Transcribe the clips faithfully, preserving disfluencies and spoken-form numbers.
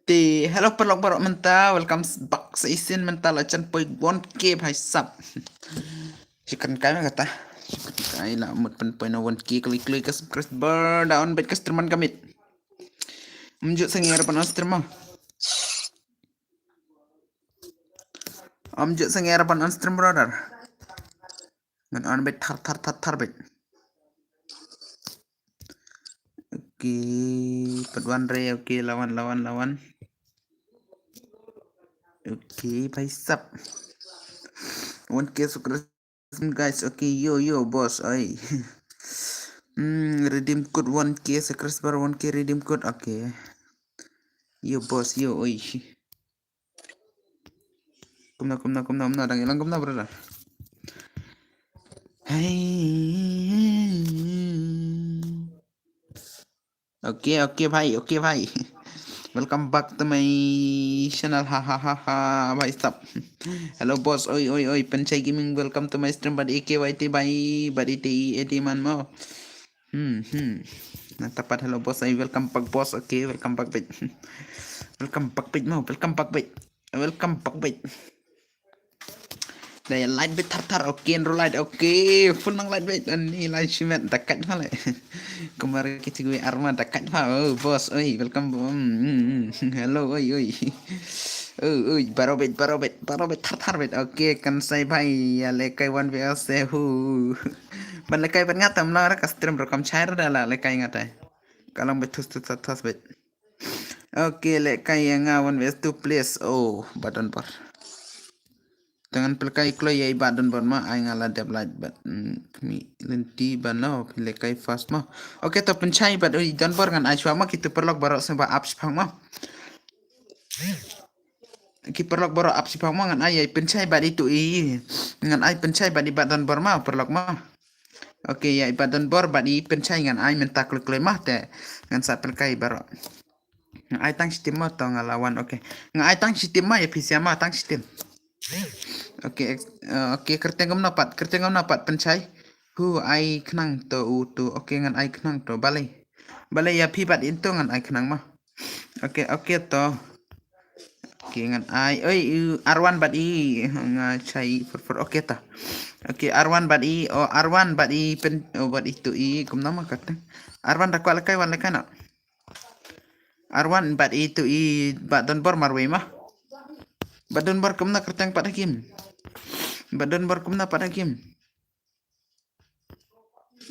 Te hello paralok baroh mynta, welcome back sa shisien. Mynta la jan poi one K bhai sahab. Shukran kai mynta. Shukran kai la mut pynpoi na one K kali kali ka subscriber da on bad ka stream man ka miet. Ym ju sngewsih ban on stream mo. Ym ju sngewsih ban on stream brother. Ngan on bad thar thar thar thar bad. Okay, pat wan re, okay, la wan, la wan, la wan. Okay, bhai sahab. One K subscriber guys, okay, yo, yo, boss, oi. Hmm, redeem code one K subscriber, one K redeem code, okay. Yo, boss, yo, oi. Kumno, kumno, kumno, kumno, dang ilang kumno, brother. Hey. Okay, okay, bhai, okay, bhai. Welcome back to my channel, ha, ha, ha, ha, bhai sahab. Hello, boss, oi, oi, oi, Pynshai Gaming, welcome to my stream, bad A K Y T, bhai, bad A T E, A T man mo. Hmm, hmm. Na tapat hello boss, ay welcome back boss. Okay, welcome back bad. Welcome back bad mo, welcome back bad. Welcome back bad. Dai light bad thar thar, okay, enroll light, okay, full nang light bad. Ani light shimet dakat male. Kumar kichigui arma dakat pa. Oh boss, oi welcome. Hmm, hmm, hmm. Hello, oi, oi. Oh, oi, baro bad, baro bad, baro bad thar thar bad. Okay, kan sai bhai ya lekai one V S se hu. Ban lekai ban nga tam la ra ka stream ro kam chai ra da la lekai nga tai. Ka long bad thus thus thus bad. Okay, lekai ya nga one versus two please. Oh, ba don bor. Te ngan pynlekai kloi ya i ba don bor ma ai nga la dep light bad. Hmm, mi lenti ban lo pynlekai fast ma. Okay, to pynchai bad oi don bor ngan ai shwa ma kitu paralok baroh se ba ap shipang ma. Ki paralok baroh ap shipang ma ngan ai ya i pynchai bad itu i. Ngan ai pynchai bad i ba don bor ma paralok ma. Okay, ya i ba don bor bad i pynchai ngan ai mynta kloi kloi ma te ngan sa pynlekai baroh. Nga ai tang shitim ma to nga la wan, okay. Nga ai tang shitim ma ya phi sia ma tang shitim. Okay, ex- eh, okay, kyrteng kumno pat, kyrteng kumno pat pynchai. Hu ai khnang to u tu, okay ngan ai khnang to balei. Balei ya phi bad into ngan ai khnang ma. Okay, okay to. Okay ngan ai, oi, u, R one bad i, nga chai for for, okay to. Okay, R one bad i, oh, R one bad i pen, oh, bad itu i, kumno ma kyrteng. R one da kwah lekai, wan lekai no. R one bad i tu i ba don bor marwei ma. Ba don bor kumno kyrteng pat hakim. Ba don bor kumno pat hakim.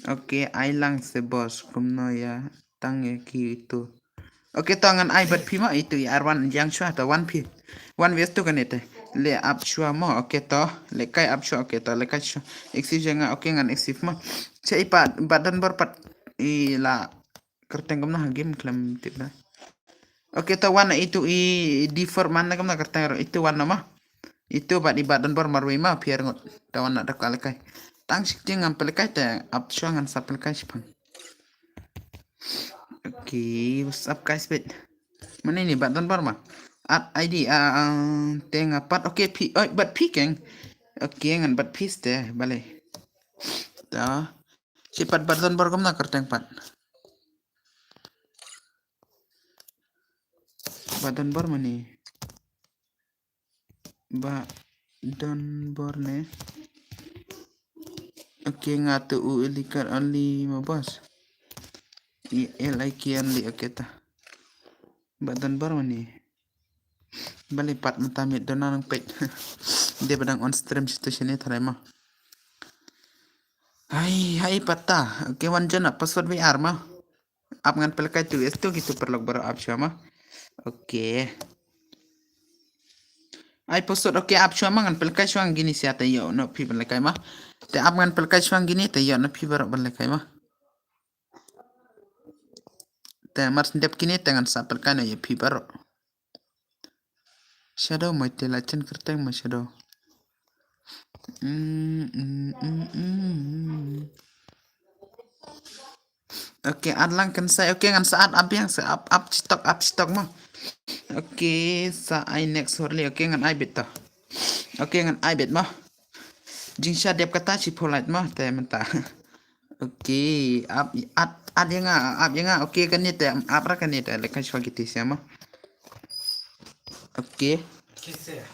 Okay, ai lang se boss kumno ya tang ya ki itu. Okay, to ngan ai bad phi ma itu i R one yang shwa to one phi. One versus two kane te. Le ap shwa mo, okay to. Lekai ap shwa, okay to. Lekai shwa. Exif janga, okay ngan exif ma. Che i pat ba don bor pat i la kyrteng kumno ha game khlem tip da. Okay, to wan itu i defer man na kumno kyrteng ro itu wan nama. Itu bad i ba don bor marwei ma phi ar ngut. To wan na da ka lekai. Tang shik tieng ngam pynlekai te ap shwa ngan sa pynlekai shipang. Okay, what's up guys bit. Mane ni ba don bor ma. At I D ah, ah, te nga pat, okay phi, oi bad phi keng. Okay ngan bad phi ste balei. To. Shi pat ba don bor kumno kyrteng pat. Ba don bor mane. Ba don bor ne. Okay nga tu u ilikar only ma boss. I L I K only, okay ta. Ba don bor mane. Balei pat mynta miet don nang peit. Dei ba dang on stream situation ne tharai ma. Hai, hai pat ta. Okay, wan jon ap password V R ma. Ap ngan pynlekai tu, es tu kitu paralok baroh ap shwa ma. Okay. Ai password, okay, ap shwa ma ngan pynlekai shwa ngan gini sia te ïoh no phi pynlekai ma. Te ap ngan pynlekai shwa ngan gini te ïoh no phi baroh pynlekai ma. Te mar sendep kini te ngan sa pynlekai no ïa phi baroh. Shadow mai te la chen kyrteng ma Shadow. Mm, mm, mm, mm, mm. Okay, at lang kan sai. Okay, ngan sa at ap yang sa ap ap chitok ap chitok ma. Okay, sa ai next horli. Okay, ngan ai bit to. Okay, ngan ai bit ma. Jingsha dep kata shi polite ma te mynta. Okay, ap at at ïa nga, ap ïa nga. Okay, kane te ap ra kane te lekai shwa kiti sia ma. Okay.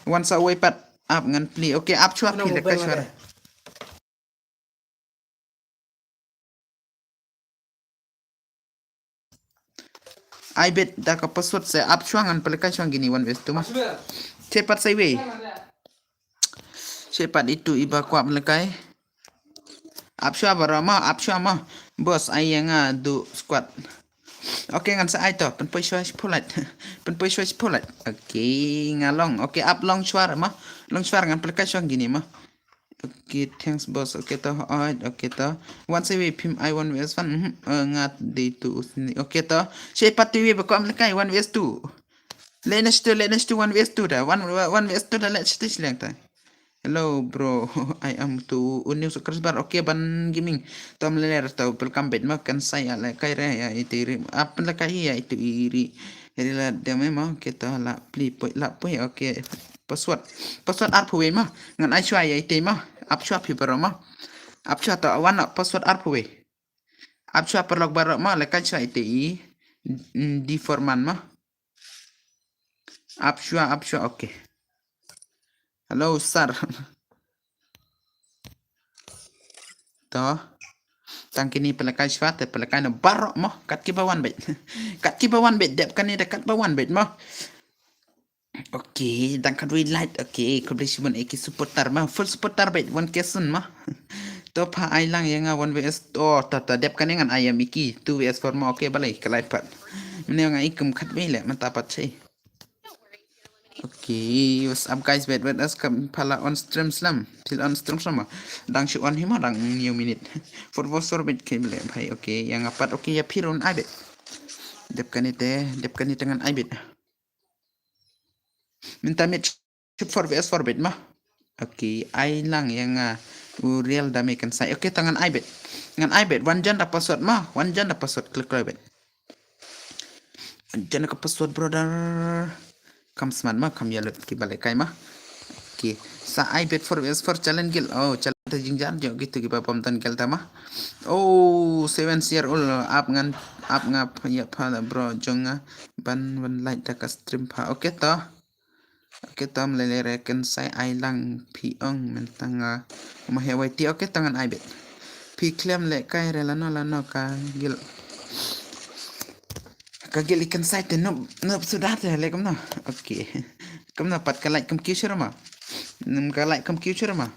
Wan sa wei pat ap ngan plie. Okay, ap shuwa phi lehkai shuwa. Ai bet da ka password sa ap shuwa ngan pynlehkai shuwa kine one vs two ma. Chepat sa iwei. Chepat itu iba kwah pynlehkai. Ap shuwa baroh ma, ap shuwa ma. Boss, ai ïa nga duh squad. Okay, ngan sa ai to, pynpoi shuwa shiphew lait. Pynpoi shuwa shiphew lait. Okay, nga long. Okay, ap long shuwa ma. Long shuwa ngan pynlehkai shuwa kine ma. Okay, thanks boss. Okay to, alright, okay to. Wan sa iwei phim ai one vs one. Mhm. Eh, nga dei tu usni. Okay to. Chepat tu iwei ba kwah pynlehkai one vs two. Lehnoh shi tu, lehnoh shi tu one vs two da. One, one vs two da lehnoh shi tu shleng ta. Hello bro, I am tu u new subscriber. Okay, Ban Gaming. Tom leler to, welcome back ma, kan sa ïa lehkai re ïa itu ri. Ap lehkai ïa itu ri. Ri la dem ma, kita la pli poi, la poi. Okay. Password. Password arphew wei ma. Ngan ai shuwa ïa itu ma. Ap shuwa phi baroh ma. Ap shuwa to, wan na password arphew wei. Ap shuwa paralok baroh ma, lehkai shuwa itu i. Mm, D four man ma. Ap shuwa, ap shuwa, okay. Hello sir. To. Tang kine pynlehkai shuwa te, pynlehkai noh baroh mo. Kat kiba wan beit. Kat kiba wan beit, dep kane da kat ba wan beit mo. Okay, dang khatwei lait. Okay, khublei shibun ïa ki supporter ma. Full supporter beit, one K soon ma. To pha ai lang ïa nga one vs. Oh, to, to, dep kane ngan ai ïa Mickey two vs four ma. Okay, balei ka lai pat. Mynne nga i kum khatwei leh mynta pat sei. Okay, what's up guys? Wait, wait, as kam pha la on stream slem. Phi la on stream slem ma. Dang shu on hi ma, dang hynñiew minit. Four vs four beit kane leh bhai. Okay, ïa nga pat. Okay, ïa phi ruh ai beit. Dep kane te, dep kane te ngan ai beit. Mynta mid shoot four vs four beit ma. Okay, ai lang ïa nga u Real Dame kan sai. Okay, to ngan ai beit. Ngan ai beit. Wan jan da password ma. Wan jan da password, klik klik beit. Jan ka password brother. Kam smat ma, kam ïa lut kiba lehkai ma. Okay. Sa ai beit four vs four challenge guild. Oh, challenge ta jingjar jong kitu kiba bym don guild ta ma. Oh, seven year old ap ngan, ap nga pha ïa pha bro jong nga ban ban like da ka stream pha. Okay to. Okay to, ym lei lei re, kan sai ai lang phi ong mynta nga ma heh wai ti. Okay to ngan ai beit. Phi khlem lehkai re lano lano ka guild. Ka guild i kan sai te nop nop suda te leh kumno. Okay. Kumno pat ka like kum kiew shuh ma. Nym ka like kum kiew shuh ma.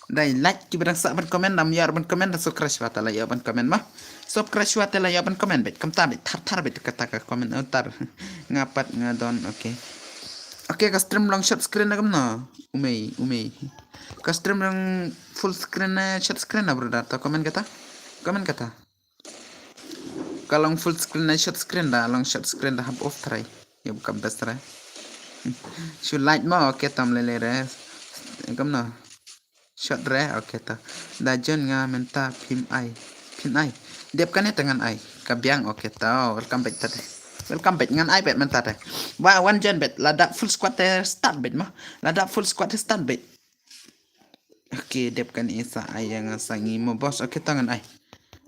Dei like kiba dang sah ban comment, dang ïoh ban comment, da subscribe shuwa te la ïoh ban comment ma. Subscribe shuwa te la ïoh ban comment beit, kumta beit, thar thar beit kata ka comment, oh, thar. Nga pat nga don, okay. Okay, ka stream long short screen na kumno. Umei, umei. Ka stream long full screen na short screen na brother, to comment kata. Comment kata. Ka long full screen na short screen da, long short screen da hap off try. Ïa ka best re. Shu light mo, okay, tam lele re. Kumno. Short re, okay to. Da jon nga mynta phim ai. Phim ai. Dep kane te ngan ai. Ka biang, okay to. Welcome back ta te. Welcome back, ngan ai bet mynta te. Wa wan jon bet. Lada full squad te start bet mo. Lada full squad te start bet. Okay, dep kane sa ai ïa nga sa ngi mo boss. Okay to ngan ai.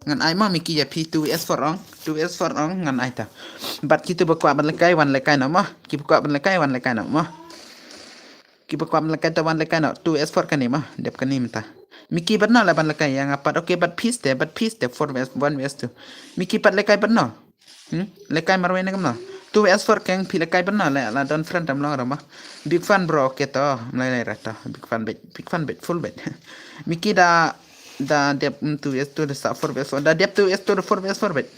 Ngan ai mo Mickey ïa phi two vs four ong. Two vs four ong ngan ai ta. Bad kitu ba kwah ban lehkai wan lehkai noh mo. Kiba kwah ban lehkai wan lehkai noh mo. Kiba kwah ban lehkai ta wan lehkai noh. Two vs four kane mo. Dep kane mynta. Mickey bad no la ban lehkai ïa nga pat. Okay, bad phi te, bad phi te four vs one vs two. Mickey pat lehkai bad no. Hmm? Lehkai marwei ne kumno. Two vs four keng phi lehkai bad no le la don friend tam long rama. Big fan bro, okay to. Mlai lai rata. Big fan bet, big fan bet, full bet. Mickey da da dep, mm, two vs two da sa four vs four. Da dep two vs two da four vs four bet.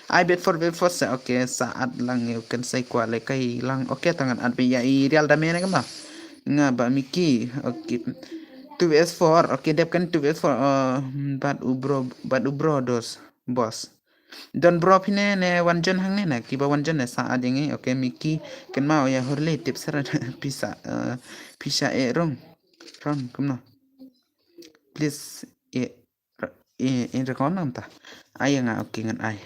Ai bet four vs four sa, okay, sa at lang ïa u kan sai kwah lehkai lang. Okay, to ngan at bet ïa i Real Dame ne kumno. Nga ba Mickey, okay. Two vs four, okay, dep kan two vs four. Uh, bad u bro, bad u bro dos, boss. Don bro phi ne, ne wan jon hangne ne, kiba wan jon ne sa at ïa ngi, okay, Mickey, kynmaw ïa Hurley tip seren, pisa, eh, pisa e rong, rong, kumno. Please, e, e, e, rong kumta. Ai ïa nga, okay, ngan ai.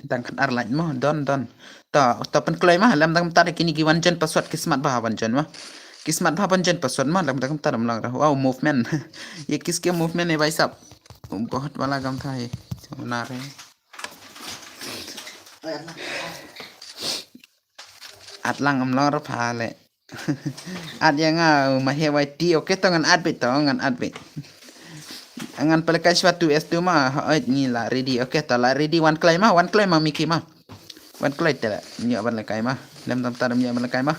Dang khatar lait mo, don, don. To, to pynkloi ma, lem dang mynta da kine ki wan jon password ki smat bha wan jon ma. Ki smat bha wan jon password ma, lem dang mynta da mlang ra. Wow, movement. Ye kis ke movement hai bhai sahab. बहुत वाला गम था ये। बना रहे हैं। At lang am lor pha le. At ïa nga ma he wai ti. Okay to ngan at bit to ngan at bit. Ngan pelekai shwa two S two ma. Hoi ngi la ready. Okay to la ready wan klai ma wan klai ma Mickey ma. Wan klai te la. Nyo ban lekai ma. Lem tam tar nyo ban lekai ma.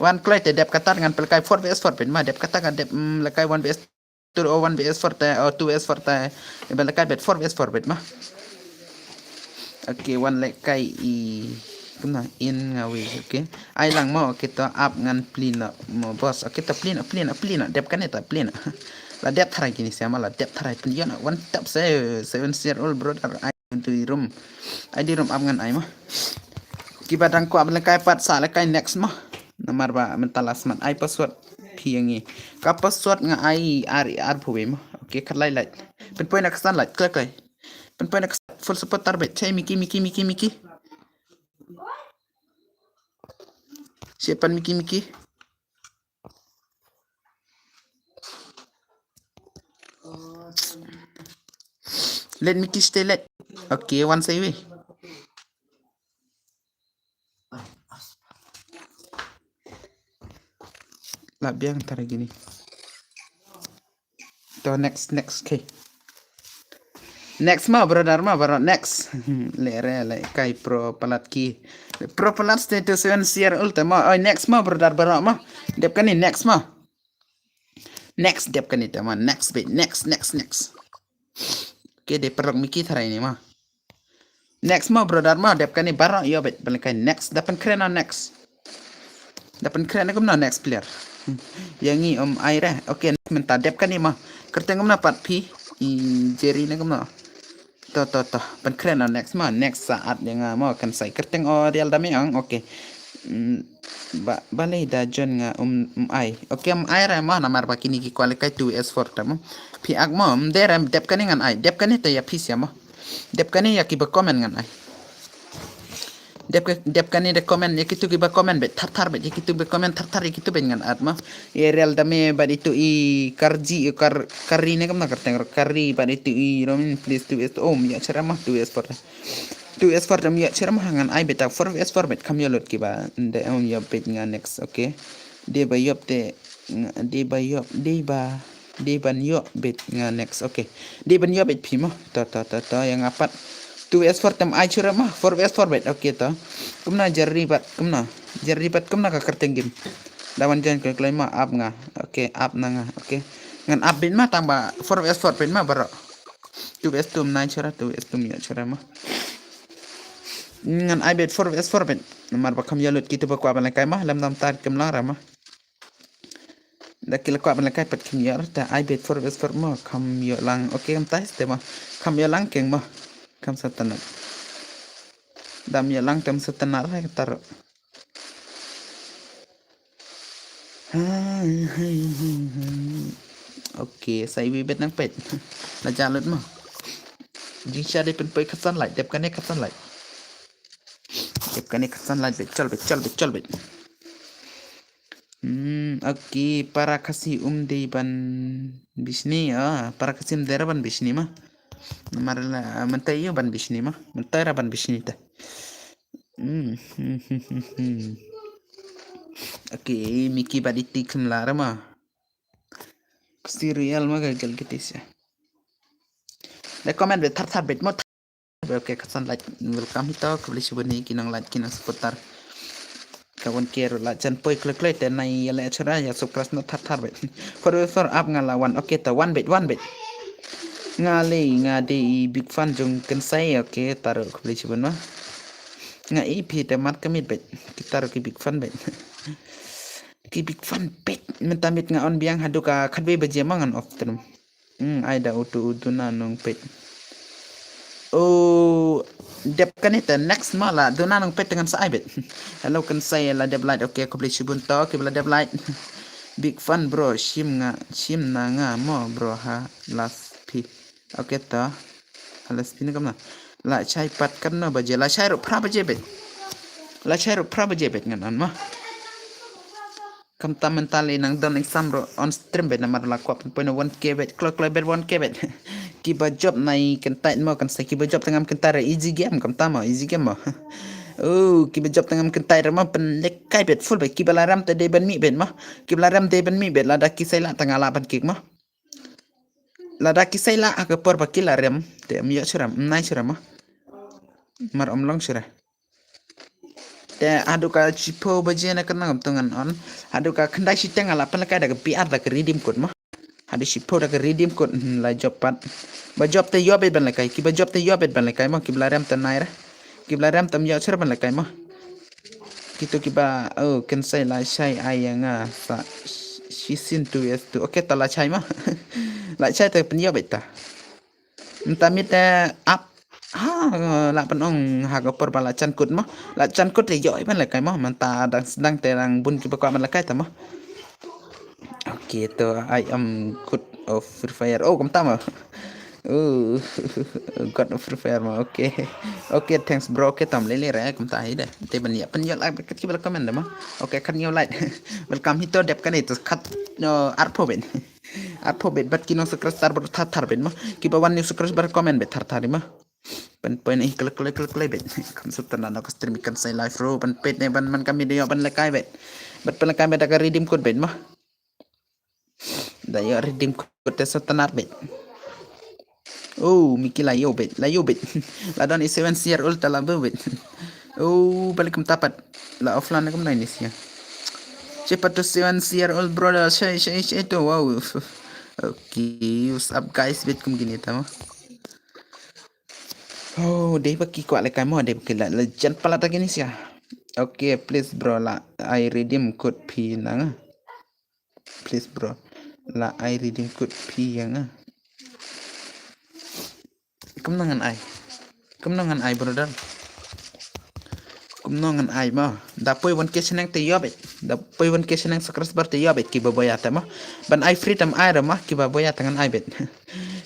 Wan klai te dep katat ngan pelekai four vs four bit ma dep katat ngan dep mm, lekai one vs two o one vs four te o two vs four te. Iba lekai bet four vs four bet ma. Okay wan lekai i. Kumna in nga wi okay. Ai lang mo okay to ap ngan plin mo boss okay to plin plin plin dep kane to plin. La dep tharai kini siama la dep tharai plin wan tap se seven year old brother ai. Dei rum. Ai dei rum ap ngan ai ma. Kiba dang kwah lekai pat sa lekai next ma. Namar ba mentala smat ai password. Phi ïa ngi ka password nga ai ar ar phuwe ma. Okay khat lai lai. Pynpoi na ksan lai klek lai. Pynpoi na ksan full support tarbet chai Mickey Mickey Mickey Mickey. Siapan Mickey Mickey. Let Mickey stay let. Okay one side way. La biang tara gini. To next next okay. Next ma brother ma baro next. Le re le kai pro palat ki. Pro palat stay to seven siar ulta ma. Oi next ma brother baro ma. Dep kani next ma. Next dep kani ta ma next bit next next next. Okay de perlok Mickey tharai ni ma. Next mo brother mo dep kani baro yo bet belekai next dapan kren no next. Dapan kren na kumno next player. Yang ngi om ai re. Okay next menta dep kani mo. Kerteng kumno pat phi. I Jerry na kumno. To to to. Pan kren no next mo next saat yang mo kan sai kerteng o real dami ang okay. Ba balei da jon nga um ai. Okay um ai re mo namar ba kini ki kwalikai two S four ta mo. Phi ak mo um de re dep kani ngan ai dep kani ta ya phi sia mo. Dep kani ya ki ba comment ngan ai. Dep dep kani de comment ya kitu ki ba comment bet thar thar bet ya kitu be comment thar thar ya kitu bet ngan at ma. Ya real dame ba ditu i karji i kar kari ne kam na karteng kari ba ditu i romin please two S om ya chara ma two S four. Two S four dam ya chara ma ngan ai bet ta four S four bet kam ya lut ki ba de om ya bet nga next okay. De ba yop te de ba yop de ba. Dei ban ïoh bet nga next. Okay. Dei ban ïoh bet phi mo. To to to to yang apat. Two S four tem ai chura mo. Four S four bet. Okay to. Kumna jerry bat kumna. Jerry bat kumna ka kerteng game. Dawan jan ke klai ma ap nga. Okay ap na nga. Okay. Ngan ap bet ma tang ba four S four bet ma baro. Two S two nai chura two S two ïoh chura mo. Ngan ai bet four S four bet. Namar ba kam ïoh lut kitu ba kwa ban lekai ma lam dam tar kem lang ra ma. Da ki la kwah ban la kai pat kim ïoh ta ai bet four vs four mo kam ïoh lang. Okay kam tai ste mo kam ïoh lang keng mo kam sa tanat. Dam ïoh lang tam sa tanat hai tar. Okay sai bi bet nang pet. La jalut mo. Jingsha de pen poi kasan lai dep kane kasan lai. Dep kane kasan lai bet chol bet chol bet chol bet. Hmm, okay, para Khasi um dei ban bishni, ah, para Khasi um dei ra ban bishni ma. Namar la mentai ïa ban bishni ma, mentai ra ban bishni ta. Hmm, hmm, hmm, hmm, hmm. Okay, Miki bad iti kham la ra ma. Serial ma ka gel kitis ya. Da comment bet thar thar bet mo. Okay, kasan like welcome hito khublei shibun hi ki nang like ki nang supporter. Ka wan ke ru la jan poi kle kle te nai ya le chura ya subscribe na thar thar bet. For for up nga la wan okay ta one bet one bet. Nga le nga de i big fan jong kensai okay taru khublei shibun ma. Nga i phi te mat kamit bet. Ki taru ki big fan bet. Ki big fan bet. Menta mit nga on biang haduk a khatbe baje ma ngan off trum. Hmm, ai da utu utu na nung pet. Oh, dep kane ta next ma la duna nung pet dengan sa ai bet. Hello kan saya la dep light okay khublei shibun to ki la dep light. Big fan bro shim nga shim na nga mo bro ha last pi. Okay to. Ha last pi ni kamna. La chai pat kan no baje la chai ru phra baje bet. La chai ru phra baje bet ngan an ma. Kam tam mental i nang don exam ro on stream bet namar la kwap pun one K bet kloi kloi bet one K bet. Kiba job nai kentai mo kan sa kiba job tengam kentai re easy game kam tam mo easy game mo. Oh, kiba jop tang ngam kyntait re mo, pynlehkai bet full bet, kiba la rem te dei ban mih bet mo. Kiba la rem dei ban mih bet, lada ki sei lah tang nga lah ban kick mo. Lada ki sei lah ha ka por ba ki la rem, te ym ïoh shuh re, ym nai shuh re mo. Mar ym long shuh re. Te haduh ka shiphew baje na ka nang ym tang ngan on. Haduh ka khyndai shiteng nga lah pynlehkai da ka P R da ka redeem code mo. Haduh shiphew da ka redeem code, hmm, la jop pat. Ba jop te ïoh bet ban lehkai, kiba jop te ïoh bet ban lehkai mo, kiba la rem te nai re. Kiba la rem te ym ïoh shuh re ban lehkai mo. Kitu kiba, oh, kynsai la shai ai ïa nga sa shisien tu es tu. Okay, ta la shai mo. La shai te pynïoh bet ta. Mynta miet te ap. Ha, la pynong ha ka por ba la jan code mo. La jan code te ïoh ban lehkai mo. Mynta dang sdang te dang bun kiba kwah ban lehkai ta mo. Okay, to I am good of Free Fire. Oh, kumta mo. Oh, god of Free Fire mo. Okay. Okay, thanks bro. Okay, tam lele re kumta hi de. Te ban ïa pynïoh like kat kiba la comment de mo. Okay, kat ïoh like. Welcome hi to dep kane to kat, no, arphew bet. Arphew bet bad ki nong subscribe ba thar thar bet mo. Kiba wan new subscribe ba comment bet thar thar mo. Ban poi ne klik klik klik klik bet. Kam sut tana no ka stream kan sai live ro ban pet ne ban man kam video ban lehkai bet. Bad pynlehkai bet da ka redeem code bet mo. Da ïoh redeem code te sut tana bet. Oh, Miki la ïoh bet, la ïoh bet. La don i seven year old ta la bet. Oh, balik kumta pat. La offline kumta ini sia. Cepat tu seven year old brother, shai shai shai tu, wow. Okay, what's up guys, bet kum gini tama. Oh, dei ba ki kwah lehkai mo, dei ba ki la, la jan palat lagi ni sia. Okay, please bro, la ai redeem code phi nang. Please bro, la ai redeem code phi ïa nga. Kumno ngan ai? Kumno ngan ai brother? Kumno ngan ai mo? Da poi one K shaneng te ïoh bet. Da poi one K shaneng subscriber te ïoh bet kiba boya te mo. Ban ai free tam ai re mo, kiba boya te ngan ai bet.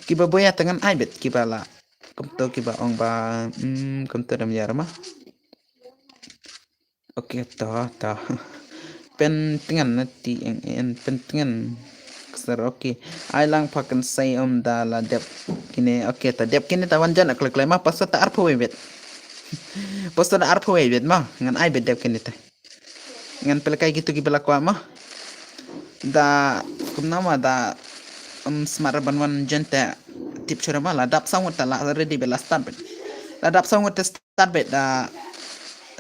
Kiba boya te ngan ai bet, kiba la. Kumto kiba ong ba, hmm, kumto dam ïa re mo. Okay, to, to. Pyntngen na ti eng en pyntngen. Ksar, okay. Ai lang pha kan sai um da la dep kine. Okay, ta dep kine ta wan jan a klek klek ma paso ta arphew wei bet. Paso ta arphew wei bet ma. Ngan ai bet dep kine ta. Ngan pelekai kitu ki bela kwa ma. Da kumno ma da um smart ban wan jan ta tip chura ma la dap sangut ta la ready bela start bet. La dap sangut ta start bet da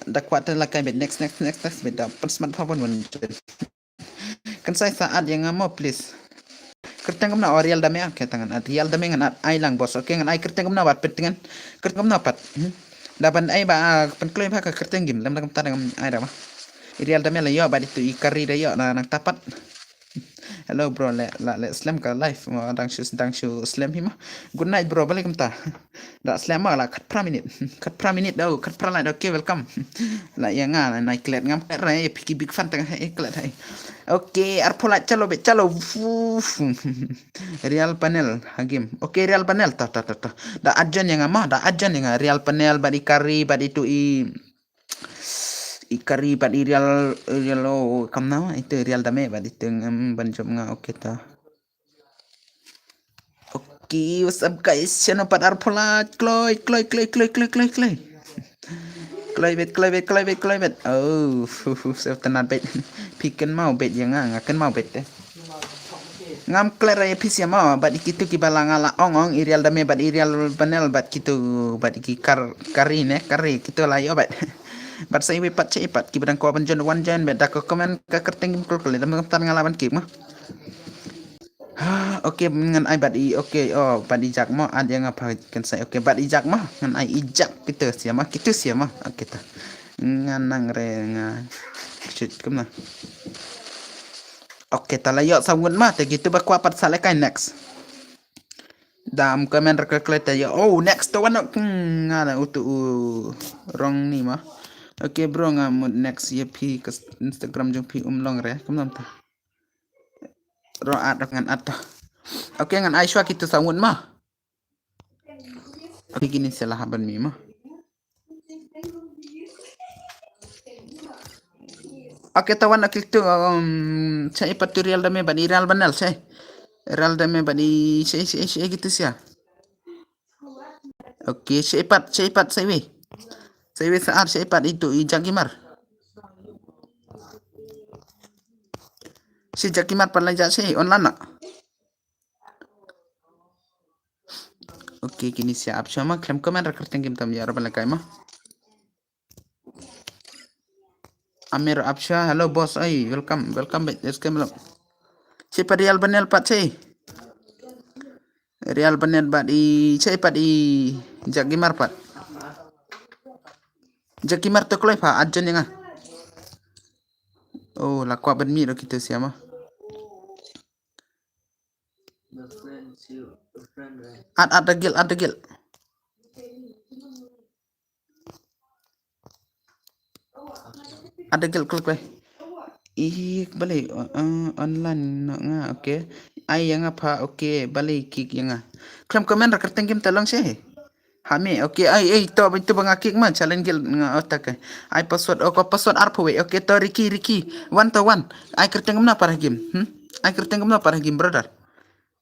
da kwah te la kai bet next next next next bet da pyn smart pha ban wan jan. Kan sai sa ad ïa nga mo please. Kyrteng kumno o Real Dame, okay ta ngan ad Real Dame ngan ad ai lang boss, okay ngan ai kyrteng kumno bad pyntngen. Kyrteng kumno pat. Hmm? Da ban ai ba ah, pynkloi ba ka kyrteng game lem da kumta da ngam ai da ba. I Real Dame la ïoh bad itu i kari da ïoh na nang tapat. Hello bro, le la le slem ka live mo dang shu dang shu slem hi mo. Good night bro, balik kumta. Da slem ma la khatphra minit. Khatphra minit da, khatphra la da, okay welcome. La ïa nga la nai klet ngam klet re, phi ki big fan tang hai klet hai. Okay, arphew la chalo be chalo. Uf. Real panel ha game. Okay, Real panel ta ta ta ta. Da ajan ïa nga ma, da ajan ïa nga Real panel bad i kari bad itu i i kari bad i Real Real o kamna itu Real Dame bad itu ngam ban jop nga, okay ta. Okay, what's up guys? Chano pat arphew la kloi kloi kloi kloi kloi kloi kloi. Kloi bet kloi bet kloi bet kloi bet. Oh, hu, hu, sef tenat bet. Phi kynmaw bet ïa nga, nga kynmaw bet te. Ngam klet ïa phi sia ma bad kitu ki bala nga la ong ong i Real Dame bad i Real panel bad kitu bad ki kar kari ne kari kitu la ïoh bet. Bad sa iwi pat cha i pat ki badang ko ban jon wan jon bet da ko comment ka kyrteng kim kul kul da mengam tan nga la ban kik ma. Ah, okay, ngan ai bad i, okay, oh, bad i jak mo, ad ïa nga pha kan sai, okay, bad i jak mo, ngan ai i jak kita sia ma, kita sia ma, okay ta. Ngan nang re nga, shit, kumna. Okay, ta la ïoh sa ngut ma, te gitu ba kwah pat sa le kai next. Dam comment re kle kle te ïoh, oh, next to one, hmm, nga na utu u rong ni ma. Okay, bro, nga mut next ïa phi ka Instagram jong phi um long re, kumna ta. Ro at ro ngan at to. Okay, ngan ai shwa kitu sa ngut ma. Okay, kini sila haban mi ma. Okay, tawan okay tu um cha ipat tu Real Dame bad i Real panel cha. Real Dame bad i cha cha cha kitu sia. Okay, cha ipat cha ipat sa iwi. Sa iwei sa ar, sa ipat itu i Jack Gamer. Si Jack Gamer pat la jah si online na. Okay, kini sia ap sha ma, khlem comment ra kyrteng kim tam ïa ra ban lehkai ma. Amir Apsha, hello boss, ai, welcome, welcome back, let's come along. Chepa Real Banel pat che. Real Banel bad i, chepa i Jack Gamer pat. Jack Gamer to kloi pha, ajon ïa nga. Oh, la kwah ban mih ro kito sia ma. At, at da gil, at da gil. At da gil klik leh. Ih, balei, uh, online noh nga, okay. Ai ïa nga pha, okay, balei kik ïa nga. Khlem comment ra kyrteng kim ta long seh. Hame, okay, ai, ai, to, to ba nga kik ma, challenge gil nga otak. Ai password, okay, password arphew wei, okay, to Ricky, Ricky, one to one. Ai kyrteng kumno para game, hmm? Ai kyrteng kumno para game, brother.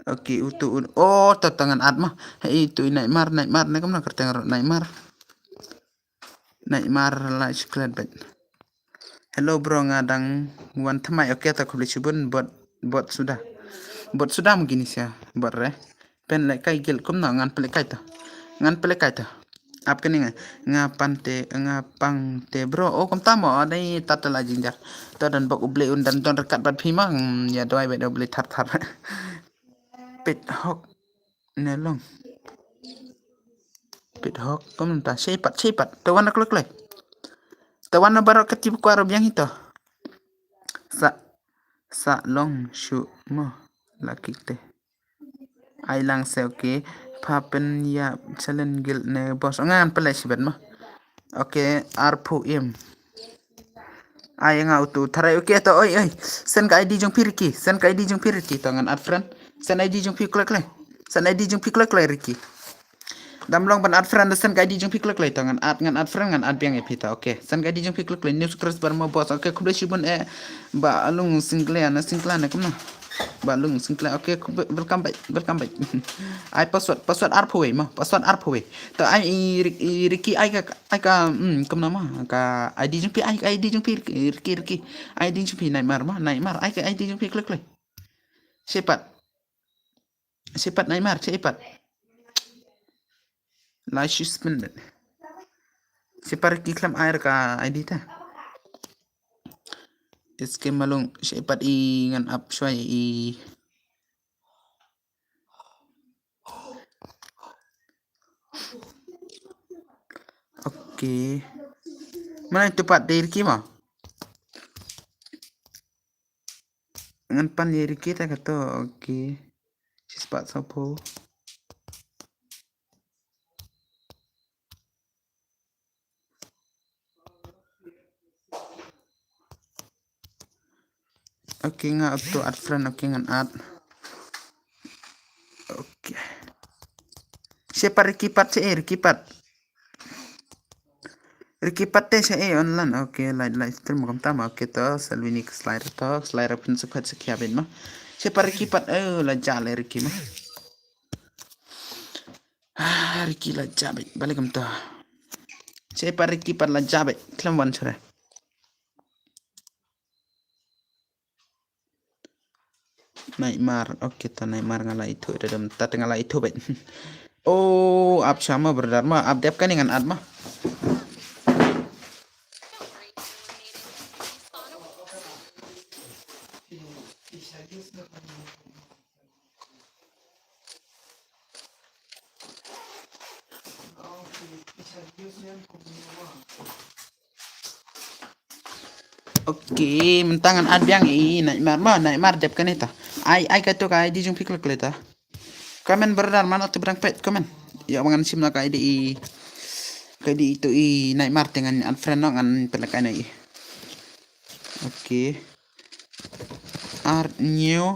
Okay, utu, un, oh, to tangan at ma. Hei, tu Nightmare, Nightmare, ne kumno kyrteng ro Nightmare. Nightmare la shiklet bet. Hello bro, nga dang wan thymmai, okay, ta khublei shibun bot, bot suda. Bot suda mungkin sia, bot re. Pynlehkai gil kumno ngan pynlehkai to. Ngan pynlehkai to. Ap kane nga, nga pang te, nga pang te bro. Oh, kumta mo, oh, dei ta te la jinjar. To don bok U Blei un don don rekat bad phi ma, mm, ïa doi bet U Blei thar thar. Pit hok ne long. Pit hok kumta, chepat, chepat. Te wan kloi kloi. Te wan baroh ka tip kwah ro biang hi to. Sa, sa long shu mo la kik te. Ai lang se, okay. Pha pynïap challenge gil ne boss. Ngan pynleh shibet mo. Okay, arphew im. Ai nga utu tharai, okay to, oi, oi. Send ka I D jong phi Ricky, send ka I D jong phi Ricky to ngan add friend. Send I D jong phi kloi kloi. Send I D jong phi kloi kloi Ricky. Dam long ban add friend, send ka I D jong phi kloi kloi to ngan add, ngan add friend, ngan add biang ïa phi to. Okay, send ka I D jong phi kloi kloi. News Chris Barmo boss. Okay, khublei shibun eh. Ba Lung Singkla na, Singkla na kumno. Ba Lung Singkla. Okay, khub-, welcome back, welcome back. Ai password, password arphew wei mo, password arphew wei. To ai i Rik-, i Ricky ai ka, ai ka, hmm, kumno mo, ka I D jong phi, ai ka I D jong phi Ricky, Ricky. I D jong phi Nightmare mo, Nightmare. Ai ka I D jong phi kloi kloi. Chepat. Chepat Nightmare, chepat. Lai shi spin bet. Chepat Ricky khlem ai ka I D ta. Iske malung, chepat i ngan ap shwai i. Okay. Mana itu pat dei Ricky mo? Ngan pan ïa Ricky ta kato, okay. Shispah sawphew. Okay, nga auto add friend, okay, ngan add. Okay. Chepat Ricky pat, che, eh, Ricky pat. Ricky pat te sha e online. Okay, live, live stream kam tama. Okay to, Salvini slide to, slide pun sukhat sakya bin ma. Chepat Ricky pat, eh, la jale Ricky ma. Ah, Ricky la jabe, balik kam to. Chepat Ricky pat la jabe, khlem wan chore. Nightmare, okay, ta Nightmare nga la ithuh, da dam, ta nga la ithuh bet. Oh, ap shama brother ma, ap dep kane ngan add ma. Okay, mynta ngan add biang i Nightmare ma, Nightmare dep kane ta. Ai, ai kato ka I D jong phi kloi kloi ta. Comment brother, mano to brang pet comment. Ïa ba ngan shim la ka I D i, ka I D itu i Nightmare te ngan add friend noh ngan pynlehkai noh i. Okay. Ar new.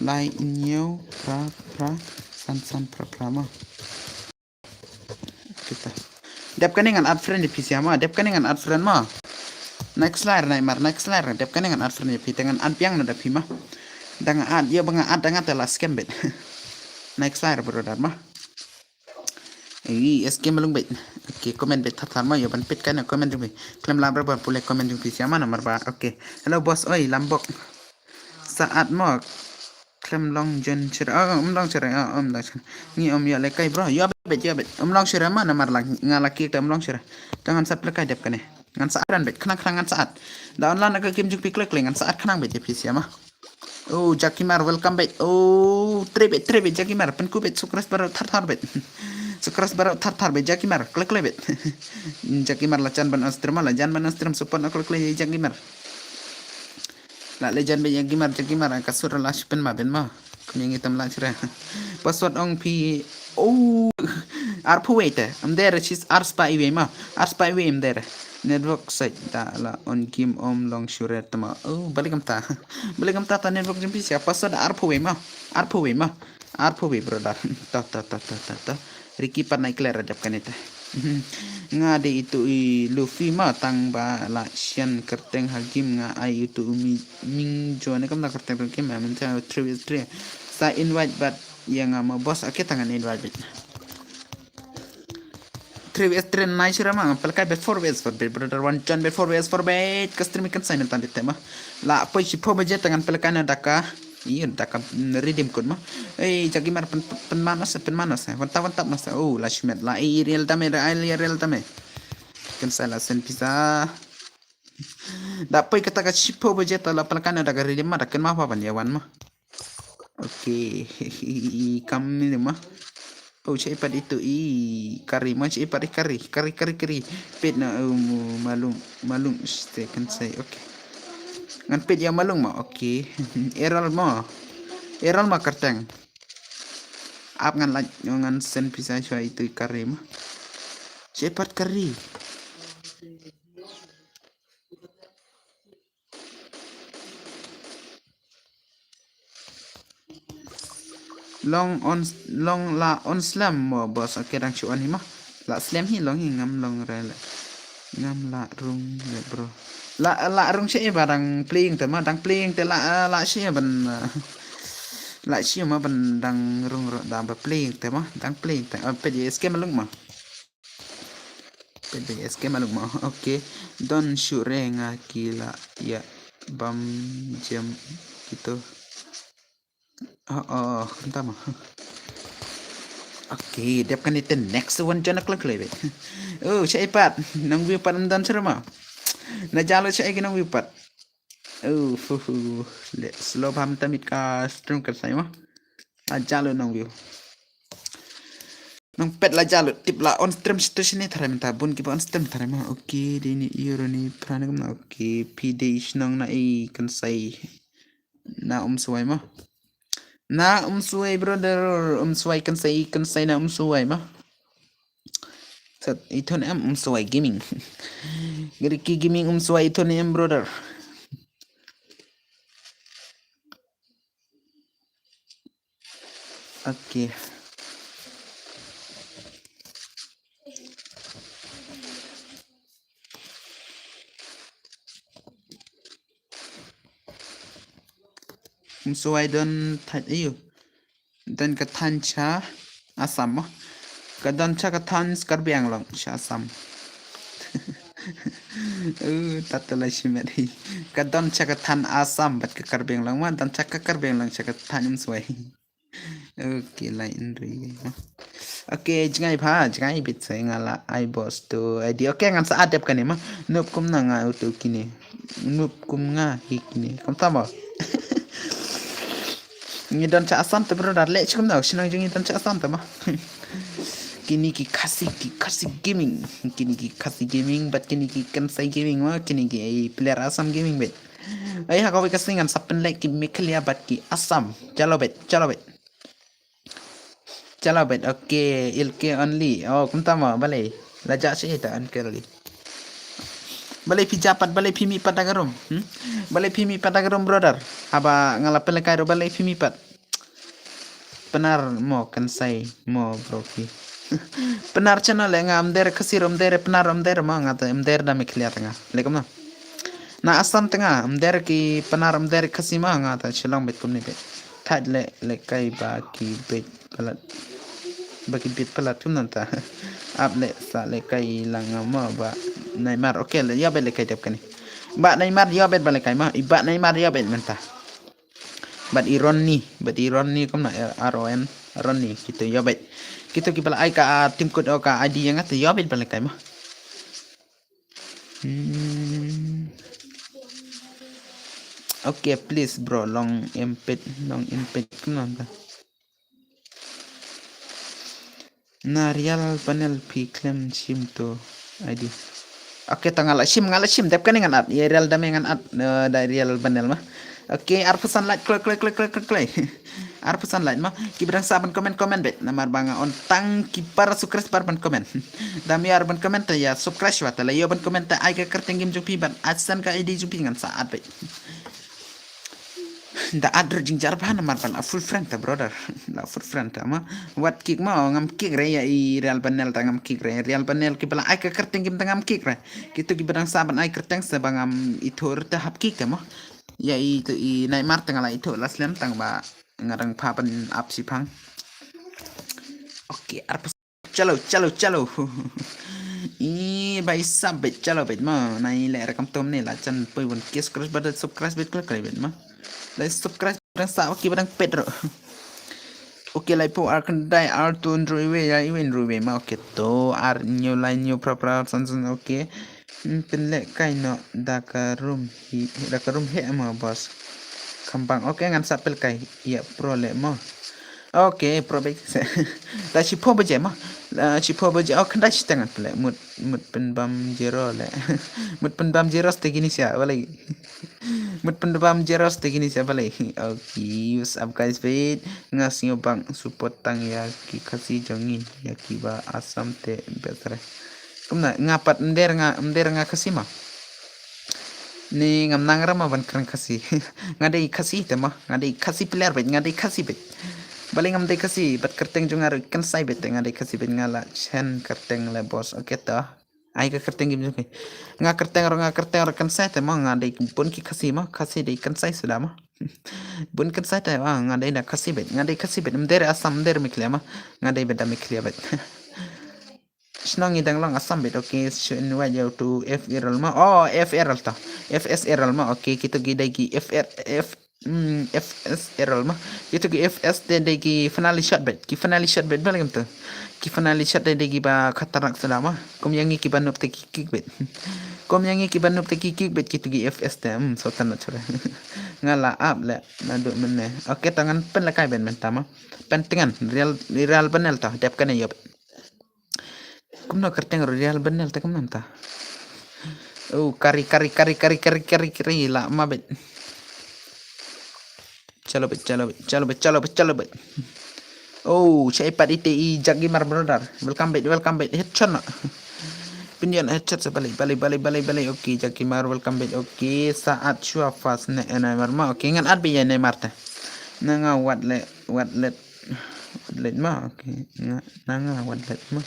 Lai hynñiew phra phra san san phra phra ma. Kita. Dep kane ngan add friend ïa phi sia ma, dep kane ngan add friend ma. Next layer Nightmare, next layer, dep kane ngan add friend ïa phi, te ngan add biang noh da phi ma. Da nga add, ïa ba nga add da nga te la scam bet. Next layer brother ma. Ei, S K Malung beit. Okay, comment beit thar thar mo, ïa ban peit kai na comment jong phi. Khlem lap re ba pule comment jong phi sha ma namar ba. Okay. Hello boss, oi, Lambok. Sa'at mo. Khlem long jen shere. Oh, um long shere. Oh, um long shere. Ngi um ïa le kai bro. Ïa beit, ïa beit. Um long shere ma namar la nga la kik ta um long shere. Te ngan sat le kai dep kane. Ngan sa'at ran beit. Khnang khnang ngan sa'at. Da online ka game jong phi kle kle ngan sa'at khnang beit ïa phi sha ma. Oh, Jakimar, welcome back. Oh, tre beit, tre beit, Jakimar. Pynku beit, sukras baroh thar thar beit. Sukras baroh thar thar beit, Jakimar. Kle kle beit. Jakimar la jan ban on stream, la jan ban on stream, support na kle kle, Jakimar. La le jan beit, Jakimar, Jakimar. Ka sur la shipen ma ben ma. Kmie ngi tam la chira. Password ong phi. Oh, arphew wei te. Am der, she's arspah wei ma. Arspah wei am der. Network sait da la on game um long shuret ma. Oh, balik am ta. Balik am ta ta network jempi sia. Password arphew wei ma. Arphew wei ma. Arphew wei brother. Ta ta ta ta ta ta. Ricky pat nai clear adap kanita. Nga de itu i Luffy ma tang ba la sian kerteng ha game nga ai itu umi ming jo ne kam na kerteng game ma men ta three v three. Sa invite bat ïa nga ma boss ake tangan invite bat. Three v three nai sira ma pelekai bet four v four bet brother one John bet four v four bet custom kan sign tan tema. La poi si pho baje tangan pelekai na daka. Iya daka redeem code ma. Eh Jakimar pen pen manas pen manas. Wantap wantap nas. Oh la shimet la eh real dame real real dame. Kan sign la sen pizza. Da poi kata ka shiphew baje ta la pelekai na da ka redeem ma da kan ma pa ban ïa wan ma. Okay. Kam ni ma. Oh cai pat itu i kari ma cai pat i kari kari kari kari. Pet na um, malung malung ste kan sai okay. Ngan pet ya malung ma okay. Error ma. Error ma kerteng. Ap ngan laj ngan sen pisa shwa itu i kari ma. Cai pat kari. Long on long la on slam mo boss okay dang shu on hi ma. La slam hi long hi ngam long re le. Ngam la rung le bro. La la rung shi ba dang playing te ma dang playing te la la shi ban la shi ma ban dang rung ro da ba playing te ma dang playing te. Pe di escape malung ma. Pede S K maluk ma. Okay. Don shure nga kila ya bam jam gitu. Oh, oh, kenta ma. Okay, dep kan ite next one jana klek lebe. Oh, cai pat. Nang view pat don shure ma. Na jalo cai ki nang view pat. Oh, hu hu. Le slow bam tamit ka stream ka sai ma. A jalo nang view. Nang pet la jalo tip la on stream situ sini tharai mynta bun kiba on stream tharai ma. Okay, dini euro ni prana kumna. Okay, pide ish nang na i kan sai. Na um suai ma. Na um suai brother, um suai kan sai kan sai na um suai ma. Sat ithon em um suai gaming. Geriki gaming um suai ithon em brother. Okay. Msuai don thait ayu. Don ka than cha Assam mo. Ka don cha ka than Karbi Anglong cha Assam. Uh, tata la shimet hi. Ka don cha ka than Assam bat ka Karbi Anglong ma don cha ka Karbi Anglong cha ka than msuai. Okay, lai inri. Okay, jngai pha, jngai bit sai nga la ai boss to. Ai di okay ngan sa adep kane ma. Nup kum na nga utu kine. Nup kum nga hi kine. Kam tama. Ngi don cha Assam te brother le chikum na shinang jung ngi don cha Assam te ma. Kini ki Khasi ki Khasi gaming. Kini ki Khasi gaming but kini ki Kansai gaming ma kini ki player Assam gaming bet. Ai ha kawai ka sngi ngan sa pynlek ki Meghalaya bad ki Assam. Chalo bet, chalo bet. Chalo bet, okay, L K only. Oh, kumta mo, balei. La ja shi ita L K only. Balei phi ja pat, balei phi mih pat da ka room. Hmm? Balei phi mih pat da ka room brother. Haba nga la pynlek kai ro balei phi mih pat. Pnar mo Kansai mo bro phi. Pnar channel nga amder Khasi amder Pnar amder mo nga ta amder da Meghalaya nga. Lekum na. Na Assam tanga amder ki Pnar amder Khasi mo nga ta Shillong bet kumni bet. Thad le le kai ba ki bet palat. Ba ki bit palat kumno mynta. Ap leh sa lehkai lang mo ba Neymar. Okay, leh ïoh bet lehkai dep kane. Ba Neymar ïoh bet ba lehkai mo. I ba Neymar ïoh bet mynta. Bad i Ronnie, bad i Ronnie kumno, R O N, Ronnie, kito ïoh bet. Kito kiba la ai ka, ah, team code, oh, ka I D ïa nga te ïoh bet ba lehkai mo. Hmm. Okay, please bro, long impet, long impet kumno mynta. Na Real Banel phi khlem shim to I D. Okay, to nga la shim, nga la shim, dep kane ngan add, ïa Real Dame ngan add, eh, da Real Banel mo. Okay, arphew san like, kloi, kloi, kloi. Arphew san like mo. Kiba dang sah ban comment, comment bet. Namar ba nga ong tang ki para subscriber ban comment. Da me ar ban comment te ïa subscribe wat la ïoh ban comment te ai ka kyrteng game jong phi bad ai send ka I D jong phi ngan sa add bet. Da add ruh jingjia bha namar ba la full friend te brother. La full friend te mo. Wat kick mo ngam kick re ïa i Real Banel te ngam kick re. Real Banel kiba la ai ka kyrteng game te ngam kick re. Kito kiba dang sah ban ai kyrteng sa ba ngam ithuh te hap kick te mo. Ïa i to i Neymar te nga la ithuh la slem tang ba nga dang pha ban ap shiphang. Okay, arphew. Chalo, chalo, chalo. I ba i sub bet, chalo bet mo. Na i leh ra kam tom ne la jan poi wan kiss cross bad subscribe bet, klik bet mo. La subscribe dang sa, okay, ba dang pet ro. Okay, lai po ar khyndai ar tu hynriew wei, ïa i wei hynriew wei mo. Okay, to ar hynñiew lai hynñiew phra phra san san, okay. Hmm, pynlehkai noh da ka room hi, da ka room heh mo boss. Khambang, okay, ngan sa pynlehkai. Ïa pro leh mo. Okay, pro bek. Ta shiphew baje mo. Ah, shiphew baje. Oh, khyndai shiteng ngan pynleh. Mut, mut pynbam zero leh. Mut pynbam zero te kine sha balei. Mut pynbam zero te kine sha balei. Okay, what's up guys, wait. Nga sngewbang support tang ïa ki Khasi jong ngi, ïa kiba Assam te best re. Kumno nga pat ym dei nga, ym dei nga Khasi mo. Ni ngam nang re mo ban kren Khasi. Nga dei Khasi te mo. Nga dei Khasi player bet, nga dei Khasi bet. Balei ngam dei Khasi, bad kyrteng jong nga ruh kynsai bet, nga dei Khasi bet, nga la send kyrteng leh boss. Okay to. Ai ka kyrteng game jong phi. Nga kyrteng ruh, nga kyrteng ruh kynsai te mo, nga dei bun ki Khasi mo, Khasi dei kynsai suda mo. Bun kynsai te, ah, nga dei da Khasi bet, nga dei Khasi bet, ym dei re Assam, ym dei re Meghalaya mo. Nga dei bet da Meghalaya bet. Shnong ngi dang long Assam bet, okay, should invite you to F R L mo. Oh, F R L to. F S R L mo, okay, kito ki dei ki F R, F, hmm, F S R L mo. Kito ki F S te dei ki finally shot bet. Ki finally shot bet balei kumto. Ki finally shot te dei kiba khatarnak suda mo. Kum ïa ngi kiba noob te ki kick bet. Kum ïa ngi kiba noob te ki kick bet kito ki F S te. Hmm, sultan na chura. Nga la ap leh naduh mynne. Okay, to ngan pynlehkai bet mynta mo. Pyntngen, Real, Real Banel to, dep kane ïoh bet. Kumno kyrteng ruh Real Banel te kumno mynta. Oh, kari, kari, kari, la ma bet. Chalo bet, chalo bet, chalo bet, chalo bet, chalo bet. Oh, shai pat ite i Jack Gamer brother. Welcome bet, welcome bet. Headshot na. Pynïon headshot sa balei, balei, balei, balei, balei. Okay, Jack Gamer, welcome bet. Okay, sa add shuwa fast ne, eh, Neymar ma. Okay, ngan add bet ïa Neymar te. Na nga wat leh, wat leh. Wat leh ma, okay. Nga, na nga wat leh ma.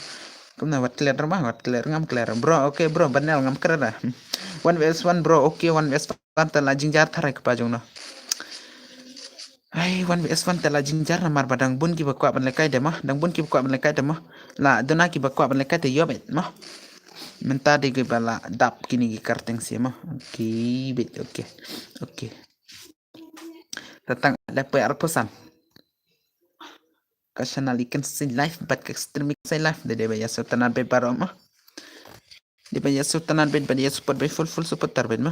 Kumno wat clear ma, wat clear ngam clear. Bro, okay bro, Banel ngam clear da. One versus one bro, okay, one versus one te la jingjia tharai kpa jong no. Ai, one versus one te la jingjia namar ba dang bun kiba kwah ban lehkai te ma, dang bun kiba kwah ban lehkai te ma. La duna kiba kwah ban lehkai te ïoh bet ma. Mynta dei kiba la dap kine ki kyrteng shi ma. Okay, bet, okay. Okay. Te tang la poi arphew san. Ka channel i kynsai live bad ka stream i kynsai live, dei ba ïa sngewtynnat bet baroh ma. Dei ba ïa sngewtynnat bet, ba ïa support bet, full full support tar bet ma.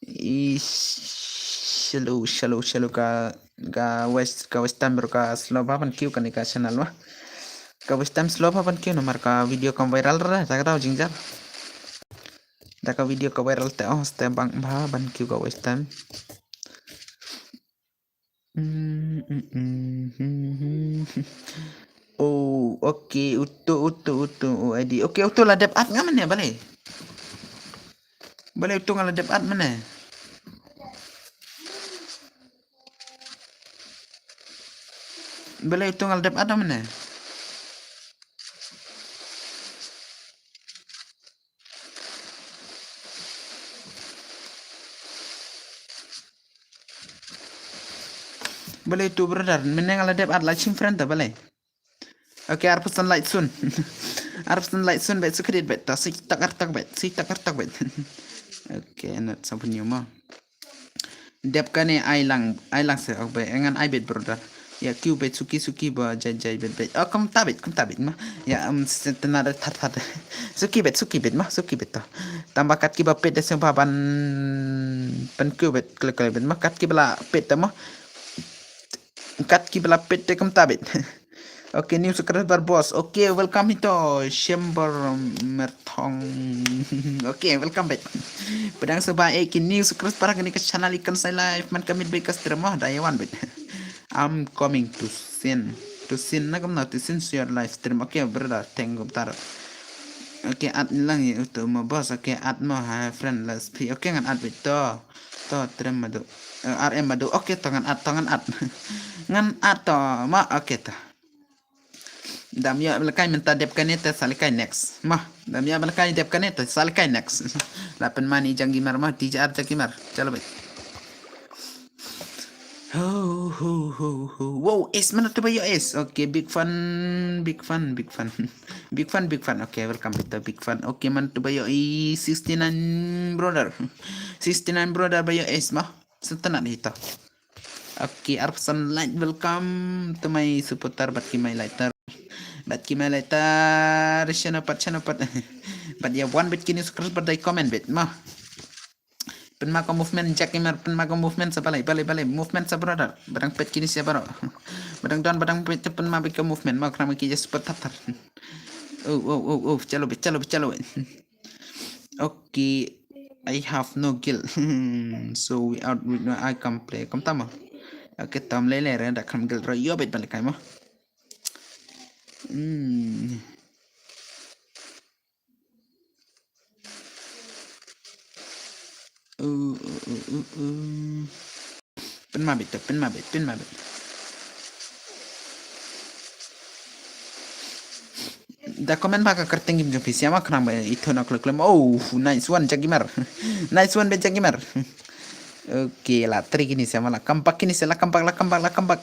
I shallow shallow shallow ka, ka watch, ka watch time ruh ka slow bha ban kiew kane ka channel ma. Ka watch time slow bha ban kiew namar ka video kam viral ra, ta ka dei jingjia. Da ka video ka viral te, oh, te bang bha ban kiew ka watch time. Mm, mm, mm, mm, mm. Oh, okay, uto, uto, uto, oh, I D. Okay, uto la dep add nga mynne, balei? Balei uto nga la dep add mynne? Balei uto nga la dep add mynne? Balei tu brother, mynne nga la dep add la chim friend ta balei? Okay, arphew san like soon. Arphew san like soon beit, shu khadit beit, ta shu tak ar tak beit, shu tak ar tak beit. Okay, not something new ma. Dep kane ai lang, ai lang se, ok beit, ngan ai beit brother. Ïa kiew beit, suki suki ba jai jai beit beit. Oh, kumta beit, kumta beit ma. Ïa, um, setena da that that. Suki beit, suki beit ma, suki beit to. Tang ba kat kiba peit da sngewbha ban pynkiew beit, kle kle beit ma, kat kiba la peit da ma. Kat kiba la peit te kumta beit. Okay, new subscriber boss. Okay, welcome ito, Shember Merthong. Okay, welcome beit. Pdiang sngewbha ïa ki new subscriber ha kane ka channel Ikonsai Live, man ka miet beit ka stream mo, da ïa wan beit. I'm coming to sin. To sin na kumno, to sin your live stream. Okay, brother, thank you, tar. Okay, add lang ïa uto ma boss. Okay, add mo ha friend list. Okay, ngan add beit to. To, trim madu. Eh, R M madu. Okay, to ngan add, to ngan add. Ngan add to ma, okay to. Dam ïa ba la kai mynta dep kane te sa la kai next. Ma, dam ïa ba la kai dep kane te sa la kai next. La pynman i Jang Gamer ma, T J R Jang Gamer. Chalo beit. Ho, ho, ho, ho. Wow, S, mano to ba ïoh S? Okay, big fan, big fan, big fan. Big fan, big fan. Okay, welcome beit to big fan. Okay, mano to ba ïoh i sixty-nine brother. Sixty-nine brother ba ïoh S ma. Setena ito. Okay, arphew san like, welcome to my supporter, bad ki my lighter. Bad ki my lighter, shano pat, shano pat. Bad ïa wan beit kine subscriber bad dei comment beit ma. Pynma ka movement Jang Gamer, pynma ka movement sa balei, balei, balei, movement sa brother. Ba dang peit kine sha baroh. Ba dang don, ba dang peit, pynma beit ka movement ma, khnang ba ki ïa support thar thar. Oh, oh, oh, oh, chalo beit, chalo beit, chalo beit. Okay, I have no guild. So without, with no, I can play. Kumta ma. Okay, tam lei lei re, da kham guild ro, ïoh beit ban lehkai ma. Hmm. Uh, uh, uh, uh, uh. Pynma beit to, pynma beit, pynma beit. Da comment ba ka kyrteng game jong phi, siama khnang ba i thon klem klem. Oh, nice one, Jang Gamer. Nice one, beit Jang Gamer. Okay, la three kine siama, la comeback kine sia, la comeback, la comeback, la comeback.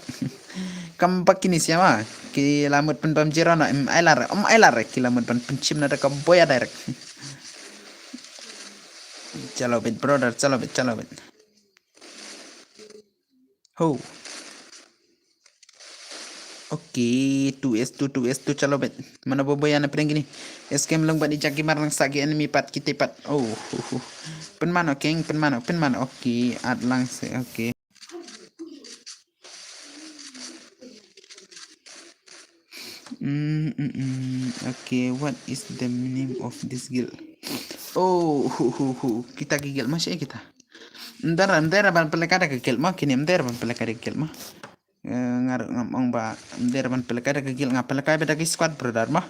Comeback kine siama. Ki la mut pynbam zero na, em, ai lar, em, ai lar, ki la mut ban pynshim na da ka boya direct. Chalo beit, brother, chalo beit, chalo beit. Ho. Okay, two S two, two S two, chalo beit. Mano ba boya na pdeng kine. S K M long bad i Jang Gamer nang sah ki enemy pat kite pat. Oh, ho, ho. Pynmano keng, pynmano, pynmano. Okay, add lang se, okay. Mm, mm, mm. Okay, what is the meaning of this guild? Oh, hu, hu, hu. Kita ki guild ma, shi kita. Mdara, mdara ban pynlehkai da ka guild ma, kine mdara ban pynlehkai da ka guild ma. Eh, nga ruh ngam ong ba mdara ban pynlehkai da ka guild, nga pynlehkai beit da ki squad brother ma.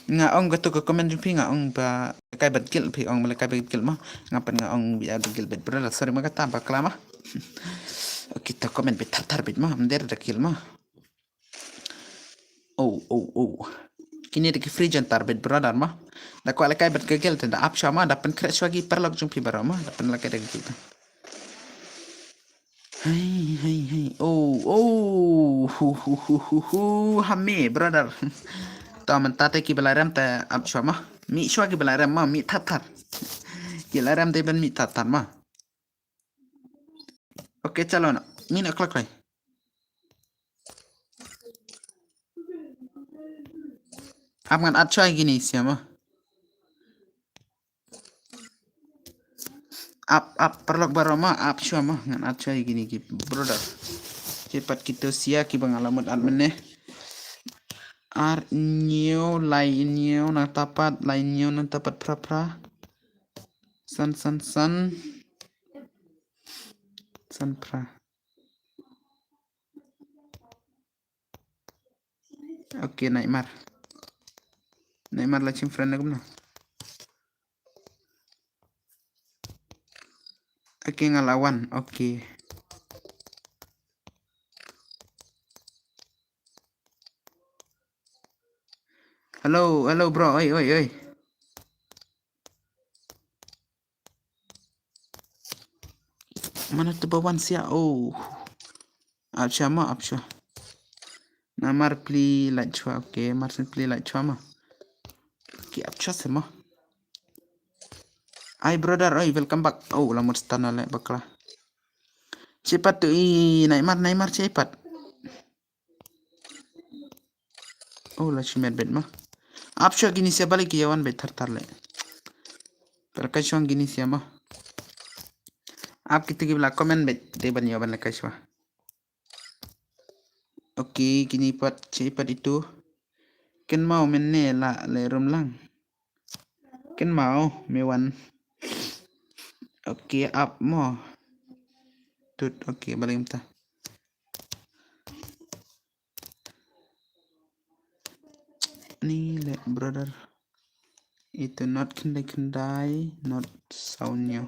Nga ong kato ka comment jong phi, nga ong ba lehkai bad guild, phi ong ba lehkai bad guild ma. Nga pat nga ong ba ïa da guild beit brother, sorry ma kata bakla ma. Okay, to comment beit thar thar beit ma, mdara da guild ma. Oh, oh, oh. Kine da ki free jan tar beit brother ma. Da kwah lehkai bad ka guild te da ap shuwa ma, da pynkhreh shuwa ki paralok jong phi baroh ma, da pynlehkai da ka guild. Hai, hai, hai. Oh, oh. Hu, hu, hu, hu, hu. Ha me, brother. To mynta te ki ba la rem te ap shuwa ma. Mih shuwa ki ba la rem ma, mih thar thar. Ki la rem te ban mih thar thar ma. Okay, chalo na. Ngi na klak lai. Ap ngan add shuwa ïa kine sia ma. Ap, ap, paralok baroh ma, ap shuwa ma, ngan add shuwa ïa kine ki brother. Ki pat kito sia kiba nga la mut add mynne. Ar hynñiew, lai hynñiew, nangta pat, lai hynñiew, nangta pat phra phra. San, san, san. San phra. Okay, Nightmare. Nightmare la chim friend na kumno. Okay, nga la wan. Okay. Hello, hello bro. Oi, oi, oi. Mano to ba wan sia? Oh. Ap shuwa ma, ap shuwa. Amar pli lait chwa, okay, amar pli lait chwa ma. Okay, ap chwa se ma. Ai brother, oi, welcome back. Oh, la mut stan ale bakla. Chepat tu i naimar, naimar chepat. Oh, la chimet bet ma. Ap chwa gini sia balik ya wan bet thar thar le. Per ka chwa gini sia ma. Ap kita ki bla comment bet te ban ya ban le ka chwa. Okay, kini pat, chepat itu. Ken mau men ne la le rum lang. Ken mau me wan. Okay, ap mo. Tut, okay, balik mta. Ni le brother. Itu not khyndai khyndai, not saw hynñiew.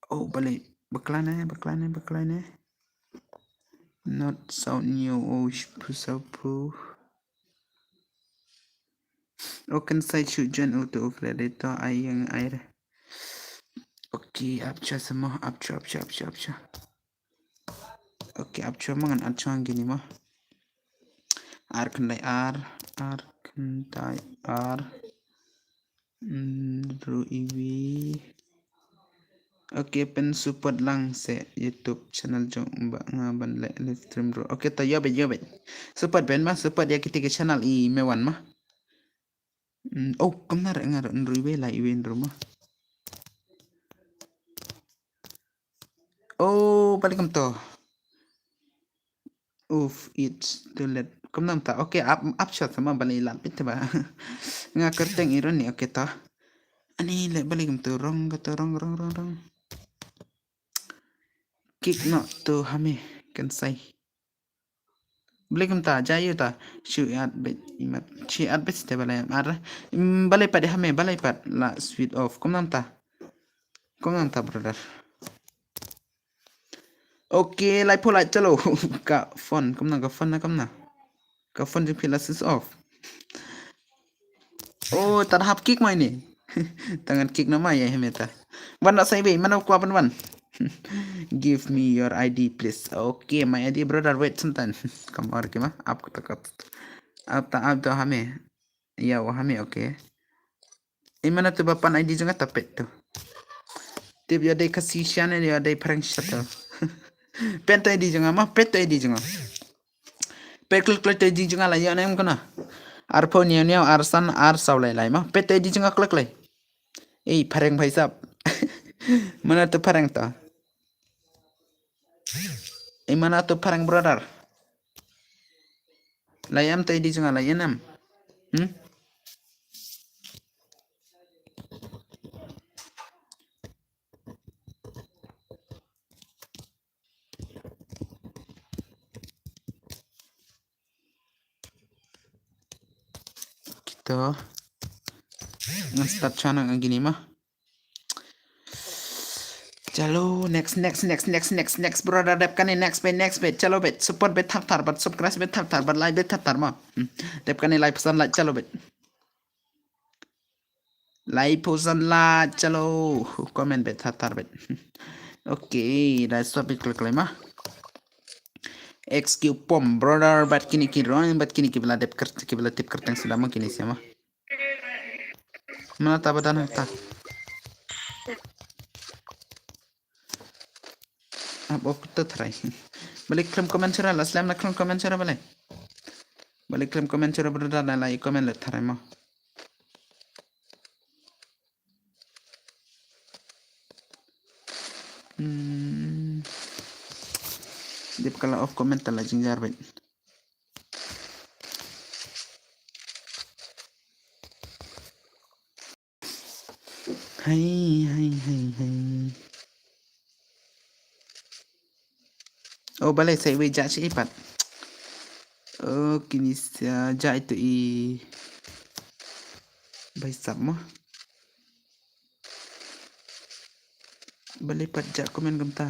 Oh, balik. Bakla ne, bakla ne, bakla ne. Not saw hynñiew, oh, shiphew saw phew. Oh, kan sai shu jan utu ufle de to ai yang ai re. Okay, ap chwa se ma, ap chwa, ap chwa, ap chwa, ap chwa. Okay, ap chwa ma ngan ap chwa gini ma. Ar khyndai ar, ar khyndai ar. Hmm, ru iwi. Okay, pyn support lang se YouTube channel jong ba nga ban le live stream ru. Okay, to yo bet, yo bet. Support ben ma, support ya kiti ki channel i me wan ma. Hmm, oh, kamna re nga ru iwi la iwi ru ma. Oh, balik kam to. Uf, it's too late. Kumnam ta. Okay, ap, ap shot sama balik ilat bit ba. Nga kerteng iron ni, okay ta. Ani le balik kam to rong ka to rong rong rong rong. Kick no to hame kan sai. Balik kam ta, jayu ta. Shu at bit imat. Shi at bit ste balik ar. Balik pat hame, balik pat la sweet off. Kumnam ta. Kumnam ta brother. Okay, lai pulai chalo. Ka phone, kumna ka phone na kumna. Ka phone jingphi la switch off. Oh, ta hap kick mai ni. Tangan kick na mai ya hemeta. Wan na sai be, mana kwa ban wan. Give me your I D, please. Okay, my I D, brother, wait sometime. Come on, kima, up kata kata. Up ta up to hame. Ya, wa hame, okay. Imana tu ba pan I D jong nga ta pet tu. Tip ya dei Khasi shan ya dei phareng shata. Pet tu I D jong nga ma, pet tu I D jong nga. Pet klik klik tu I D jong nga la ya nem kana. Arphew niaw niaw arsan arsaw lai lai ma. Pet tu I D jong nga klik lai. Ei phareng bhai sab. Mana tu phareng ta. Ei mana tu phareng brother. Lai em tu I D jong nga lai em. Hmm? Kita ngan start channel lagi ni mah. Chalo, next, next, next, next, next, next, brother, dep kane next bet, next bet, chalo bet, support bet thar thar, bat subscribe bet thar thar, bat like bet thar thar ma. Hmm. Dep kane like phew san like, chalo bet. Like phew san like, chalo, comment bet thar thar bet. Okay, da stop bet klik lai ma. X Q pom, brother, bat kini ki run, bat kini ki bela dep ker, ki bela tip kerteng sudah ma kini siama. Mana ta ba dan ta. Ap op ta try. Balik khlem comment sura la, slem na khlem comment sura balik. Balik khlem comment sura brother la, la comment le try ma. Hmm. Dep kala off comment ta la jingjar bet. Hai, hai, hai, hai. Oh, balei sa iwei ja shi ipat. Oh, kini sa ja itu i. Bai sap mo. Balei pat ja comment kumta.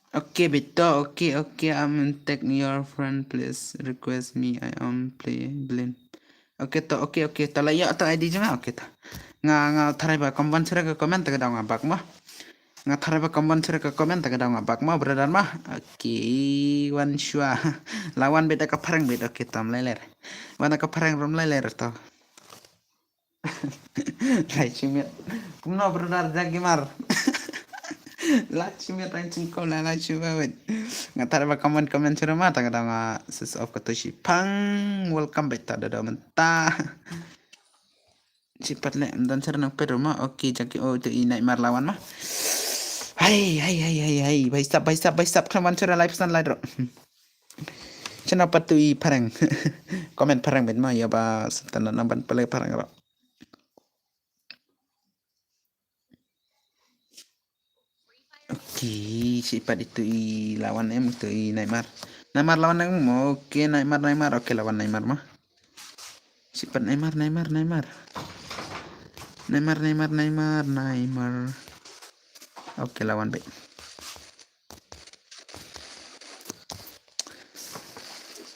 Okay, bit to. Okay, okay, I'm in tag your friend, please request me. I am play Blend. Okay to, okay, okay. To la ïoh to I D jong nga, okay to. Nga, nga tharai ba kam wan shuwa ka comment ta ka daw nga bak mo. Nga tharai ba kam wan shuwa ka comment ta ka daw nga bak mo, brother mo. Okay, wan shuwa. La wan bit da ka phareng bit, okay to, ym lei ler. Wan da ka phareng ruh ym lei ler to. Lai shi miet. Kumno brother Jagimar? Lai shi miet, rang jingkol, lai shi miet. Nga tharai ba comment, comment shuwa ma, ta ka daw nga switch off ka to shi pang. Welcome back ta da daw mynta. Shi pat leh, ym don shuwa nang pet ruh ma. Okay, Jagi, oh, to i Nightmare la wan ma. Hai, hai, hai, hai, hai. Bhai sab, bhai sab, bhai sab, khlem wan shuwa lai phew san lai ruh. Chana pat to i phareng. Comment phareng bit ma, ïa ba Sultan nang ban pynleh phareng ruh. Okay, shi pat ito i la wan em, ito i Nightmare. Nightmare la wan em, okay, Nightmare, Nightmare, okay, la wan Nightmare ma. Shi pat Nightmare, Nightmare, Nightmare. Nightmare, Nightmare, Nightmare, Nightmare. Okay, la wan bit.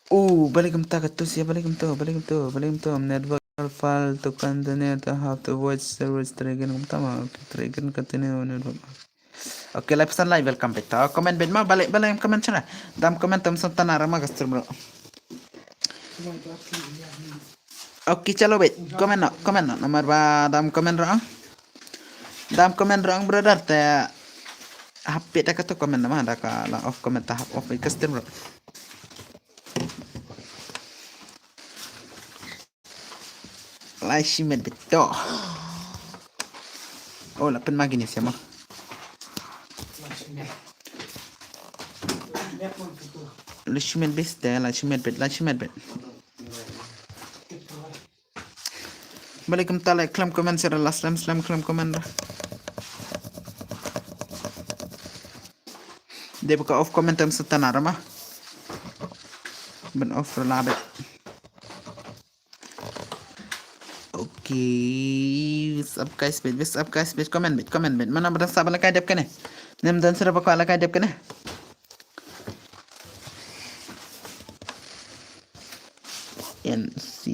Oh, balei kumta ka to sia, balei kumta, balei kumta, balei kumta. Network file to continue to have to watch service trigger kumta ma. Okay, trigger continue network. Okay, lai phew san lai, welcome back. To comment bit ma, balei, balei comment shuwa. Dam comment tam san tana rama ka stream ruh. Okay, chalo bit. Comment noh, comment noh. Namar ba dam comment ruh. Dam comment ruh brother te. Hap bit da ka to comment namar da ka la off comment ta hap off ka stream ruh. Lai shi miet bit to. Oh, la pynmang kine sia ma. Lai shi miet bit te, lai shi miet bit, lai shi miet bit. Balei kumta leh khlem comment shuwa, la slem slem khlem comment ruh. Dei ba ka off comment tam sa tana rama. Ban off ruh la bit. Okay, what's up guys, bit, what's up guys, bit, comment bit, comment bit. Mano ba dang sah ban lehkai dep kane? Ym don shuwa ba kwah lehkai dep kane? N C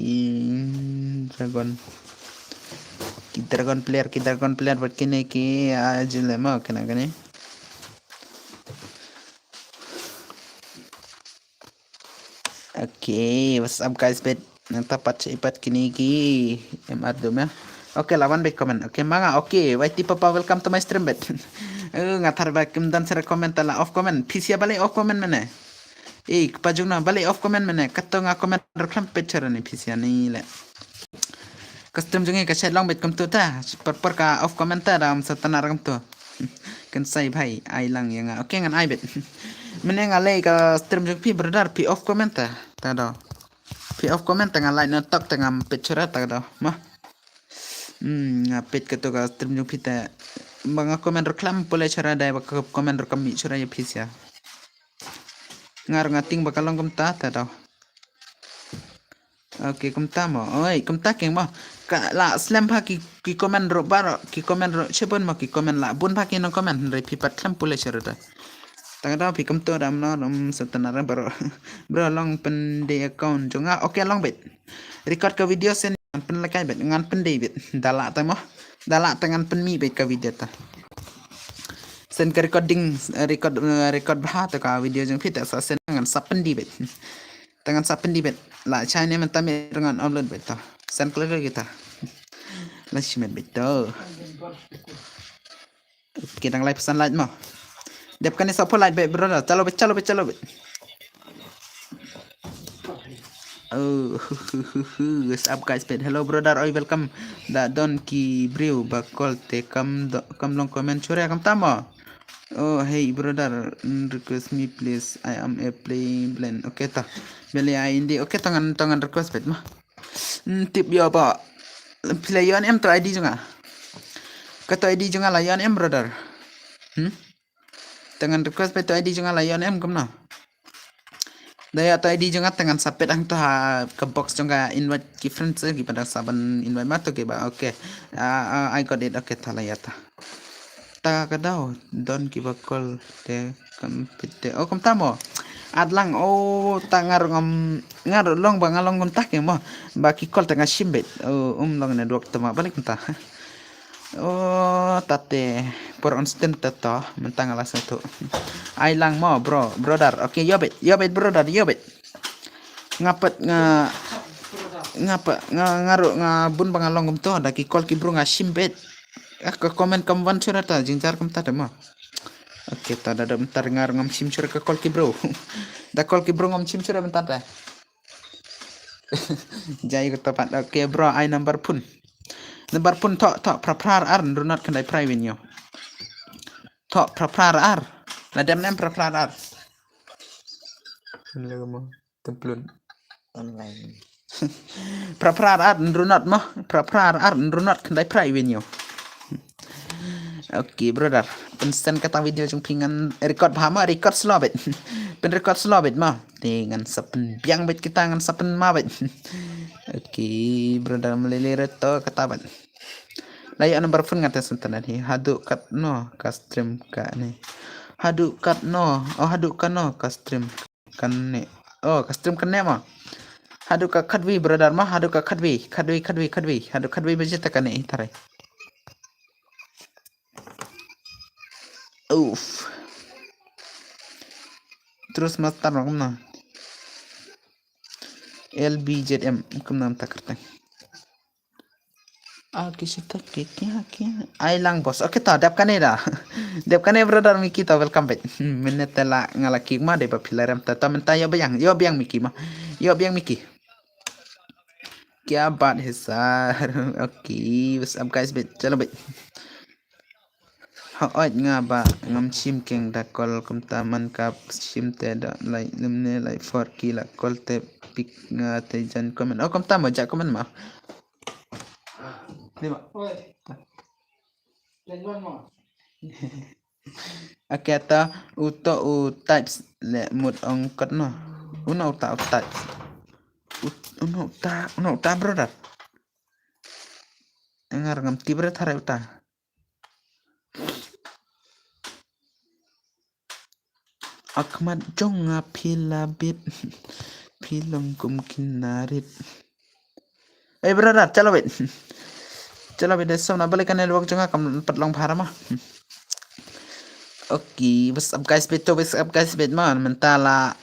Dragon. Ki Dragon player, ki Dragon player bad kine ki, ah, jilema kane kane. Okay, what's up guys, bit? Nangta pat sha i pat kine ki M R dum ya. Okay, la wan bit comment. Okay, ma nga. Okay, Y T Papa, welcome to my stream bit. Eh, nga tharai ba kim don shuwa comment ta la off comment. Phi sia balei off comment mynne? Eh, kpa jong no balei off comment mynne? Kato nga comment ruh khlem peit shuwa ne phi sia ne leh. Ka stream jong ngi ka shet long bit kumto ta. Por por ka off comment ta da ym sa tana ruh kumto. Kan sai bhai, ai lang ïa nga. Okay, ngan ai bit. Mynne nga leh ka stream jong phi brother, phi off comment ta. Ta do. Phi off comment ta nga like na tok ta ngam peit shuwa ta do. Ma. Hmm, nga peit kato ka stream jong phi ta. Ba nga comment ruh khlem pule shuwa dei ba ka comment ruh kam mih shuwa ïa phi sia. Nga ruh nga tieng ba ka long kumta ta do. Okay, kumta mo. Oi, kumta keng mo. Ka la slem bha ki, ki comment ruh baroh, ki comment ruh shibun mo, ki comment la bun bha ki nong comment, hynrei phi pat khlem pule shuwa ruh ta. Tang da phi kumto da mno rum sa tana ruh baroh. Bro, long pyndei account jong nga. Okay, long bit. Record ka video shen ngan pynlehkai bit, ngan pyndei bit. Da lah ta mo. Da lah ta ngan pynmih bit ka video ta. Shen ka recording, eh, record, eh, record bha ta ka video jong phi ta sa shen ngan sa pyndei bit. Ta ngan sa pyndei bit. La shai ne mynta mih ruh ngan upload bit to. San klet kita. La shimet bit to. Kita ngan lai phew san like mo. Dep kane sa phew like bit brother. Chalo bit, chalo bit, chalo bit. Oh, what's up guys, bit. Hello brother, oi welcome. Da don ki briew ba call te kam do, kam long comment shuwa kam tamo. Oh, hey brother, mm, request me please. I am a playing Blend. Okay ta. Beli ai indi. Okay, tangan, tangan request bit ma. Mm, tip yo ba. Play yon em to I D jong nga. Ka to I D jong nga la yon em brother. Hmm? Tangan request bit to I D jong nga la yon em kumno. Da ïa to I D jong nga tangan sa peit hangto ha ka box jong ka invite ki friends, eh, ki ba dang sa ban invite ma to ki ba. Okay. Ah, ah, I got it. Okay, ta la ïa ta. Ta ka daw don ki ba call te kam pit te. Oh, kumta mo. At lang, oh, ta ngar ngam, ngar long ba nga long kumta ke mo. Ba ki call te nga shim beit. Oh, um long network te ma balik kumta. Oh, tate por instant te to, mynta nga la satu. Ai lang mo, bro, brother. Okay, yo beit, yo beit, brother, yo beit. Nga pat nga, nga pat nga, nga ruh nga bun ba nga long kumto, da ki call ki bru nga shim beit. Ah, ka comment kam wan shuh ra ta, jingjar kumta te mo. Okay, ta da, da mynta nga ruh ngam shim shuh ra ka call ki bru. Da call ki bru ngam shim shuh ra mynta te. Jai ko to pat. Okay, bro, ai number phone. Number phone to, to, phra phra ar, nrunot khyndai phra win yo. To, phra phra ar. La dem nem phra phra ar. Hello mo. Templun. Online. Phra phra ar, nrunot mo. Phra phra ar, nrunot khyndai phra win yo. Okay, brother. Pyn send kata video jong phi ngan record bha ma, record slow beit. Pyn record slow beit ma. Te ngan sa pynbiang beit kita, ngan sa pynma beit. Okay, brother, mlele reto kata beit. La ïa number phone nga te sa internet hi. Haduh katno ka stream kane. Haduh katno. Oh, haduh katno ka stream kane. Oh, ka stream kane ma. Haduh ka khatwi, brother ma, haduh ka khatwi, khatwi, khatwi, khatwi. Haduh khatwi baje ta kane hi tharai. Uff. Terus master ma kumno. L B Z M kumno ta kyrteng. Ah, ki sita ki, ki, ki. Ai lang boss. Okay, ta dep kane da. Dep kane brother Miki, ta welcome back. Mynne te la nga la kick ma, dei ba phi la rem ta, ta mynta ïoh biang, ïoh biang Miki ma. Ïoh biang Miki. Kya baat hai sir? Okay, what's up guys, beit, chalo beit. Hooid nga ba ngam shim keng da call kumta, man ka shim te da lai lymne lai for ki la call te pick nga te jan comment. Oh, kumta mo, ja comment ma. Ni ma. Oi. Len wan mo. Okay, ta uto u types le mut ong kot no. Uno uta u types. Ut-, uno uta, uno uta brother. Ngar ngam tip re tharai uta. Akhmat jong nga phi la bit. Phi long kum kinarit. Eh, brother, chalo beit. Chalo beit, dei som na balik ka network jong nga kam pat long bha ra ma. Okay, what's up guys, beit to, what's up guys, beit ma, mynta la.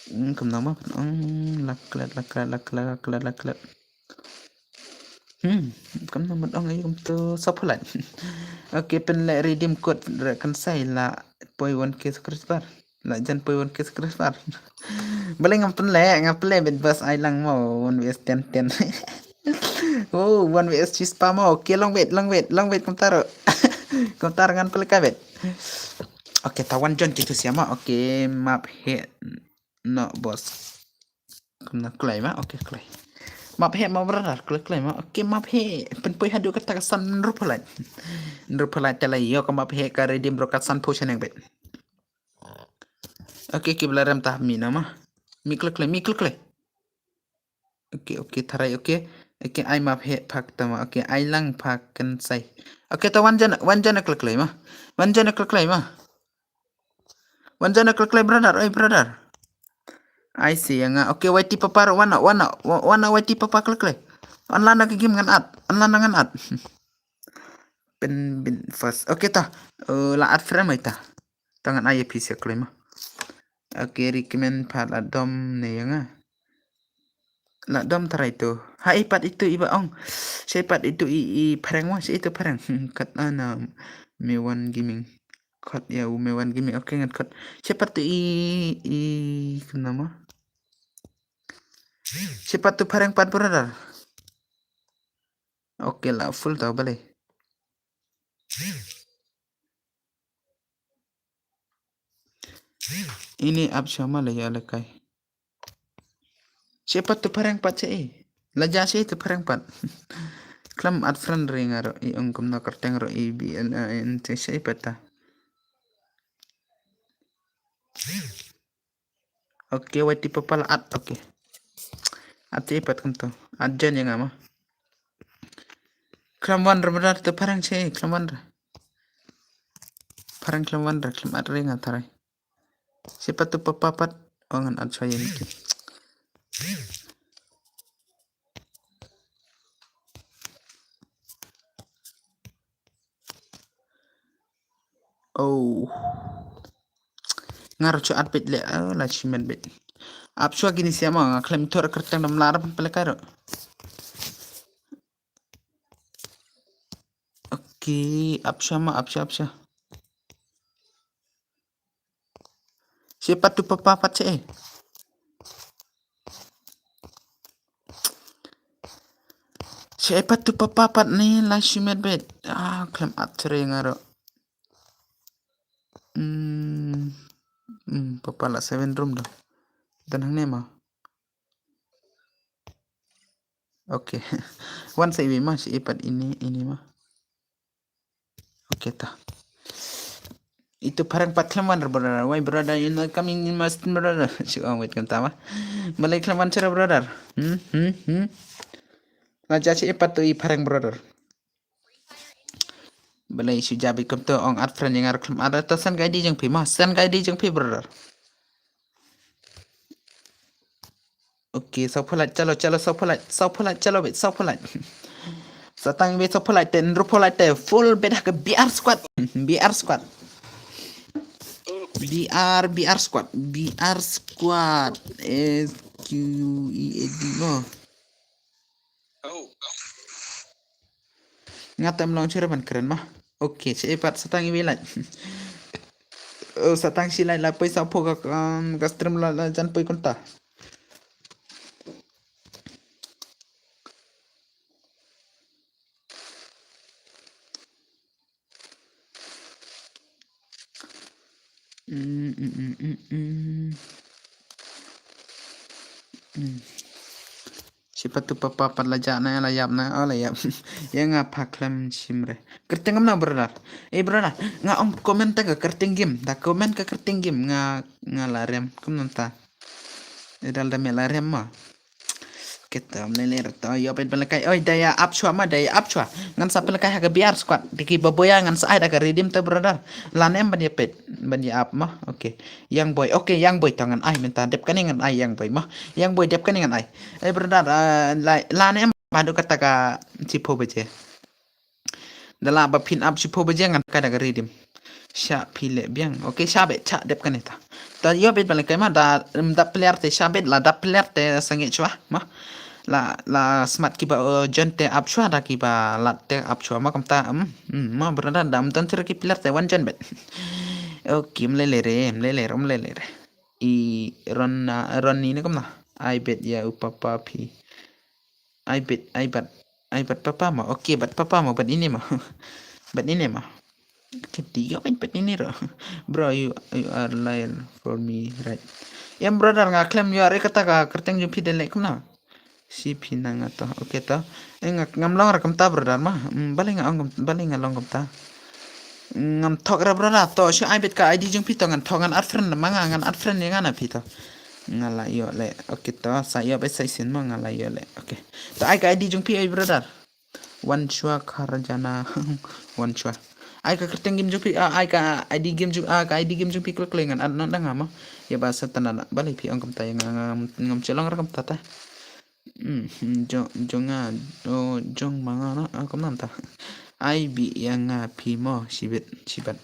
Hmm, kumno ma, hmm, la klet, la klet, la klet, la klet, la klet. Hmm, kumno ma ong ai kumto sa phalat. Okay, pynleh redeem code re kan sai la poi one K subscriber. La jan poi one K subscriber. Balei ngam pynleh, ngam pynleh beit boss, ai lang mo one V S ten ten. Oh, one V S chi spah mo. Okay, long beit, long beit, long beit kumta ruh. Kumta ruh ngan pynleh kai beit. Okay, ta wan jon kitu sia ma. Okay, map heh. No, boss. Kumno kloi ma? Okay, kloi. Map heh ma brother, kloi, kloi ma. Okay, map heh. Pynpoi haduh kata ka san hynriew phalat. Hynriew phalat te la ïoh ka map heh ka redeem bro ka san phew shyneng beit. Okay, ki ba la rem ta mih na ma. Mih kloi, kloi, mih kloi, kloi. Okay, okay, tharai, okay. Okay, ai map heh phak ta ma. Okay, ai lang phak kan sai. Okay, ta wan jan, wan jan kloi, kloi ma. Wan jan kloi, kloi ma. Wan jan kloi kloi brother, oi brother. Ai si ïa nga. Okay, Y T papa ruh wan na, wan na, wa-, wan na Y T papa kloi kloi. Wan lan na ka game ngan at, wan lan na ngan at. Pynbit first. Okay ta. Uh, la add friend mai ta. Ta ngan ai ïa phi sa kloi ma. Okay, recommend pat la dom ne ïa nga. La dom tharai tu. Ha i pat itu i ba ong. Sa i pat itu i, i phareng wa, sa itu phareng. Kat ana Mewan Gaming. Kot ïa u Mewan Gaming. Okay, ngan kot. Sa i pat tu i, i, kumno ma? Sa i pat tu phareng pat brother. Okay, la full tau balei. Ini app shama la ïa la kai. Sa i pat tu phareng pat sa i. La ja sa i tu phareng pat. Khlem add friend ri nga ruh i ong kumno kyrteng ruh i B L A N sa i pat ta. Okay, Y T papa la add, okay. Add sa i pat kumto. Add join ïa nga ma. Khlem wan ra brother tu phareng sa i, khlem wan ra. Phareng khlem wan re, khlem at re nga tharai. Shi pat tu papa pat. Oh, ngan at shwa ïa ki. Oh. Nga ruh shu at beit le, oh, la shimet beit. Ap shwa kine sia ma, nga khlem ithor kyrteng dam lar ban pele kai ruh. Okay, ap shwa ma, ap shwa, ap shwa. Shi pat tu papa pat shi. Shi pat tu papa pat ni la shimet beit. Ah, khlem at shere nga ruh. Hmm. Hmm, papa la seven room dah. Dan hangne ma. Okay. Wan sa iwi ma, shi pat ini, ini ma. Okay ta. Itu phareng pat khlem wan re brother. Why brother, you not coming in my stream brother? Shu ong wait kumta ma. Balei khlem wan shere brother? Hmm, hmm, hmm. La ja shi pat tu i phareng brother. Balei shu ja beit kumta, ong add friend ïa nga ruh khlem add, to send ka I D jong phi ma, send ka I D jong phi brother. Okay, saw phew lait, chalo, chalo, saw phew lait, saw phew lait, chalo beit, saw phew lait. Sa tang beit saw phew lait te, hynriew phew lait te, full beit ha ka B R squad, B R squad. B R, B R squad, B R squad, S Q E A D mo. Nga tam long shere ban kren ma. Okay, shi pat sa tang iwi lait. Oh, sa tang shi lait la poi saw phew ka, um, ka stream la, la jan poi kumta. Mm, mm, mm, mm, mm. Mm. Shi pat tu papa pat la ja na, la ïap na, oh, la ïap. Ïa nga pha khlem shim re. Kyrteng kumno brother? Eh brother, nga ong comment ta ka kyrteng game. Da comment ka kyrteng game nga, nga la rem. Kumno ta? Dal da me la rem ma. Kita mlele to ïoh peit pelekai. Oi, da ïa ap shwa ma, da ïa ap shwa. Ngan sa pelekai ha ka B R squad. Diki baboya ngan sa ai da ka redeem te brother. Lan em ban ïa peit, ban ïa ap ma. Okay. Young boy. Okay, young boy to ngan ai mynta. Dep kane ngan ai young boy ma. Young boy dep kane ngan ai. Eh brother, ah, la, lan em ba du kata ka shiphew baje. Da lah ba phin ap shiphew baje ngan kai da ka redeem. Sha phi leh biang. Okay, sha beit, sha dep kane ta. Ta ïoh beit ban leh kai ma da, em, da player te sha beit la da player te sangeh shwa ma. La, la smat kiba, uh, jon te ap shwa da kiba lat te ap shwa ma kumta, em, em, ma brother da em don shuh ki player te wan jon beit. Okay, mlele re, mlele re, mlele re. I ron na, ron ni ne kumna. Ai beit ïa u papa phi. Ai beit, ai bad, ai bad papa ma. Okay, bad papa ma, bad ini ma. Bad ini ma. Kiti yo bad, bad ini ro. Bro, you, you are liar for me, right? Em brother nga khlem ïoh re kata ka kyrteng jong phi de leh kumno. Shi phi na nga to. Okay to. Eh nga ngam long ra kumta brother ma. Hmm, balei nga ong kum-, balei nga long kumta. Ngam thok ra brother to, shu ai beit ka I D jong phi to ngan thok ngan add friend ma nga ngan add friend ïa nga na phi to. Nga la ïoh leh. Okay to, sa ïoh beit sa shisien ma nga la ïoh leh. Okay. To ai ka I D jong phi ai brother. Wan shwa khar jana. Wan shwa. Ai ka kyrteng game jong phi, ah, ai ka I D game jong, ah, ka I D game jong phi klik klik ngan add na nga ma. Ïa ba sa tana na. Balei phi ong kumta ïa nga ngam, ngam shu long ra kumta ta. Hmm, jong, jong nga, oh, jong ma nga na, ah, kumno mynta. Ai beit ïa nga phi mo, shibit, shibat.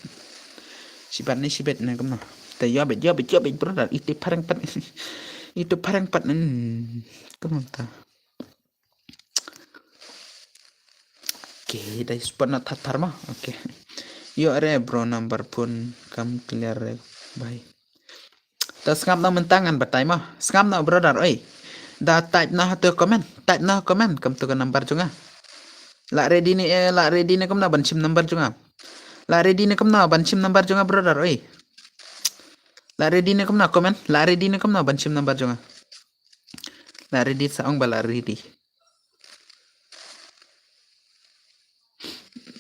Shibat ne shibit ne kumno. Te ïoh beit, ïoh beit, ïoh beit brother, ito phareng pat. Ito phareng pat, hmm, kumno mynta. Okay, dei spot na that thar mo. Okay. Ïoh re bro number phone kam clear re bhai. To sngap noh mynta ngan batai mo. Sngap noh brother oi. Da type noh ha tu comment. Type noh comment kam tu ka number jong nga. La ready ne, eh, la ready ne kumno ban shim number jong nga. La ready ne kumno ban shim number jong nga brother oi. La ready ne kumno comment. La ready ne kumno ban shim number jong nga. La ready sa ong ba la ready.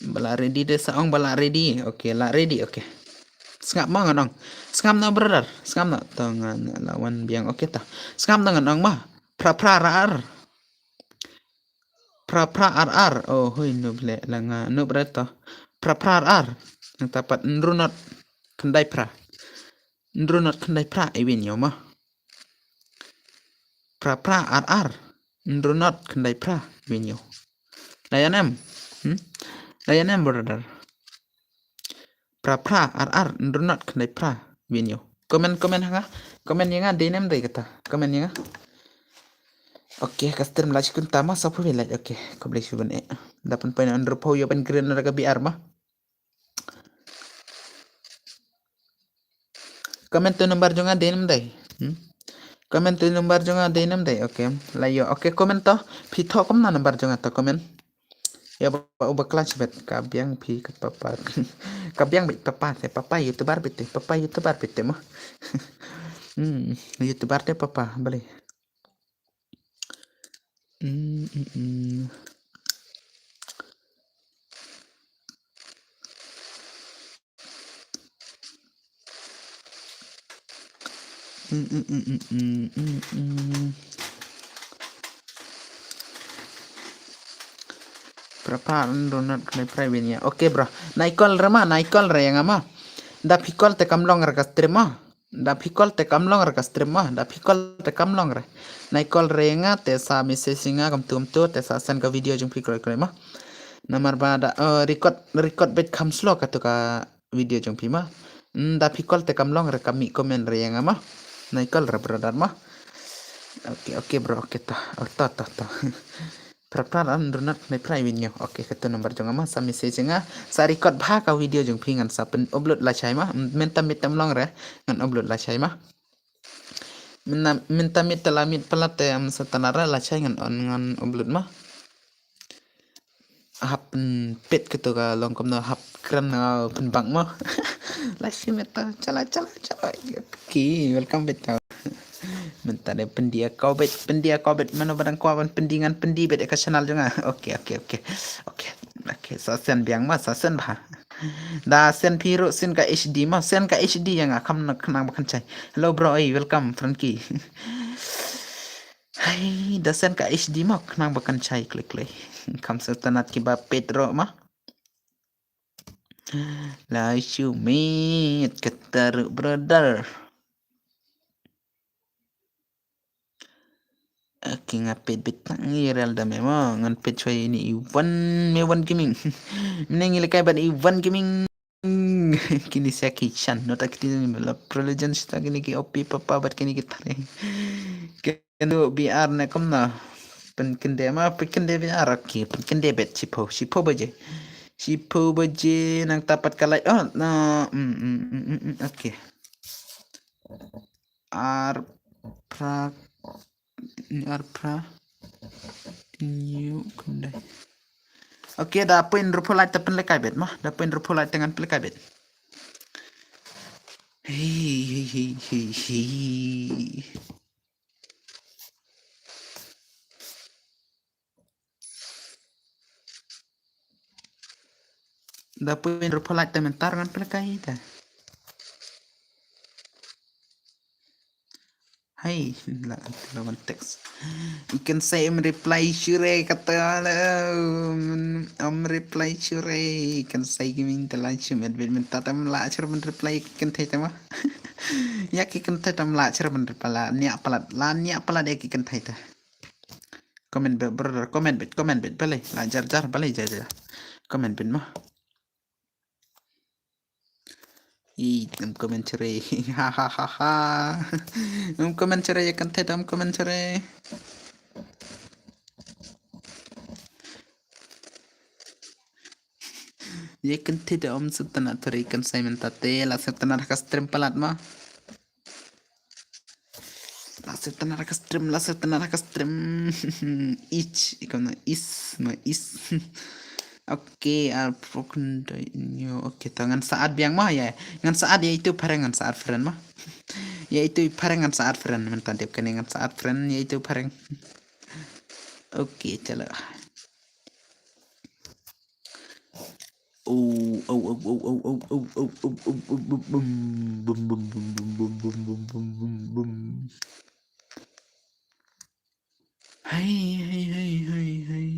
Ba la ready de sa ong ba la ready. Okay, la ready, okay. Sngap mo ngan ong. Sngap noh brother. Sngap noh. To ngan la wan biang. Okay to. Sngap noh ngan ong mo. Phra phra ra ar. Phra phra ar ar. Oh, hoi, nub le la nga nub re to. Phra phra ar ar. Nangta pat hynriew not khyndai phra. Hynriew not khyndai phra i win ïoh mo. Phra phra ar ar. Hynriew not khyndai phra i win ïoh. La ïa nem. Hmm? La ïa nem, brother. Phra phra ar ar hynriew not khyndai phra i win ïoh. Comment, comment ha nga. Comment ïa nga, dei nem dei kata. Comment ïa nga. Okay, ka stream la shi kynta mo, saphew wei lait. Okay, khublei shibun eh. Da pynpoi na hynriewphew ïoh ban kren na ka B R mo. Comment to number jong nga dei nem dei. Hmm? Comment to number jong nga dei nem dei. Okay, la ïoh. Okay, comment to. Phi thoh kumno number jong nga to comment. Ïa ba uba khlaiñ beit ka biang phi ka papa. Ka biang beit papa te, papa YouTuber beit te, papa YouTuber beit te mo. Hmm, YouTuber te papa, balei. Hmm, hmm, hmm. Hmm, hmm, hmm, hmm, hmm, hmm, hmm. Phra phra hynriew not khyndai phra i win ïa. Okay, bro. Nai call re mo, nai call re ïa nga mo. Da phi call te kam long re ka stream mo. Da phi call te kam long re ka stream mo. Da phi call te kam long re. Nai call re ïa nga te sa message ïa nga kumtu kumtu te sa send ka video jong phi kloi kloi mo. Namar ba da, eh, record, record beit kham slow katu ka video jong phi mo. Hmm, da phi call te kam long re, kam mih comment re ïa nga mo. Nai call re, brother mo. Okay, okay, bro, okay, to. Oh, to, to, to. Phra phra hynriew not khyndai phra i win ïoh. Okay, katu number jong nga mo, sa message ïa nga. Sa record bha ka video jong phi ngan sa pyn upload lashai mo. Mynta miet tam long re, ngan upload lashai mo. Mynta, mynta miet te la miet palat te ym sngewtynnat re, lashai ngan on, ngan upload mo. Hap pynpeit katu ka long kumno, hap kren nga pynbang mo. Lashai mynta, chala, chala, chala. Okay, welcome back to. Mynta dei pyndia kau beit, pyndia kau beit, mano ba dang kwah ban pyndi ngan pyndi beit ka channel jong nga. Okay, okay, okay. Okay. Okay, sa send biang mo, sa send bha. Da send phi ruh send ka H D mo, send ka H D ïa nga, kham na khnang ba kan shai. Hello bro, oi, welcome Frankie. Hai, da send ka H D mo, khnang ba kan shai kloi kloi. Kham sngewtynnat kiba peit ruh mo. La shu miet kata ruh, brother. Okay, nga peit beit tang i rel da me mo, ngan peit shuwa ïa ini i wan me wan gaming. Mynne ngi lehkai bad i wan gaming. Kine sa ki chan, nota kine la religion sta kine ki O P papa bad kine ki thare. Kine B R ne kumno. Pynkyndit ma, pynkyndit B R, okay, pynkyndit beit shiphew, shiphew baje. Shiphew baje nangta pat ka live, oh, no, mm, mm, mm, mm, mm, okay. Ar phra, ar phra hynñiew khyndai. Okay, da poi hynriewphew lait te pynlehkai beit mo, da poi hynriewphew lait te ngan pynlehkai beit. Hei, hei, hei, hei, hei. Da poi hynriewphew lait te mynta ngan pynlehkai te. Hai, la, la wan text. I Khynsai ym reply shuh re kata la, ym, ym reply shuh re. I Khynsai Gaming te la shu met beit mynta te ym lah shuh ban reply ki kynthei te mo. Ïa ki kynthei te ym lah shuh ban reply, la niah palat, la niah palat ïa ki kynthei te. Comment beit brother, comment beit, comment beit, balei la jar jar, balei jar jar. Comment beit mo. Ih, ym comment shuh re. Ha ha ha ha. Ym comment shuh re ïa kynthei, ym comment shuh re. Ïa kynthei ym sngewtynnat shuh re, i Khynsai mynta te la sngewtynnat ha ka stream palat mo. La sngewtynnat ha ka stream, la sngewtynnat ha ka stream. Ich, i kumno is, ma is. Okay, ar phra khyndai hynñiew. Okay, to ngan sa add biang mo ïa. Ngan sa add ïa itu phareng, ngan sa add friend mo. Ïa itu phareng ngan sa add friend, mynta dep kane ngan sa add friend ïa itu phareng. Okay, chalo. Hai, hai, hai, hai, hai.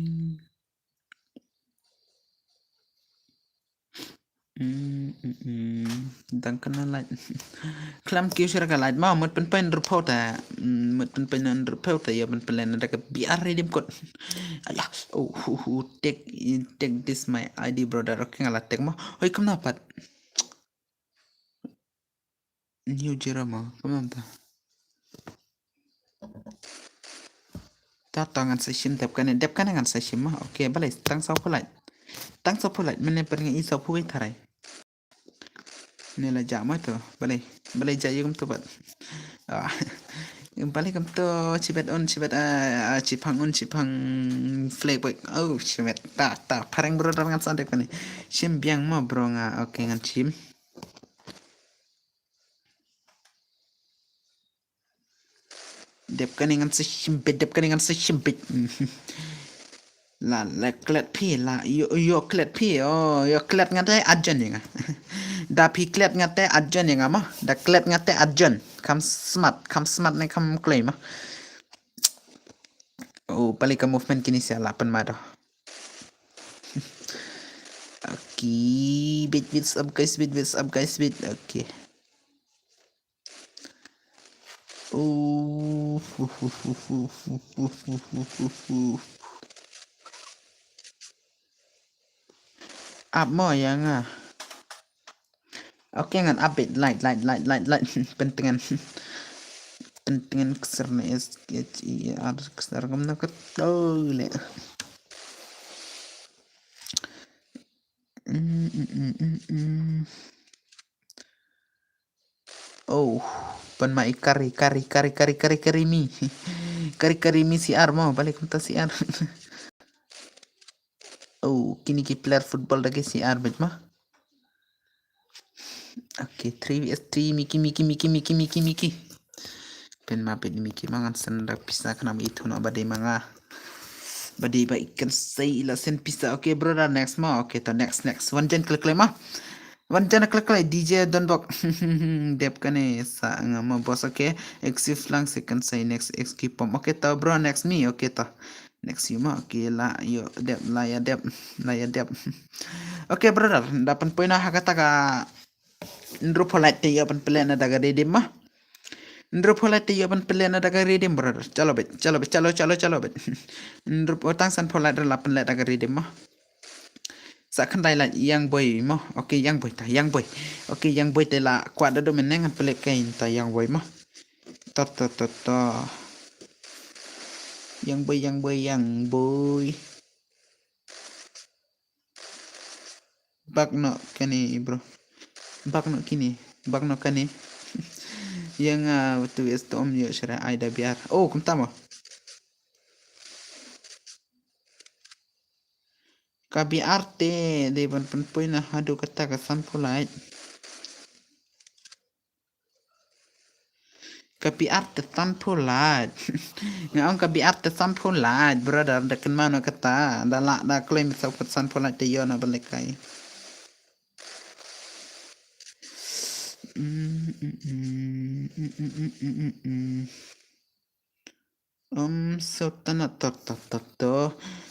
Dang kane light. Khlem kiew sha ka light ma, mut pynpei hynriewphew ta. Mut pynpei hynriewphew ta, ïa pynpei na da ka B R redeem code. Aya, oh, hu, hu, take, take this my I D brother. Okay, nga la take ma. Hoi, kumno pat? New Jira ma, kumno ta? Ta ta ngan sa shim dep kane, dep kane ngan sa shim ma. Okay, balei tang sawphew light. Tang sawphew light, mynne pat nga i sawphew wei tharai. Ne la jah ma to, balei, balei jah ïa kumto pat. Ah, balei kumto, shibet un, shibet, ah, ah, shipang un, shipang flag bek. Oh, shibet, ta, ta, phareng brother ngan sa dep kane. Shim biang ma bro nga, okay ngan shim. Dep kane ngan sa shim beit, dep kane ngan sa shim beit. La, la klet phi, la, ïoh, ïoh klet phi, oh, ïoh klet nga te arjan ïa nga. Da phi klet nga te arjan ïa nga ma, da klet nga te arjan. Kham smat, kham smat ne kham kloi ma. Oh, balei ka movement kine sa la pynmado. Okay, beit, beit, sub guys, beit, beit, sub guys, beit. Okay. Oh. Ap mo ïa nga. Okay, ngan ap beit, light, light, light, light, light. Pentengan. Pentengan ksar ne S H I R ksar ngam na kat. Oh, le. Mm, mm, mm, mm, mm. Oh, pan ma i kari, kari, kari, kari, kari, kari mi. Kari, kari mi C R mo, balei kumta C R. Oh, kine ki player football da ki C R beit ma. Okay, three V S three, Mickey, Mickey, Mickey, Mickey, Mickey, Mickey. Pynmap beit Mickey ma, ngan send da pisa khnang ba i thunok ba dei ma nga. Ba dei ba i kan sei la send pisa. Okay, brother, next ma. Okay, to next, next. Wan jan klik klik ma. Wan jan klik klik D J Donbok. Dep kane sa nga ma boss, okay. Exif lang second say next X Q pom. Okay, to bro, next me. Okay, to. Next ïa ma, okay, la ïa dep, la ïa dep, la ïa dep. Okay, brother, da pynpoi na ha kata ka hynriewphew light te ïa pynpei na da ka redeem ma. Hynriewphew light te ïa pynpei na da ka redeem, brother. Chalo beit, chalo beit, chalo, chalo, chalo beit. Hynriewphew tang sanphew light la pynleh da ka redeem ma. Sa khyndai light Young Boy ma. Okay, Young Boy ta, Young Boy. Okay, Young Boy te la kwah da dum ne ngan pynleh kein ta Young Boy ma. To, to, to, to. Young Boy, Young Boy, Young Boy. Bak noh kane, bro. Bak noh kine. Bak noh kane. Ïa nga, ah, tu is to om ïoh shara ai da B R. Oh, kumta mo. Ka B R te dei ban pynpoi na haduh kata ka sanphew light. Ka B R te sanphew light. Nga ong ka B R te sanphew light, brother, da kynmaw na kata, da lah da kloi mynta ka sanphew light te ïoh na ba lehkai. Mm, mm, mm. Um, sultana to, to, to, to.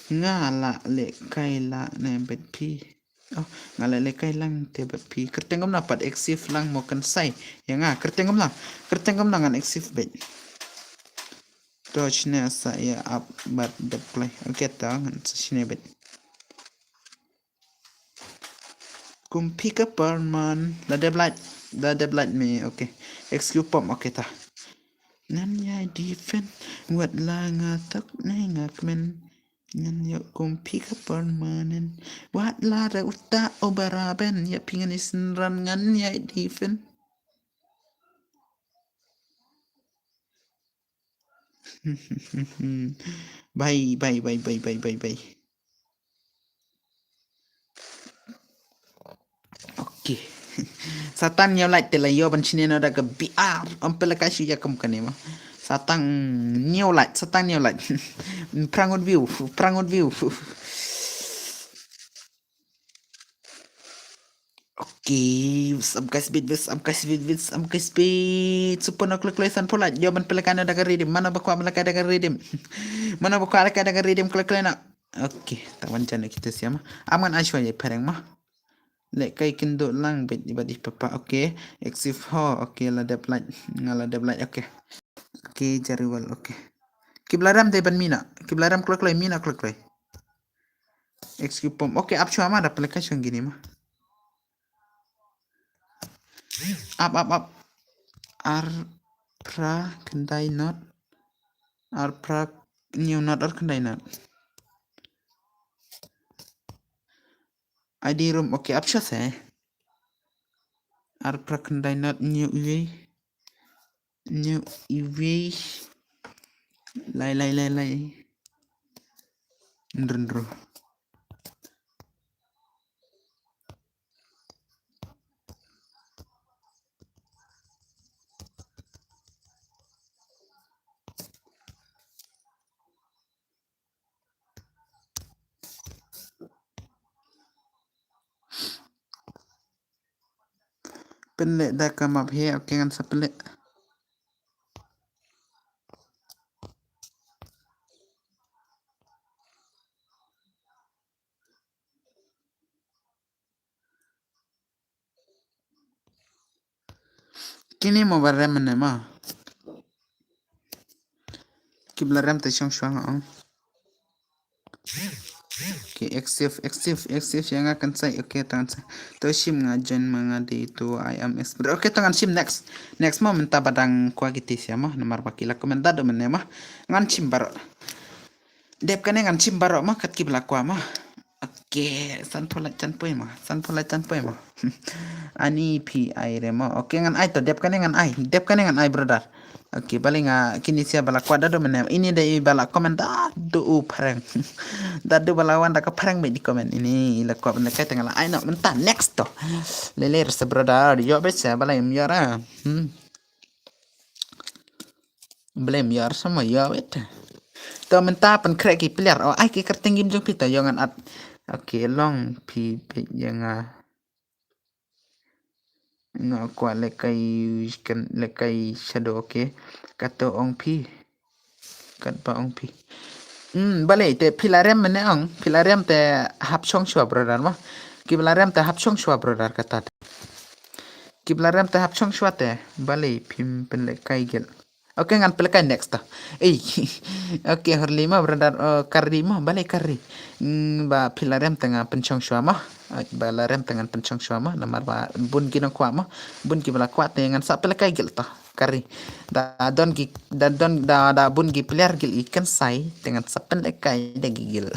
Nga la lehkai la ne bad phi. Oh, nga la lehkai lang te bad phi. Kyrteng kumno pat active lang mo kan sai. Ïa nga kyrteng kumno. Kyrteng kumno ngan active bad. To shne sa ïa ap bad dep kloi. Okay to ngan sa shne bad. Kum phi ka perman. La dep light. La dep light me. Okay. X Q pom. Okay ta. Ngan ïai defend. Wat la nga tak ne nga kmen. Ngan ïoh kum phi ka permanent. Wat la da uta o baraben. Ïa phi ngan isin ran ngan ïai defend. Bye, bye, bye, bye, bye, bye, bye. Okay. Sa tang hynñiew light te la ïoh ban shne noh da ka B R. Ym pynlehkai shuh ïa kum kane mo. Sa tang hynñiew light, sa tang hynñiew light. Phra ngut view, phra ngut view. Okay, what's up guys, bit, what's up guys, bit, what's up guys, bit. Super no klik klik sanphew light. Ïoh ban pynlehkai noh da ka redeem. Mano ba kwah pynlehkai da ka redeem. Mano ba kwah lehkai da ka redeem klik klik noh. Okay, ta wan jan kita siama. Am ngan ai shuwa ïa phareng mo. Lehkai kynduh lang bad i papa. Okay. Exif ho. Okay, la dep lait. Nga la dep lait. Okay. Okay, Jariwal. Okay. Ki ba la rem dei ban mih noh. Ki ba la rem kloi kloi, mih noh kloi kloi. Execute pom. Okay, ap shuwa ma, da pynlehkai shuwa kine ma. Ap, ap, ap. Ar phra khyndai not. Ar phra hynñiew not ar khyndai not. I D room, okay, ap shuwa se. Ar phra khyndai not hynñiew iwei. Hynñiew iwei. Lai, lai, lai, lai. Hynriew hynriew. Pynleh da ka map hi, okay, ngan sa pynleh. Kine mo ba rem ne ma. Ki ba la rem te shong shuwa nga ong. Okay, active, active, active, ïa nga kan sai. Okay, tang sai. To shim nga join ma nga dei to I am expert. Okay, tang ngan shim next. Next mo mynta ba dang kwah kiti sia mo. Namar ba ki la comment da do mynne mo. Ngan shim baroh. Dep kane ngan shim baroh mo kat ki ba la kwah mo. Okay, san phew lai san phew mo. San phew lai san phew mo. Ani phi ai re mo. Okay, ngan ai to, dep kane ngan ai. Dep kane ngan ai, brother. Okay, balei nga kine sia ba la kwah da do mynne. Ini dei ba la comment da do u prank. Da do ba la wan da ka prank bad i comment. Ini i la kwah ban lehkai te nga la ai noh mynta, next to. Lele rasa, brother. Ïoh bad sa balei em ïoh ra. Hmm. Balei em ïoh ra sa mo, ïoh bad. To mynta pynkhreh ki player. Oh, ai ki kyrteng game jong phi to, ïoh ngan add. Okay, long phi bad ïa nga. Nga kwah lehkai kan, lehkai Shadow, okay. Kato ong phi. Katba ong phi. Hmm, balei te phi la rem mynne ong, phi la rem te hap shong shuwa, brother mo. Ki ba la rem te hap shong shuwa, brother, kata. Ki ba la rem te hap shong shuwa te. Balei phim pynlehkai guild. Okay, ngan pynlehkai next to. Ei. Okay, Horli mo, brother, uh, Kari mo, balei Kari. Hmm, ba phi la rem te ngan pynshong shuwa mo. Ai, ba la rem te ngan pynshong shuwa mo, namar ba bun ki nongkwah mo. Bun ki ba la kwah te ngan sa pynlehkai guild to. Kari. Da don ki, da don, da, da bun ki player guild i kynsai te ngan sa pynlehkai da ki guild.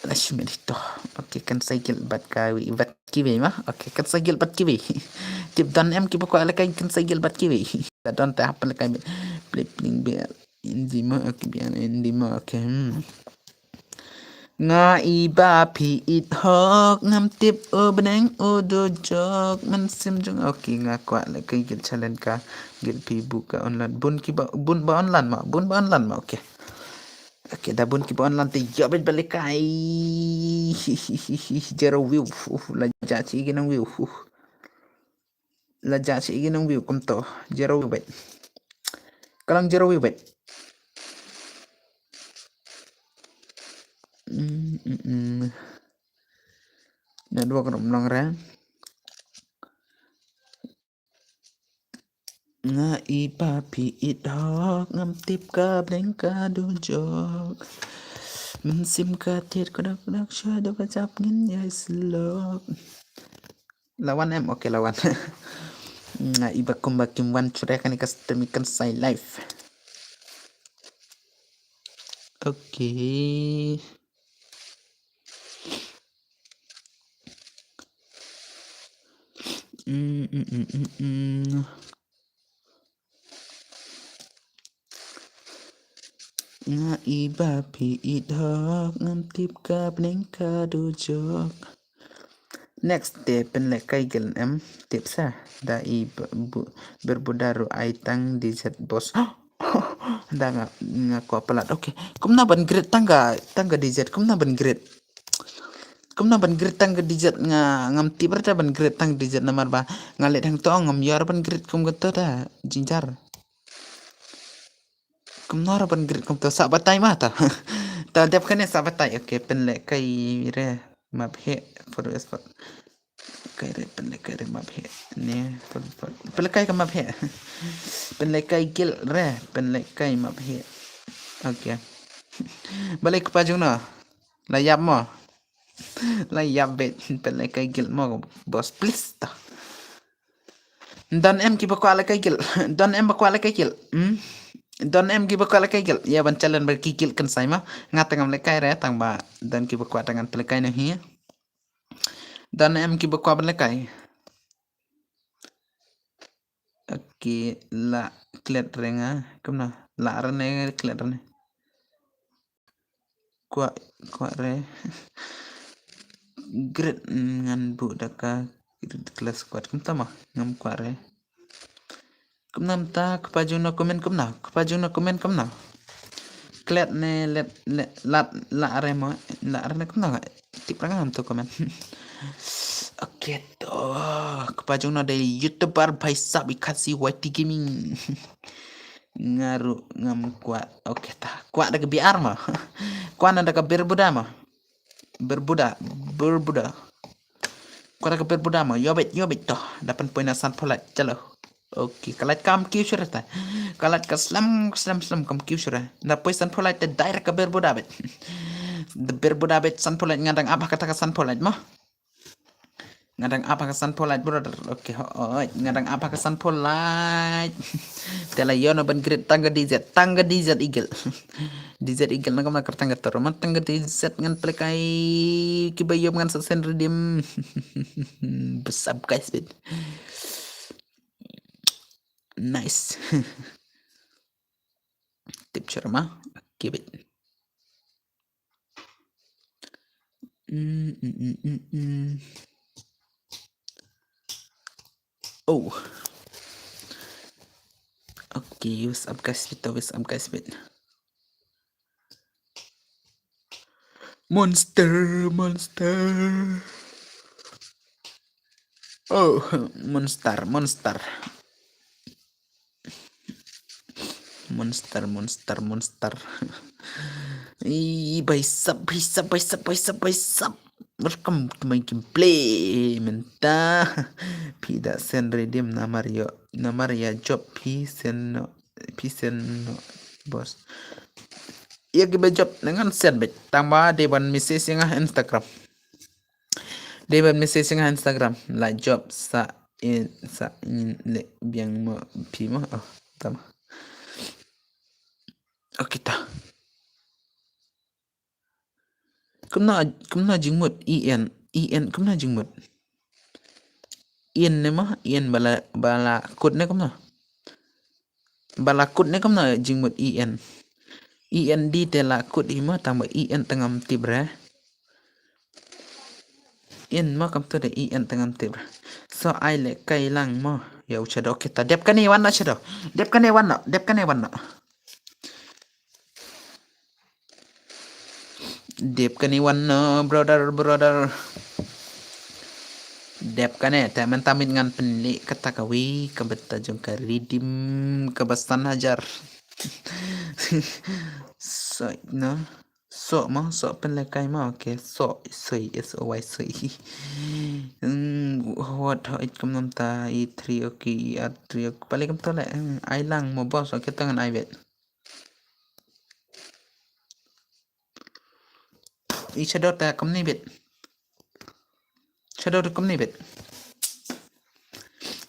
La shim ïa to. Okay, kynsai guild bad ka wi bad kiwei ma. Okay, kynsai guild bad kiwei. Tip don em ki ba kwah lehkai kynsai guild bad kiwei. Da don te hap lehkai bad. Play pling bad. Indi ma, okay, biang indi ma, okay. Hmm. Nga i ba phi it hok ngam tip u bneng u dujok mynsiem jong. Okay, nga kwah lehkai guild challenge ka. Guild phi buh ka online. Bun ki ba, bun ba online ma, bun ba online ma, okay. Okay, da bun ki ba online te ïa bad ba lehkai. Zero view. Uh, la jah shi ki nang view. Uh. La jah shi ki nang view kumto. Zero view bad. Ka long zero view bad. Mm, mm, mm. Network rum long re. Nga i ba phi it hok ngam tip ka bneng ka dujok. Mynsiem ka thied ka dak dak sha da ka jap ngin ïai slok. La wan em, okay, la wan. Nga i ba kumba kim wan shuh re kane ka stream i kynsai live. Okay. Mm, mm, mm, mm, mm. Nga i ba phi it hok ngam tip ka bneng ka dujok. Next te pynlehkai guild em, tip sa. Da i ba, bu, berbuda ruh ai tang dizet boss. Da nga, nga kwah palat. Okay. Kumno ban grit tang ka, tang ka dizet. Kumno ban grit. Kumno ban grit tang ka dizet nga, ngam tip re da ban grit tang dizet namar ba nga leh tang to ngam ïoh re ban grit kum kato da. Jynjar. Kumno re ban grit kumto, sa batai ma ta. Ta dep kane sa batai. Okay, pynlehkai re. Map heh, for the spot. Kai re, pynlehkai re map heh. Ne, for the spot. Pynlehkai ka map heh. Pynlehkai guild re, pynlehkai map heh. Okay. Balei kpa jong no. La ïap mo. La ïap beit, pynlehkai guild mo, boss, please ta. Don em kiba kwah lehkai guild. Don em ba kwah lehkai guild. Hmm? Don em kiba kwah lehkai guild. Ïa ban challenge bad ki guild kynsai ma. Nga tang ngam lehkai re, tang ba don kiba kwah tang ngan pynlehkai noh hi. Don em kiba kwah ban lehkai. Okay, la klet re nga. Kumno? La re ne klet re ne. Kwah, kwah re. Great, mm, ngan buh da ka clash squad. Kumta ma, ngam kwah re. Kumno mynta, kpa jong no comment kumno. Kpa jong no comment kumno. Klet ne, let, let, lat, la re mo, la re ne kumno. Tip ra ngam to comment. Okay to, kpa jong no dei YouTuber bhai sab i Khasi Y T Gaming. Nga ruh ngam kwah. Okay ta. Kwah da ka B R mo. Kwah na da ka Bermuda mo. Bermuda, Bermuda. Kwah da ka Bermuda mo. Ïoh beit, ïoh beit to. Da pynpoi na sanphew lait. Chalo. Okay, ka lait kam kiew shuh re ta. Ka lait ka slem, slem, slem kam kiew shuh re. Da poi sanphew lait te direct ka Bermuda beit. Da Bermuda beit sanphew lait, nga dang ap ha kata ka sanphew lait mo. Nga dang ap ha ka sanphew lait, brother. Okay, hooid. Nga dang ap ha ka sanphew lait. Te la ïoh noh ban great tang ka D Z. Tang ka D Z Eagle. D Z Eagle na kam na kyrteng ka toro. Man tang ka D Z ngan pynlehkai kiba ïoh ngan sa send redeem. Besap guys bit. Nice. Tip sharma. Give it. Mm, mm, mm, mm, mm. Oh. Okay, what's up guys bit, what's up guys bit. Monster, monster. Oh, monster, monster. Monster, monster, monster. Ih, bhai sab, bhai sab, bhai sab, bhai sab, bhai sab. Welcome to my gameplay. Mynta phi da send redeem namar ïoh, namar ïa job phi send noh, phi send noh, boss. Ïa kiba job ngan send beit. Tang ba dei ban message ïa nga Instagram. Dei ban message ïa nga Instagram. La job sa in, sa in le biang mo phi mo. Oh, tama. Okay ta. Kumno, kumno jingmut E N, E N kumno jingmut. E N ne mo, E N ba la, ba la kut ne kumno. Ba la kut ne kumno jingmut E N. E N D te la kut hi mo, tang ba E N te ngam tip re. E N mo, kam to de E N te ngam tip re. So ai lehkai lang mo. Ïa u Shadow kita. Dep kane wan noh Shadow. Dep kane wan noh. Dep kane wan noh. Dep kane wan noh, brother, brother. Dep kane, te mynta mynmiet ngan pynleh kata kawei, kaba ta jong ka redeem, kaba san hajar. Soi noh. Soh mo, soh pynlehkai mo, okay, soh, soi, S O Y, soi. Hmm, hot, hot, kumno mynta, E three, okay, E R three, okay, pale kumta le, hmm, ai lang mo boss, okay, to ngan ai beit. I Shadow te kumne beit. Shadow te kumne beit.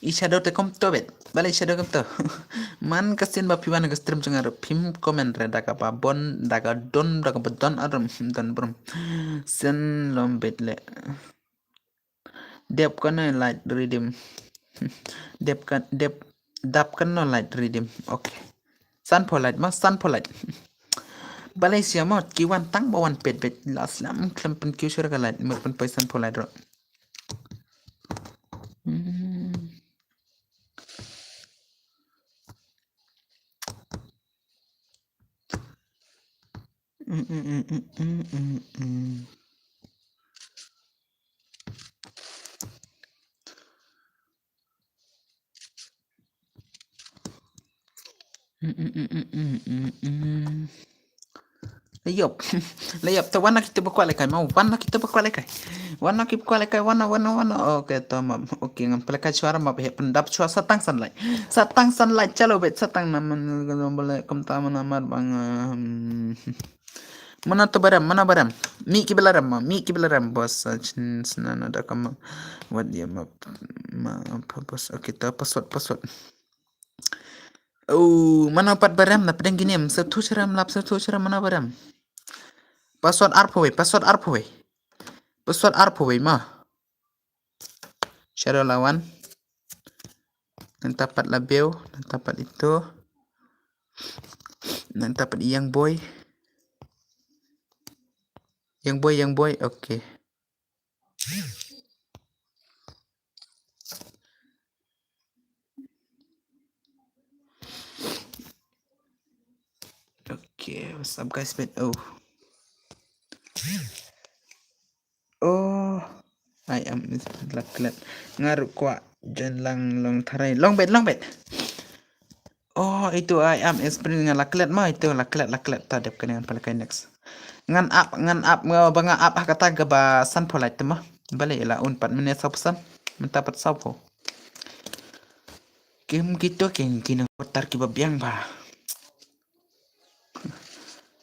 I Shadow te kumto beit. Balei Shadow kumto. Man ka sien ba phi wan ka stream jong nga ruh phim comment re da kaba bun, da ka don, da kaba don arum, don brum. Sien lom beit le. Dep kane light redeem. Dep kan, dep, dap kane light redeem. Okay. Sanphew light mo, sanphew light. Balei sia mo, ki wan tang ba wan pet beit, la slem khlem pynkiew shuh ka light, mut pynpoi sanphew light ruh. Hmm. Layop. Layop, to wan na kita ba kwah lehkai mo. Wan na kita ba kwah lehkai. Wan na kita ba kwah lehkai. Wan na, wan na, wan na. Okay, to map. Okay, ngan pynlehkai shuwa map, heh pyndap shuwa sa tang san lait. Sa tang san lait, chalo bet sa tang na man, boleh kumta mana mar bang, um, mana to ba rem, mana ba rem. Mih ki ba la rem mo, mih ki ba la rem, boss, uh, chin sna na da kam. What dia map, map, boss. Okay, to password, password. Oh, mana pat ba rem na pdeng kine, sa tu shuwa lap, sa tu shuwa mana ba rem. Password arphew wei, password arphew wei. Password arphew wei ma. Shadow Lawan. Nangta pat Labeu, nangta pat ito. Nangta pat Young Boy. Young Boy, Young Boy, okay. Okay, what's up guys, bet. Oh. Oh, I am is la klet. Nga ruh kwah join lang long tharai. Long bet, long bet. Oh, itu I am is prin nga la klet ma, itu la klet, la klet. Ta dep kane ngan pynlehkai next. Ngan ap, ngan ap, nga ba nga ap ha kata kaba sanphew lait te ma. Balei la un pat mynne saw phew san. Mynta pat saw phew. Kim kito kin kino kotar kiba biang ba.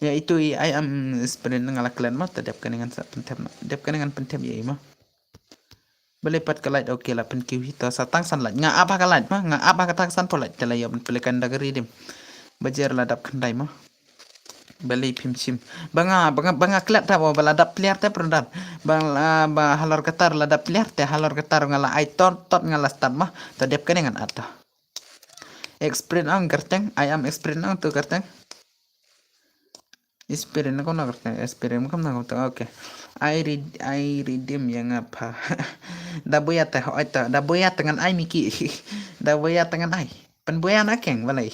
Ya, itu i I am sprint nga la klet ma, ta dep kane ngan sa pynthem ma. Dep kane ngan pynthem ya i ma. Balei pat ka lait, okay la pynkiew hi, to sa tang san lait. Nga ap ha ka lait ma, nga ap ha kata ka sanphew lait, te la ïoh ban pynlehkai da ka redeem. Ba jer la dap khyndai ma. Balei phim shim. Ba nga, ba nga, ba nga klet ta ba, ba la dap player te pyrdan. Ba la, ba halor kata la dap player te, halor kata nga la ai tot, tot nga la start ma. Ta dep kane ngan ap ta. Experience ong kyrteng, I am experience ong tu kyrteng. Experience kumno kyrteng, experience kumno kyrteng, okay. I read, I redeem ïa nga pha. Da buaid te, hooid te, da buaid te ngan ai Mickey. Da buaid te ngan ai. Pynbuaid na keng balei.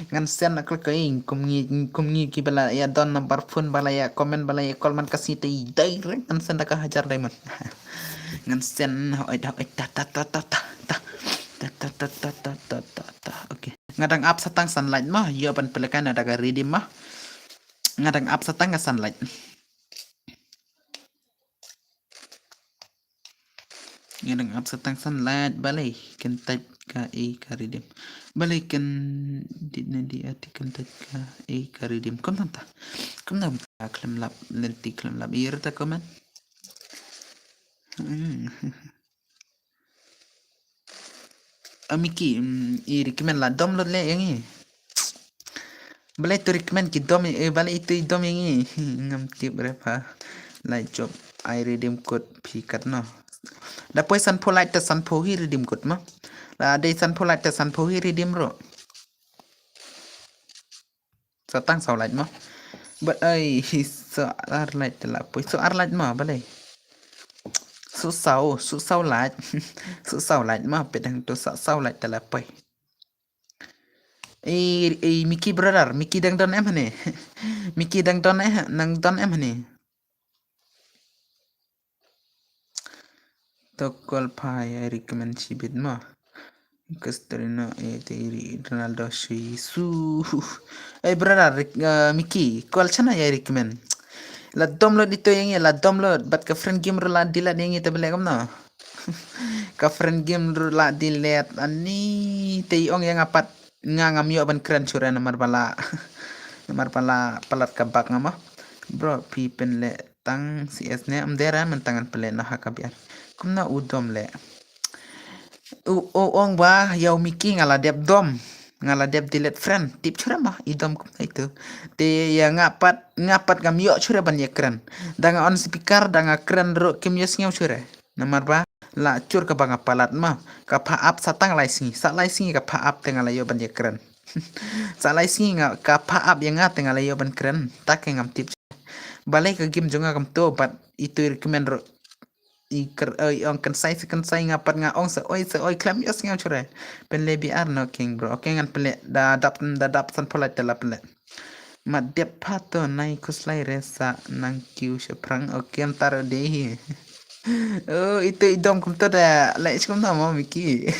Ngan send na klik ing kum ngi, kum ngi kiba la ïa don number phone ba la ïa comment ba la ïa call man ka sngi te direct ngan send da ka hajar diamond. Ngan send, hooid, hooid, ta, ta, ta. Okay. Nga dang ap sa tang san lait ma, ïoh ban pynlehkai na da ka redeem ma. Nga dang ap sa tang ka san lait. Nga dang ap sa tang san lait, balei kan tait ka e ka redeem. Balei kan dit na di ati kan tait ka e ka redeem. Kumno ta. Kumno ta khlem lap, lynti khlem lap. Ïa rta comment. Hmm. A Mickey, mm, i recommend la dom lut leh ïa ngi. Balei to recommend ki dom, eh, balei ito i dom ïa ngi. Ngam tip re pha. Like job, I redeem code phi katno. Da poi sanphew lait te sanphew hi redeem code ma. La dei sanphew lait te sanphew hi redeem ruh. Sa tang saw lait ma. But ai, so ar lait te la poi. So ar lait ma, balei. So saw, so saw lait. So saw lait ma, pet hangto sa saw lait te la poi. Ei, ei, Mickey brother, Mickey dang don em hane. Mickey dang don eh, nang don em hane. To call pha, I recommend shibit ma. Castrino, eh, te iri Ronaldo, shi su. Ei brother, Rick, eh, Mickey, call shano, I recommend. La dom lut ito ïa ngi, la dom lut, bad ka friend game ruh la delete ïa ngi te balei kumno. Ka friend game ruh la delete, ani te i ong ïa nga pat, nga ngam ïoh ban kren shuh re namar ba la, namar ba la palat ka bug nga ma. Bro, phi pynleh tang C S ne, ym dei re, mynta ngan pynleh noh ha ka biang. Kumno u dom leh. U, u ong ba ïa u Mickey nga la dep dom. Nga la dep delete friend. Tip shuh re ma, i dom kumno ito. Te ïa nga pat, nga pat ngam ïoh shuh re ban ïa kren. Da nga on speaker, da nga kren ruh kim ïohsngew shuh re. Namar ba la chur kaba nga palat ma. Ka pha ap sa tang lai sngi. Sa lai sngi ka pha ap te nga la ïoh ban ïa kren. Sa lai sngi nga ka pha ap ïa nga te nga la ïoh ban kren. Ta ke ngam tip. Balei ka game jong nga kam to, bad ito i recommend ruh. I ker, eh, i ong kynsai sa kynsai, nga pat nga ong sa oi sa oi, khlem ïohsngew shuh re. Pynleh B R no king bro. Okay, ngan pynleh, da dap, da dap sanphew lait te la pynleh. Ma dep pha to, nai khuslai re sa nang kiew shaphrang. Okay, ym taro dei hi. Oh, ito i dom kumto da leh shi kumno mo Mickey.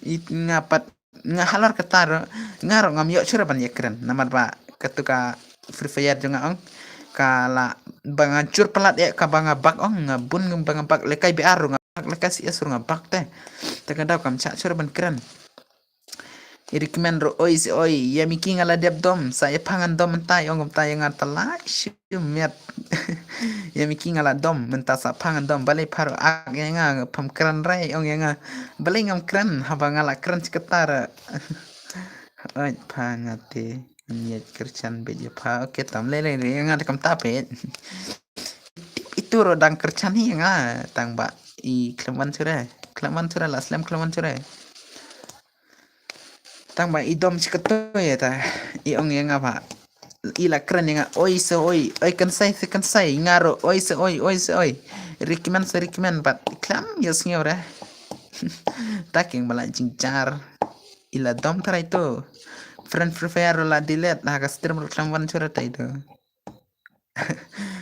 It nga pat nga halor kata ruh, nga ruh ngam ïoh shuh re ban ïa kren. Namar ba katu ka Free Fire jong nga ong. ka la ba nga jur palat ïa ka ba nga bak ong nga bun ba nga bak lehkai biar ruh nga bak lehkai si es ruh nga bak te. Te ka daw kam chah chur ban kren. I recommend ruh oi si oi ïa mi ki nga la dep dom sa ïa pha ngan dom mynta ong mynta ïa nga ta la shu miat. Ïa mi ki nga la dom mynta sa pha ngan dom balei pha ruh ak ïa nga pham kren rai ong ïa nga balei ngam kren haba nga la kren chikatar. Oi pha nga te. Ngiat kyrchan beit ïa pha. Okay tam lei lei ïa nga da kam ta peit. Itu ruh dang kyrchan hi ïa nga tang ba i khlem wan sure khlem wan sure la slem khlem wan sure. Tang ba i dom shi kato ïa ta i ong ïa nga ba i la kren ïa nga oi se oi oi kan sai se kan sai nga ruh oi se oi oi se oi. Recommend se recommend but khlem ïa sngew re. Ta king ba la jingjar. I la dom tharai tu. Friend Free Fire ruh la delete ha ka stream ruh khlem wan sure tai tu.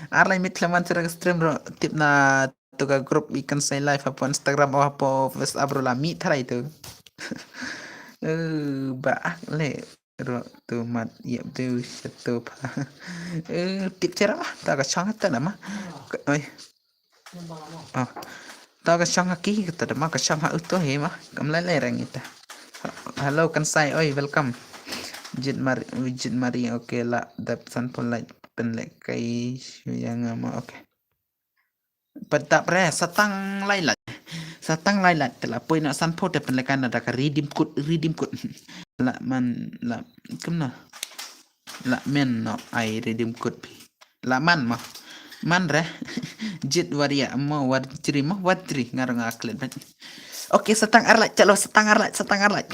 Ar lai mit khlem wan sure ka stream ruh tip na tu ka group i kan sai live hapoh Instagram o hapoh WhatsApp ruh la mih tharai tu. Eh, ba ak le ruh tu mat ïap tu shatu pha. Eh, tip sera ma ta ka chang ta da ma. Oi. Oh. Ta ka chang ha ki kata da ma ka chang ha uto he ma. Kam lai lai rang ita. Hello kan sai oi welcome. Jit mari jit mari okay la dap san pun lai pen le kai shu yang ma okay. Pat dap re satang lai lai. Satang lai lai te la poi na san pun te pen le kan da ka redeem code redeem code. La man la kum na. La men no ai redeem code pi. La man ma. Man re. Jit waria mo warjri mo warjri ngar nga klet bet. Okay satang arlait chalo satang arlait satang arlait.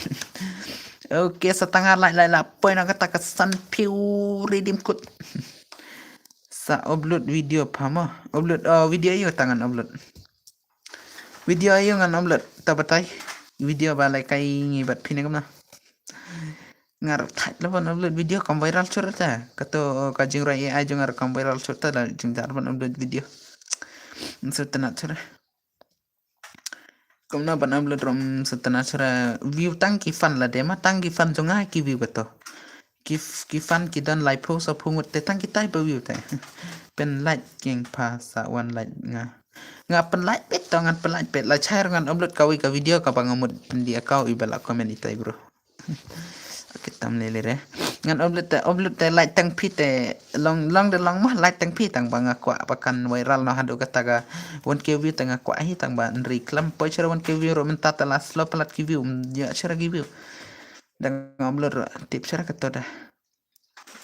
Okay satang arlait lai la poi na kata ka san piu redeem code. Sa upload video pha mo. Upload oh video yu tangan upload. Video yu ngan upload ta batai. Video ba lai kai ngi bat pine kamna. Ngar thait la ban upload video kam viral chur ta. Kato ka jingroi A I jong ngar kam viral chur ta la jingjar ban upload video. Nsu tena chur. Kumna ban upload rom su tena chur view tang ki fan la dema tang ki fan jong ngai ki view kato. Ki ki fan ki don lai pho sa pho ngut te tang ki tai ba view te. Pen like king pha sa wan like nga. Nga pen like pet to ngan pen like pet la chai ngan upload kawi ka video ka ba nga mut pen di akau i ba la comment i tai bro. Okay tam le le re. Ngan upload te upload te like tang phi te long long de long mah like tang phi tang ba nga kwah ba kan viral no hadu kata ka one K view te nga kwah hi tang ba nri klam poi chara one K view ro menta ta la slow palat ki view ya chara ki view. Dang upload ro tip chara kato da.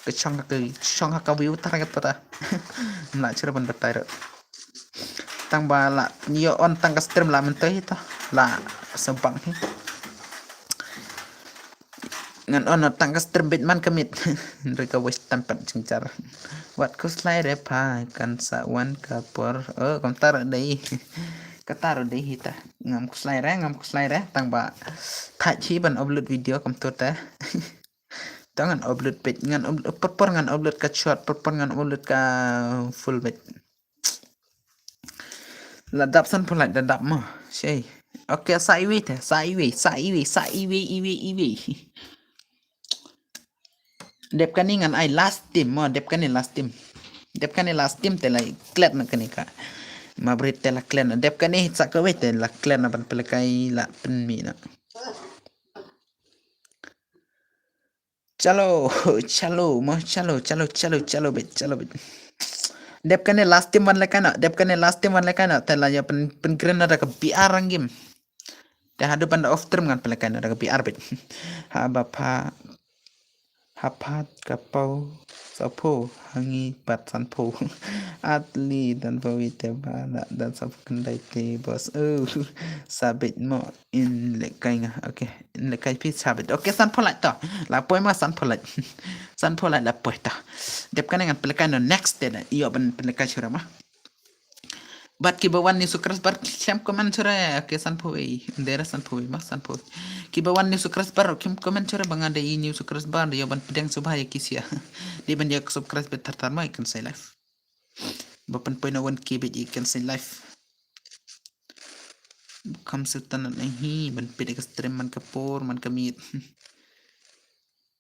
Ka chong ka chong ka view tar ka pata. Mla chira ban batai ro. Tang ba la nyo on tang ka stream la mentoi hi to la sempang hi. Ngan on tang ka stream bit man ka mit. Nri ka wes tampat jingchar. Wat kuslai re pha kan sa wan ka por. Oh kam tar dei. Ka tar dei hi ta. Ngam kuslai re ngam kuslai re tang ba. Thach hi ban upload video kam tu ta. Tang ngan upload page ngan upload perper ngan upload ka short perper ngan upload ka full page. La dap san pulai da dap mo. Shei. Okay sa iwi te sa iwi sa iwi sa iwi iwi iwi. Dep kani ngan ai last team mo dep kani last team. Dep kani last team te la klet na kani ka. Ma brit te la klet na dep kani sa ka we te la klet na ban pelekai la pen mi na. Chalo, chalo, mo chalo, chalo, chalo, chalo bit, chalo bit. Dep kane last team wan lekana, dep kane last team wan lekana, te la ya pen pen green ada ke B R ranggim. Te hadu panda off stream ngan pen lekana ada ke B R bit. Ha bapa ha pat kapau sapo hangi pat sanpo. Atli dan bawi te bala dan sapo kendai te bos. Oh, sabit mo. In lekai nga. Okay. In lekai pi sabit. Okay san polite to. La poi ma san polite. San polite la poi to. Dep kane ngan pelekai no next day na. Iyo ban pelekai chura ma. Bat ki bawan ni sukras bar kim comment chura. Okay san poi. Ndera san poi ma san poi. Ki bawan ni sukras bar kim comment chura banga de i ni sukras bar iyo ban pedeng subha ya kisia. Di ban ya sukras bet tartar ma ikan sai life. Ba pynpoi na one K bit i kan sien live. Kam sultan na hi ban pit ka stream man ka por man ka miet.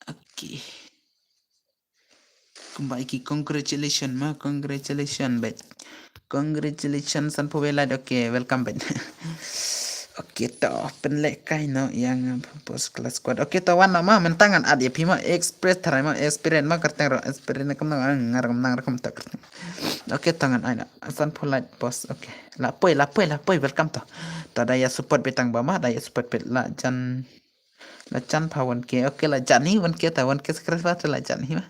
Okay. Kumba ïa ki congratulation ma, congratulation bad. Congratulations sanphew wei lait, okay, welcome bad. Okay, to pynlehkai noh ïa nga, boss class squad. Okay, to wan noh ma, mynta ngan add ïa phi ma, express tharai ma, experience ma, kyrteng ruh experience, kumno ngan, ngan ruh kumno ruh kumta kyrteng. Okay, to ngan ai noh sanphew lait boss. Okay, la poi, la poi, la poi, welcome to. To da ïa support beit tang ba ma, da ïa support beit, la jan, la jan pha one K. Okay, la jan hi one K, ta one K subscriber ta la jan hi ma.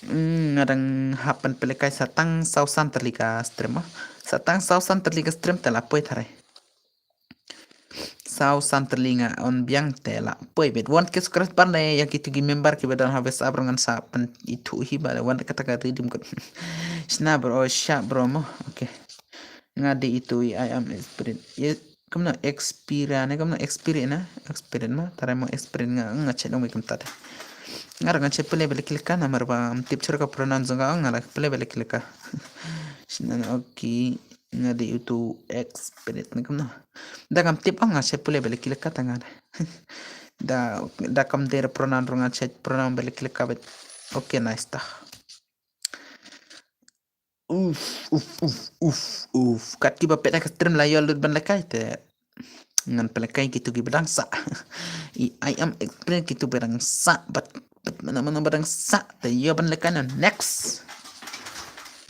Hmm, nga dang hap ban pynlehkai sa tang saw san tylli ka stream ma. Sa tang saw san tylli ka stream ta la poi tharai. Saw san tylli nga on biang te la poi beit. One K subscriber ne ïa kito ki member kiba don ha WhatsApp ruh ngan sa pynithuh hi ba wan kata ka redeem code. Shna bro, shah bro mo. Okay. Nga dei itu i, I am experience. Ye, kumno experience ne, kumno experience na? Experience ma, tharai mo experience nga, nga check dong kumta te. Nga ruh ngan check pule bale ki lehkai namar ba ngam tip shuh ka pronoun jong ka, nga la pule bale ki lehkai. Shna, okay. Nga dei utu experience ne kumno. Da ngam tip, nga check pule bale ki lehkai ta nga da. Da, da kam dei pronoun ruh ngan check pronoun bale ki lehkai beit. Okay, nice ta. Uf, uf, uf, uf, uf. Kat kiba peit ha ka stream la ïoh lut ban lehkai te. Ngan pynlehkai kito kiba dang sah. I, I am experience kito ba dang sah, bad, bad mano mano ba dang sah te ïoh ban lehkai noh. Next.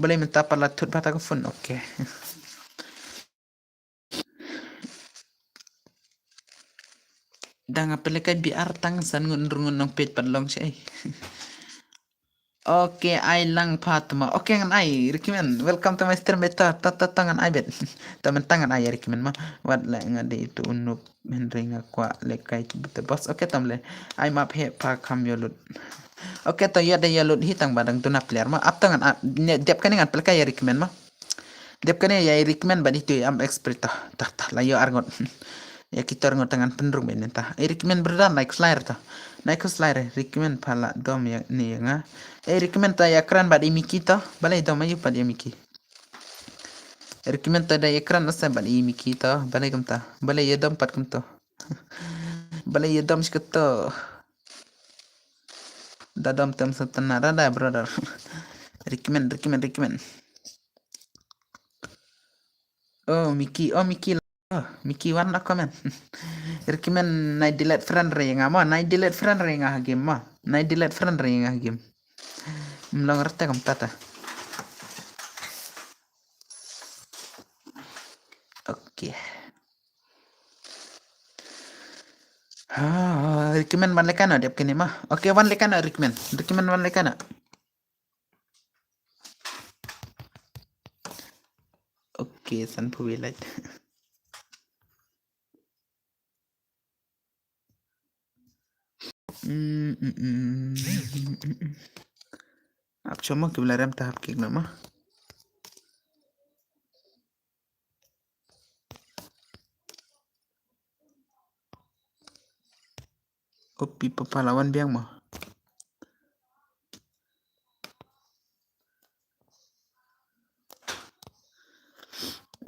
Balei mynta pat la thut bha ta ka phone. Okay. Da nga pynlehkai B R tang san ngut, hynriew ngut nongpeit pat long shaei. Okay, ai lang pat ma. Okay, ngan ai recommend. Welcome to my stream beta. Ta, ta, ta, ngan ai beit. Ta mynta ngan ai recommend ma. Wat la nga dei itu u noob, hynrei nga kwah lehkai beit boss. Okay, tam le. Ai map he pa kam ïoh lut. Okay, to ïa da ïoh lut hi tang ba dang duna player ma. Ap ta ngan ap, ne, dep kane ngan pynlehkai ïa recommend ma. Dep kane ïa recommend bad itu i am expert ta. Ta, ta, la ïoh arngut. Ïa kito arngut ta ngan pynrung beit mynta. I recommend brother, nai khuslai ta. Nai khuslai re, recommend pha la dom ïa ni ïa nga. I recommend ta ïa kren bad i Miki ta. Balei dom aïu pat ïa Miki. Recommend ta da ïa kren na sa bad i Miki ta. Balei kumta. Balei ïa dom pat kumta. Balei ïa dom shkata. Da dom tem sa tana da, da brother. Recommend, recommend, recommend. Oh, Miki, oh, Miki. Oh, Miki wan la comment. Recommend nai delete friend re nga ma, nai delete friend re nga ha game ma. Nai delete friend re nga ha game. Mlong rete kumta ta. Okay. Ha, recommend wan lehkai noh dep kane ma. Okay, wan lehkai noh recommend. Recommend wan lehkai noh. Okay, sanphew wei lait. Mm, mm, mm, mm, mm. Ap choma ki bla rem ta hap kik nama. Opi papa lawan biang ma.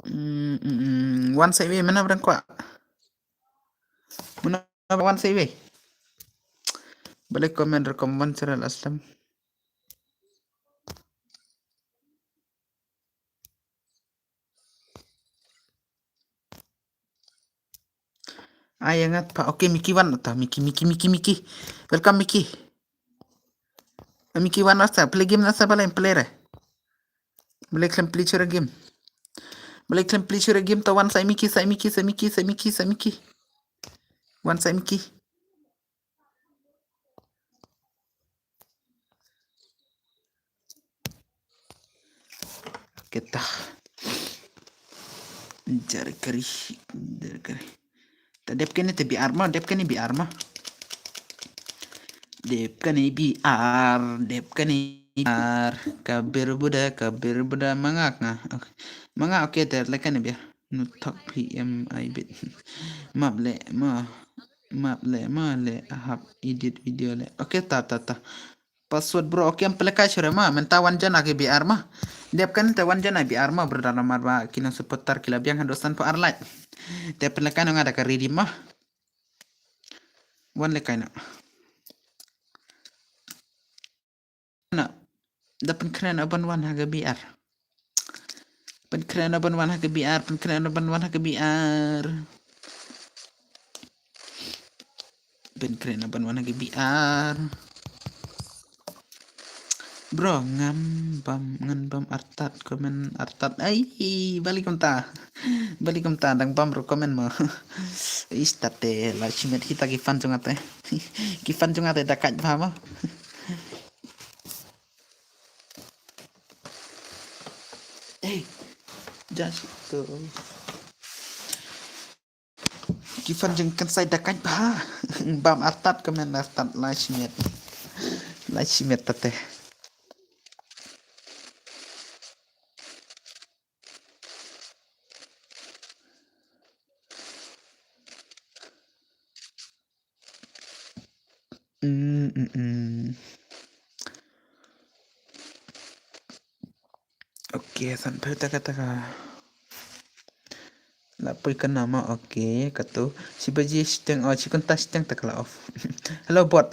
Mm, mm, mm. Wan sa iwei, mana ba dang kwah? Mana ba wan sa iwei? Balei comment rukom wan sera la slem. Ai ngat pa. Okay, Miki wan ta. Miki, Miki, Miki, Miki. Welcome, Miki. Miki wan nasa, play game nasa, balei play re. Balei khlem play shuh re game. Balei khlem play shuh re game ta, wan sa Miki, sa Miki, sa Miki, sa Miki, sa Miki. Wan sa Miki. Kita. Jari kari, jari kari. Ta dep kane te B R ma, dep kane B R ma. Dep kane B R, dep kane B R. Kabir buda, kabir buda mangak nga. Okay. Mangak, okay, te lehkai ne bia. Nu thok P M I bit. Map le ma. Map le ma le hap edit video le. Okay, ta, ta, ta. Password bro, okay, em pynlehkai shuh re ma, mynta wan jan ïa ki B R ma. Dep kane te wan jan ïa B R ma, brother, namar ba ki nong supporter ki la biang haduh sanphew ar lait. Te pynlehkai noh nga da ka redeem ma. Wan lehkai noh. Na. Da pynkren o ban wan ha ka B R. Pynkren o ban wan ha ka B R, pynkren o ban wan ha ka B R. Pynkren o ban wan ha ka B R. Bro, ngam bam, ngan bam artat, comment artat. Ai, bali kumta. Bali kumta, dang bam ruh comment mo. Is tate, la shimet hi ta ki fan jong nga te. Ki fan jong nga te da kait bha mo. Hey, just go. Ki fan jong Kynsai da kait bha. Bam artat, comment artat, la shimet. La shimet tate. Mm, mm, mm. Okay, sanphew taka taka. La poi ka nama, okay, katu. Shi baje shiteng, oh, shi kynta shiteng taka la off. Hello, bot.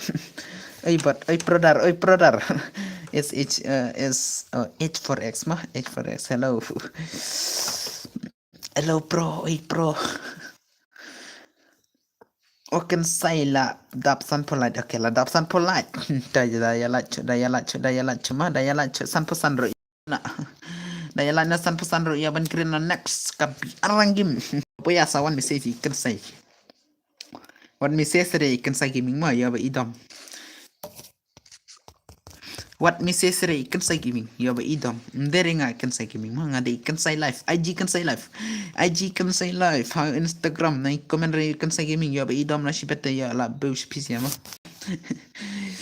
Oi, bot. Oi, brother. Oi, brother. S H, uh, S, oh, H four X ma. H four X. Hello. Hello, bro. Oi, bro. O Kynsai la dap san polite. Okay, la dap san polite. Da ya la, da ya la, da ya la, da ya la, ma, da ya la, san phew san ruh. Na. Da ya la na san phew san ruh ya ban kren na next ka B R game. Poi ya sa wan message i Kynsai. Wan message re i Kynsai Gaming ma ya ba idam. Wat message re i Kynsai Gaming, ya ba idam. Ndere nga Kynsai Gaming ma, nga de i Kynsai live, I G Kynsai live. I G Kynsai live, ha Instagram, na i comment re i Kynsai Gaming, ya ba idam na shibete ya la beu shipis ya ma.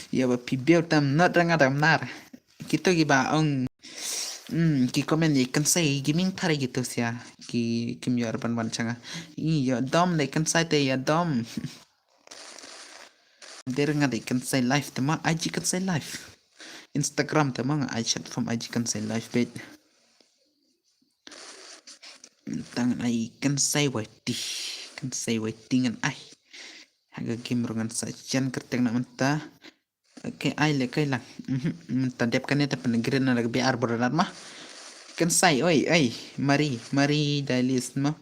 Ya ba pi beu tam, not ranga tam nar. Kito ki ba ong, hmm, ki comment i Kynsai Gaming thare kito sia. Ki kim yor ban ban changa. I ya dom de Kynsai te ya dom. Der nga de Kynsai live te ma, I G Kynsai live. Instagram te ma nga ai chat from I G Kynsai live page. Tang ai Kynsai Y T. Kynsai Y T ngan ai. Haga game ro ngan sa jan kerteng na menta. Okay, ai le kai lang. Mhm, menta dep kane te pen green na B R brother ma. Kynsai, oi, oi, mari, mari, dalis ma.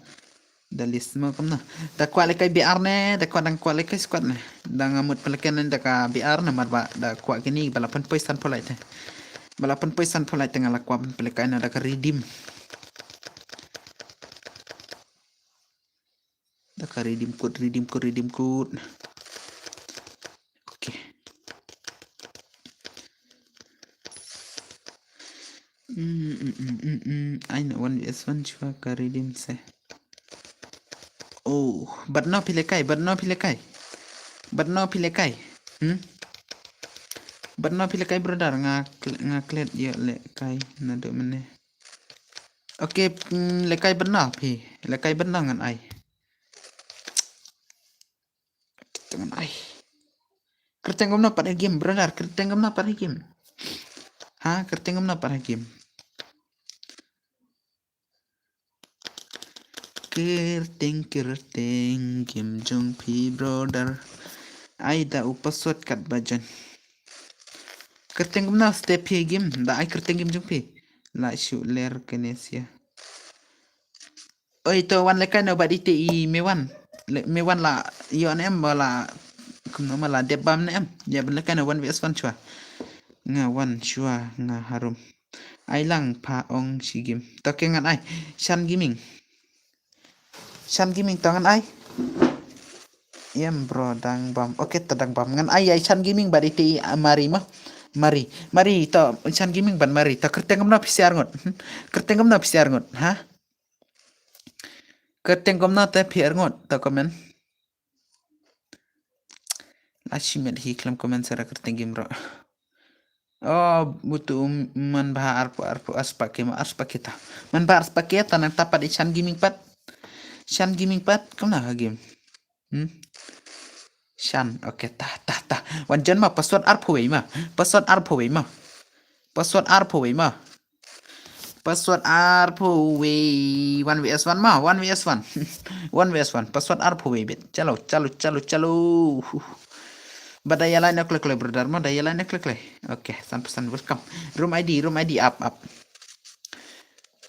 Da list mo kumno. Da kwah le kai B R ne, da kwah dang kwah le kai squad ne. Da nga mut pynleken ne da ka B R ne mar ba da kwah kini ba la pynpoi san polite. Ba la pynpoi san polite nga la kwah pynleken ne da ka redeem. Da ka redeem code, redeem code, redeem code. Okay. Mm, mm, mm, mm, mm. Ai na one V S one shuwa ka redeem se. Oh, but no phi le kai, but no phi le kai. But no phi le kai. Hmm? But no phi le kai brother nga kl-, nga klet yo le kai na do mene. Okay, mm, le kai but no phi. Le kai but no ngan ai. Ngan ai. Kyrteng kumno pat ha game, brother? Kyrteng kumno pat ha game? Ha, kyrteng kumno pat ha game? Kyrteng, kyrteng game jong phi, brother. Ai da u password kat ba jon. Kyrteng kumno step phi game, da ai kyrteng game jong phi. La shu ler kane sia. Oi, to wan le kai no ba di te i me wan. Le, me wan la yo ne em ba la kumno ma la dep bam ne em. Ya ban le kai no one V S one shuwa. Nga wan shuwa nga harum. Ai lang pha ong shi game. To ke ngan ai. Shan Gaming. Shan Gaming to ngan ai. Em bro dang bam. Okay, to dang bam. Ngan ai ai Shan Gaming ba di te i, ah, mari ma. Mari. Mari to Shan Gaming ban mari. To kyrteng kumno phi siar ngut. Hmm? Kyrteng kumno phi siar ngut. Ha? Kyrteng kumno te phi ar ngut, to comment. La shimet hi khlem comment sara kyrteng game ro. Oh, butu um, man ba arpu, arpu, aspake ma, aspake ta. Man ba aspake ta nang tapat i Shan Gaming pat. Shan Gaming pat, kumno ha game. Hmm? Shan, okay, ta, ta, ta. Wan jon ma, password arphew wei ma. Password arphew wei ma. Password arphew wei ma. Password arphew wei. One V S one ma, one V S one. One V S one. Password arphew wei bit. Chalo, chalo, chalo, chalo. Ba da ïaleh na kle kle brother mo, da ïaleh na kle kle. Okay, san percent welcome. Room I D, room I D, ap ap.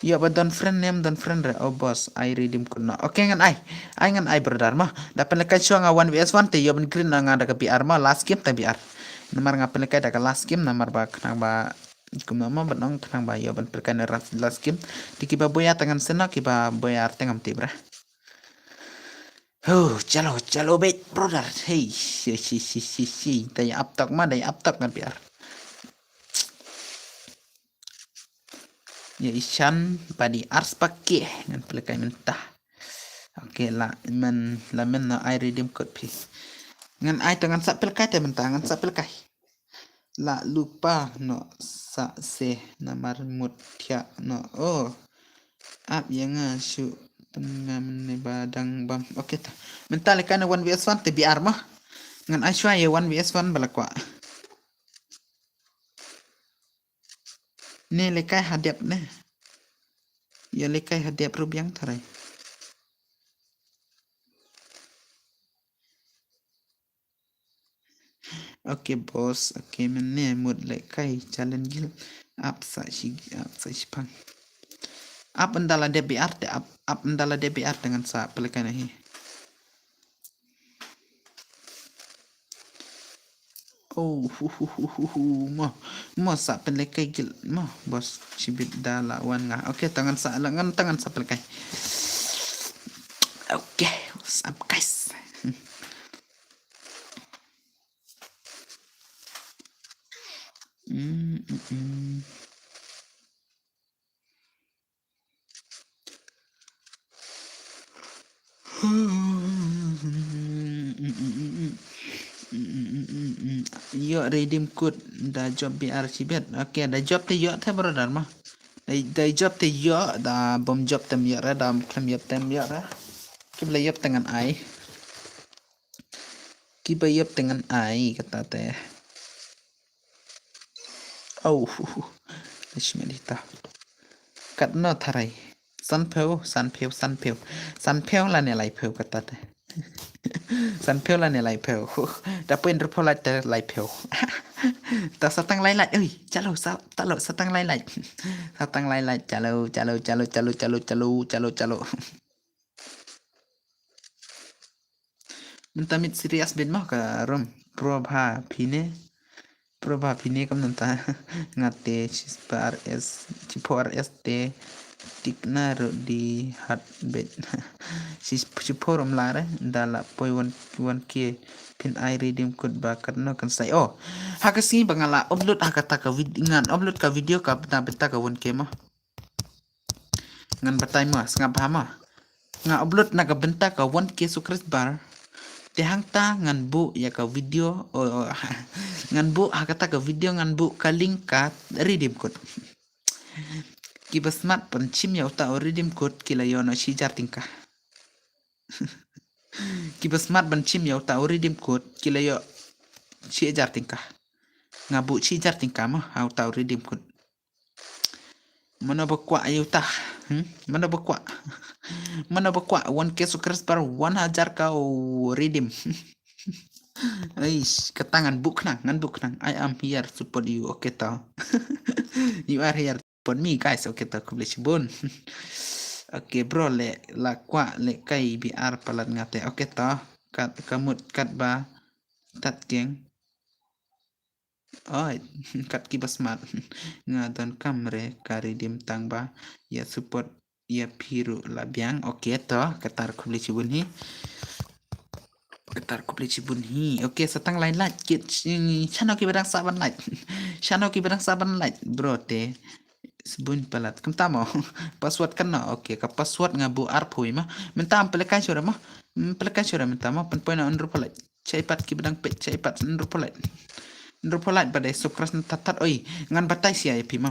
Ïoh ba don friend ne em, don friend re. Oh boss, ai redeem code noh. Okay, ngan ai. Ai ngan ai brother mo. Da pynlehkai shuwa nga one versus one te ïoh ban green na nga da ka B R mo, last game te B R. Namar nga pynlehkai da ka last game namar ba khnang ba kumno mo ban ong khnang ba ïoh ban pynlehkai na last, last game. Te kiba buya te ngan send noh, kiba buya te ngam tip re. Oh, chalo, chalo beit brother. Hey, shi shi shi shi shi. Da ïa ap tok ma, da ïa ap tok ngan B R. Ïa ishan ba di ars pakke ngan pynlehkai mynta. Okay, la men, la men noh ai redeem code phi. Ngan ai to, ngan sa pynlehkai te mynta, ngan sa pynlehkai. La lypa noh sa se namar mut thiah noh. Oh. Ap ïa nga shu pynngam ne ba dang bam. Okay ta. Mynta lehkai na one versus one te B R mo. Ngan ai shuwa ïa one versus one ba la kwah. Ne lehkai hadep ne. Ïa lehkai hadep ruh biang tharai. Okay boss, okay mynne mut lehkai challenge guild. Ap sa shi, ap sa shipang. Ap ynda la dep B R te, ap, ap ynda la dep B R te ngan sa pynlehkai noh hi. Oh, hu, hu, hu, hu, hu, mo. Mo sa pynlehkai guild mo, boss. Shibit da la wan nga. Okay, to ngan sa, la ngan, to ngan sa pynlehkai. Okay, what's up guys? Mm, mm, mm. Ïoh redeem code da job B R shibit. Okay, da job te ïoh te brother mo. Da, da job te ïoh, da bym job te ym ïoh re, da khlem ïoh te ym ïoh re. Kiba la ïoh te ngan ai. Kiba ïoh te ngan ai kata te. Oh, da shim ïa ta. Katno tharai? Sanphew, sanphew, sanphew. Sanphew lane laiphew kata te. Sanphew lane laiphew. Da poi hynriewphew lait te laiphew. Ta sa tang lai lait. Ui, chalo, sa, talo, sa tang lai lait. Sa tang lai lait. Chalo, chalo, chalo. Mynta mid serious beit mo ka rum. Probha phi ne. Probha phi ne kam nanta. Nga te shi pa R S, shi pho R S te tik na ru di hat beit. Shi, shi pho rum la re, da la poi one, one K phin ai redeem code ba katno kan sai. Oh, ha ka sngi ba nga la upload ha kata ka vid-, ngan upload ka video ka bynta, bynta ka one K mo. Ngan batai mo, sngap bha mo. Nga upload na ka bynta ka one K subscriber. Te hangta ngan buh ïa ka video, oh, oh, ngan buh ha kata ka video ngan buh ka link ka redeem code. Kiba smat ban shim ïa uta u redeem code ki la ïoh noh shi hajar tyngka. Kiba smat ban shim ïa uta u redeem code ki la ïoh shi hajar tyngka. Nga buh shi hajar tyngka mo ha uta u redeem code. Mano ba kwah ïa uta? Hmm? Mano ba kwah? Mano ba kwah? One K subscriber, one hajar ka u redeem. Eish, kata ngan buh khnang, ngan buh khnang. I am here support you. Okay to. You are here support me guys. Okay to, khublei shibun. Okay bro, le la kwah lehkai B R palat nga te. Okay to. Kat, ka mut kat ba tat keng. Oi, kat kiba smat. Nga donkam re ka redeem tang ba ïa support ïa phi ruh la biang. Okay to, kata ruh khublei shibun hi. Kata ruh khublei shibun hi. Okay, sa tang lai lait kit. Shano kiba dang sah ban lait? Shano kiba dang sah ban lait bro te? Shibun palat. Kumta mo. Password katno? Okay, ka password nga buh arphew ma. Mynta ym pynlehkai shuh re mo. Ym pynlehkai shuh re mynta mo. Pynpoi na hynriewphew lait. Shah pat kiba dang peit, shah pat, hynriewphew lait. Hynriewphew lait ba dei subscribe na tat tat, oi, ngan batai sha ïa phi mo.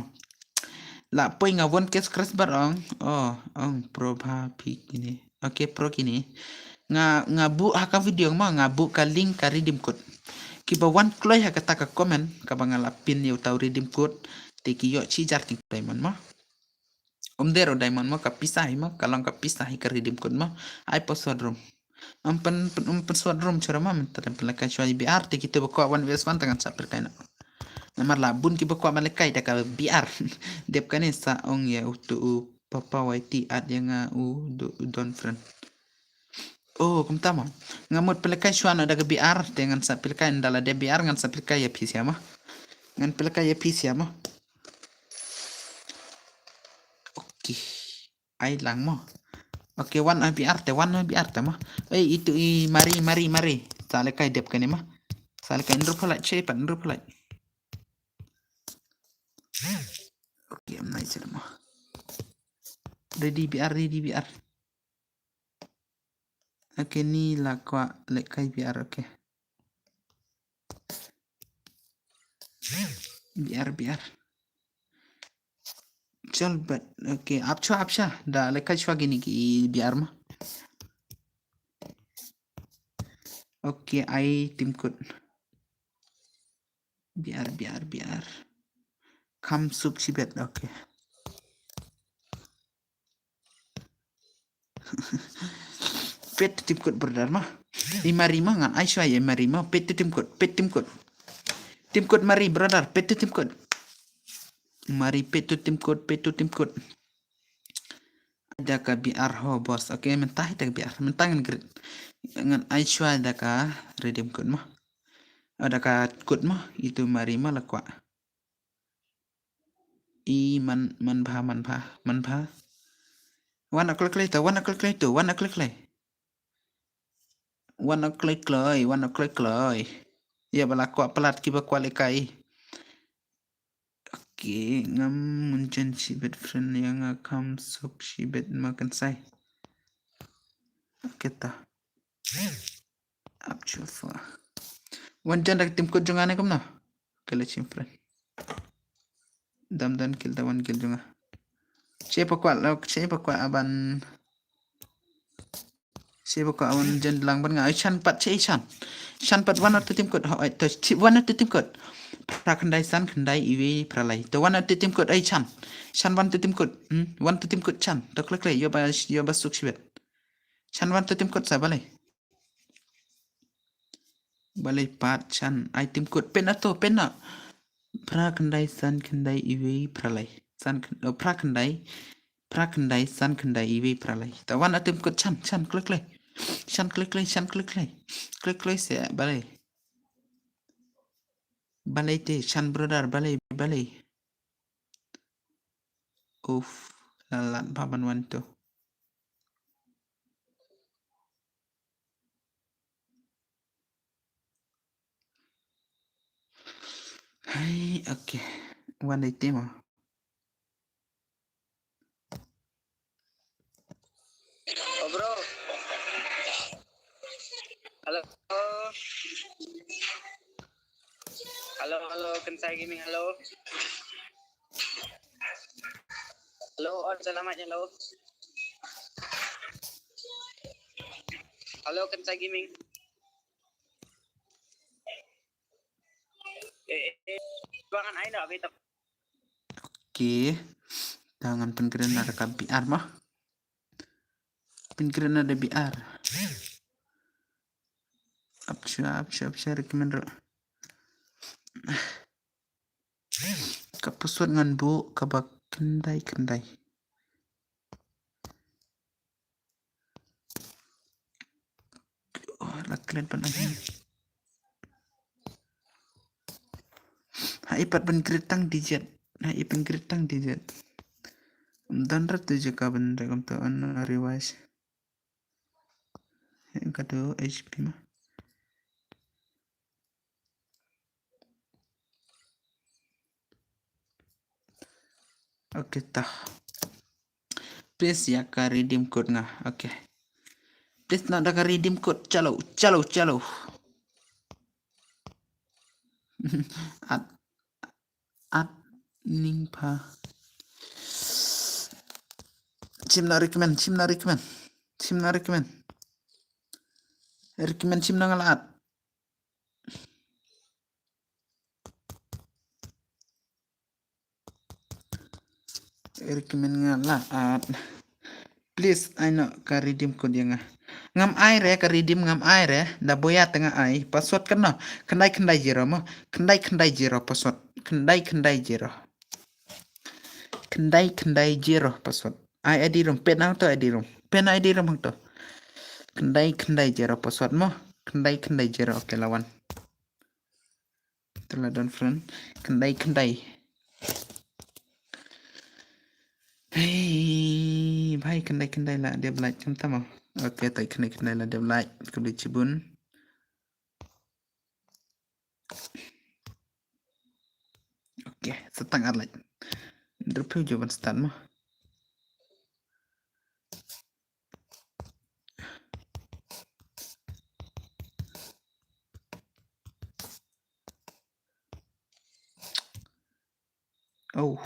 La poi nga one K subscriber ong. Oh, ong Probha phi kine. Okay, pro kine. Nga, nga buh ha ka video mo, nga buh ka link ka redeem code. Kiba wan kloi ha kata ka comment, kaba nga la pin ïa uta u redeem code, te ki ïoh shi hajar tyngka diamond mo. Ym dei ruh diamond mo, ka pisa hi mo, ka long ka pisa hi ka redeem code mo. Ai password rum. Ym pyn, pyn, ym pynsuat room shuwa ma, mynta pynlehkai shuwa ïa B R, te kito ba kwah wan V S one te ngan sa pynlehkai noh. Namar la bun kiba kwah ban lehkai da ka B R. Dep kane sa ong ïa uto u Papa Y T add ïa nga u do, u don friend. Oh, kumta mo. Nga mut pynlehkai shuwa noh da ka B R, te ngan sa pynlehkai, ynda la dep B R ngan sa pynlehkai ïa phi sha mo. Ngan pynlehkai ïa phi sha mo. Okay. Ai lang mo. Okay, wan ha B R te, wan ha B R te mo. Ei, itu i mari, mari, mari. Sa lehkai dep kane mo. Sa lehkai nrup halai, che pat nrup halai. Okay, am nai sir mo. Ready B R, ready B R. Okay, ni la kwah lehkai B R, okay. B R, B R. Chal bat, okay, ap shuwa, ap shuwa. Da lehkai shuwa kine ki B R mo. Okay, ai tim kut. B R, B R, B R. Kham suk shibit, okay. Peit to tim kut brother mo. I mari mo, ngan ai shuwa ïa i mari mo. Peit to tim kut, peit tim kut. Tim kut mari brother, peit to tim kut. Mari peit to tim kut, peit to tim kut. Da ka B R ho boss. Okay, mynta hi da ka B R. Mynta ngan grid. Ngan ai shuwa da ka redeem code mo. Oh, da ka code mo. Itu mari mo la kwah. I man, man bha, man bha, man bha. Wan a kloi kloi to, wan a kloi kloi to, wan a kloi kloi. Wan a kloi kloi, wan a kloi kloi. Ïa ba la kwah palat kiba kwah lehkai. Okay, ngam mun jan shibit friend ïa nga kham suk shibit ma kan sai. Okay ta. Ap chufa. Wan jan da ka tim code jong nga ne kumno? Kala chim friend. Dam dan kill da wan kill jong nga. Che pa kwah lok, che pa kwah aban. Che pa kwah aban jan lang ban nga. Ai chan pat che chan. Chan pat wan to tim code. Ho, ai to chi wan to tim code. Phra khyndai san khyndai iwei phra lai. To wan to tim code ai chan. Chan wan to tim code. Hmm, wan to tim code chan. To kloi kloi ïa ba, ïa ba suk shibit. Chan wan to tim code sa balei. Balei pat chan ai tim code pynna to pynna. Phra khyndai san khyndai iwei phra lai. San khyn-, oh, phra khyndai. Phra khyndai san khyndai iwei phra lai. Ta wan a tim code chan, chan kloi kloi. Chan kloi kloi, chan kloi kloi. Kloi kloi se balei. Balei te chan brother balei, balei. Uf, la lad bha ban wan to. Hai, okay. Wan dei te mo. Oh, bro. Hello. Hello, hello, Kensai Gaming, hello. Hello, on selamat, hello. Hello, Kensai Gaming. Eh, eh, eh, ruangan ai dah, beta. Okay. Dangan pengkeren ada ka B R mah. Pengkeren ada B R. Apsha, apsha, apsha, recommend ro. Ka password ngan buh kaba khyndai khyndai. Oh, la klet ban ani. Ha i pat ban grit tang digit. Ha i ban grit tang digit. Don rat tu jaka ban rekom tu an revise. Ka tu H P ma. Okay, ta. Please ïa ka redeem code nga. Okay. Please na da ka redeem code. Chalo, chalo, chalo. At, at ning pha. Chim na recommend, chim na recommend. Chim na recommend. Recommend chim na nga la at. Recommend nga la at. Please, ai noh ka redeem code ïa nga. Ngam ai re ka redeem, ngam ai re, da boya te nga ai. Password kano? Khyndai khyndai zero mo. Khyndai khyndai zero password. Khyndai khyndai zero. Khyndai khyndai zero password. Ai ID room, pet na to ID room. Pet na ID room hangto. Khyndai khyndai zero password mo. Khyndai khyndai zero, okay, la wan. Te la don friend. Khyndai khyndai. Hey, bhai, khyndai khyndai la dep like, kam tama. Okay, tai khyndai khyndai la dep like. Khublei chibun. Okay, sa tang ar like. Hynriewphew ju ban start mo. Oh.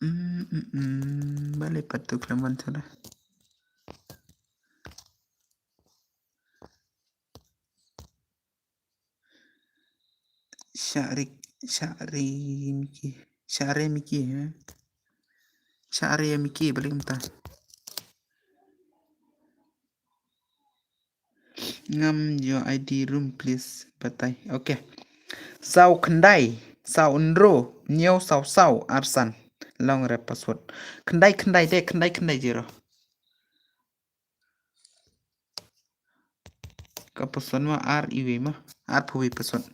Mm, mm, mm. Balei pat tu khlem wan shuh da. Shari, Shari Miki. Shari Miki, ha? Shari Miki, balei kumta. Ngam ïoh ID room, please batai. Okay. Saw khyndai, saw hynriew, hynñiew saw saw, ar san. Long re password. Khyndai khyndai de, khyndai khyndai zero. Ka password ma ar iwei ma. Arphew wei password.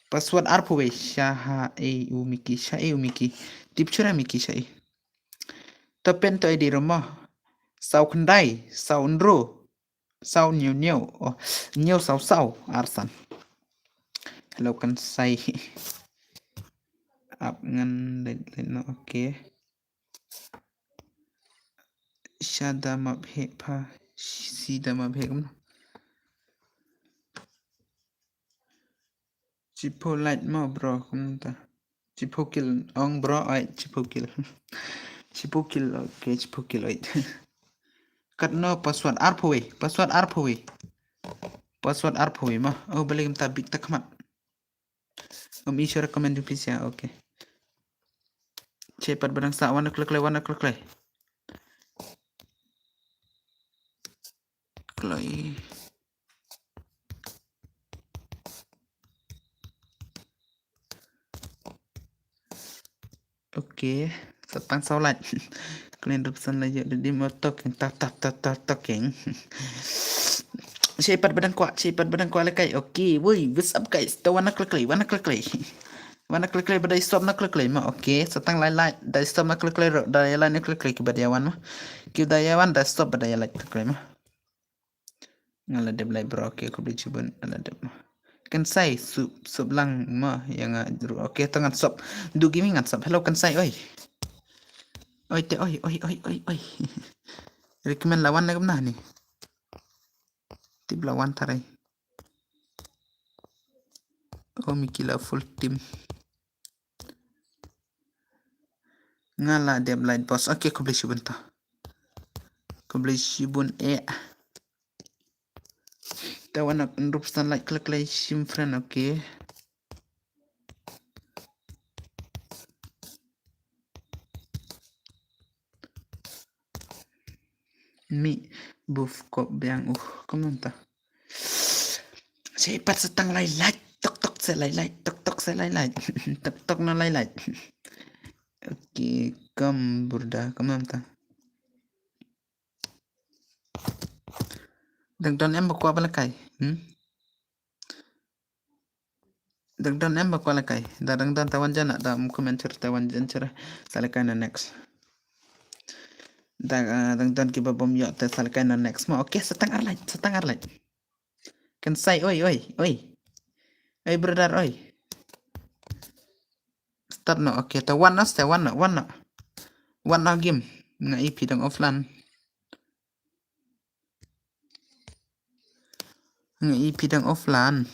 Password arphew wei. Sha ha e u Miki, sha e u Miki. Tip shuh re Miki sha e. To pyn to ID room ma. Saw khyndai, saw hynriew, saw hynñiew hynñiew. Oh, hynñiew saw saw, ar san. Hello kan sai. Ap ngan leit leit noh, okay. Sha da map heh pha, si da map heh kumno. Chipho like mo bro, kumta. Chipho kill ong bro, oi, chipho kill. Chipho kill, okay, chipho kill, oi. Katno password arphew wei, password arphew wei. Password arphew wei mo. Oh, balei kumta bit ta khmat. Um, i shu recommend jong phi sha, okay. Che pat ba dang sah, wan na khlei khlei, wan na khlei khlei. Khlei. Okay, sa tang saw like. Khlei hynriew percent la ïoh redeem, oh, token, ta ta ta ta token. Che pat ba dang kwah, che pat ba dang kwah lehkai. Okay, woi, what's up guys? To wan na khlei khlei, wan na khlei khlei. Wan na khlei khlei ba dei stop na khlei khlei ma. Okay, sa tang lai like, dei stop na khlei khlei ruh, dei like na khlei khlei kiba dei wan ma. Kiba dei wan dei stop ba dei like khlei khlei ma. Nga la dep lai bro, okay, khublei chibun, nga la dep. Kan sai, sup, sup lang ma, ïa nga ruh, okay, to ngan sop. Du gi mi ngan sop. Hello, kan sai, oi. Oi, te, oi, oi, oi, oi, oi. Recommend la wan na kumno ni. Tip la wan tharai. Oh, Miki la full team. Nga la dep light boss. Okay, khublei shibun ta. Khublei shibun eh. Te wan hynriew percent light klik lei shim friend, okay. Mi buf kop biang uh, kumno ta. Sha i pat sa tang lai lait, tok tok sa lai lait, tok tok sa lai lait. Tok tok na lai lait. Okay, kam burda, kumno ta. Dang don em ba kwah ba lehkai. Hmm? Dang don em ba kwah lehkai. Da dang don ta wan jan, da ym comment shuh ta wan jan shuh. Sa lehkai na next. Da, ah, dang don kiba bym ïoh te sa lehkai na next ma. Okay, sa tang ar lait, sa tang ar lait. Kan sai, oi, oi, oi. Oi, brother, oi. Start noh, okay, ta wan noh, sa wan noh, wan noh. Wan noh game. Nga i phi dang offline. Nga i phi dang offline.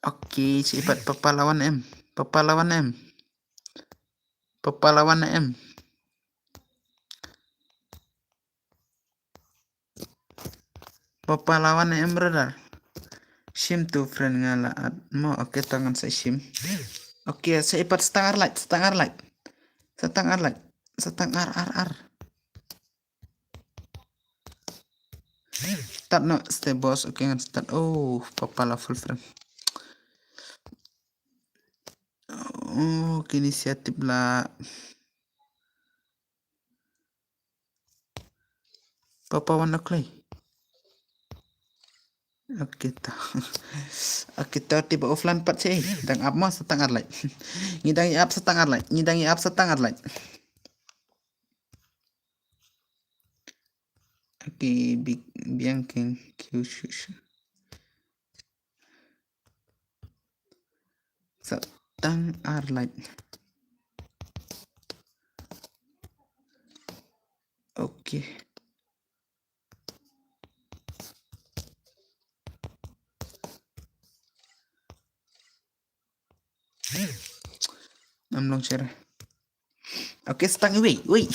Okay, sha i pat papa la wan em. Papa la wan em. Papa la wan em. Papa la wan em brother. Shim tu friend nga la add mo. Okay, to ngan sa shim. Okay, sa i pat sa tang ar like, sa tang ar like. Sa tang ar like. Sa tang ar ar ar. Start noh, stay boss. Okay, ngan start. Oh, papa la full friend. Oh, ki initiative la. Papa wan la kloi. Okay, to. Okay, to, tip offline pat seh. Dang ap mo, sa tang ar like. Ngi dang ap sa tang ar like. Ngi dang ap sa tang ar like. Okay, big biang keng kiu shu shu. Sa tang ar like. Okay. Ngam long share. Okay, sa tang iwei, wei.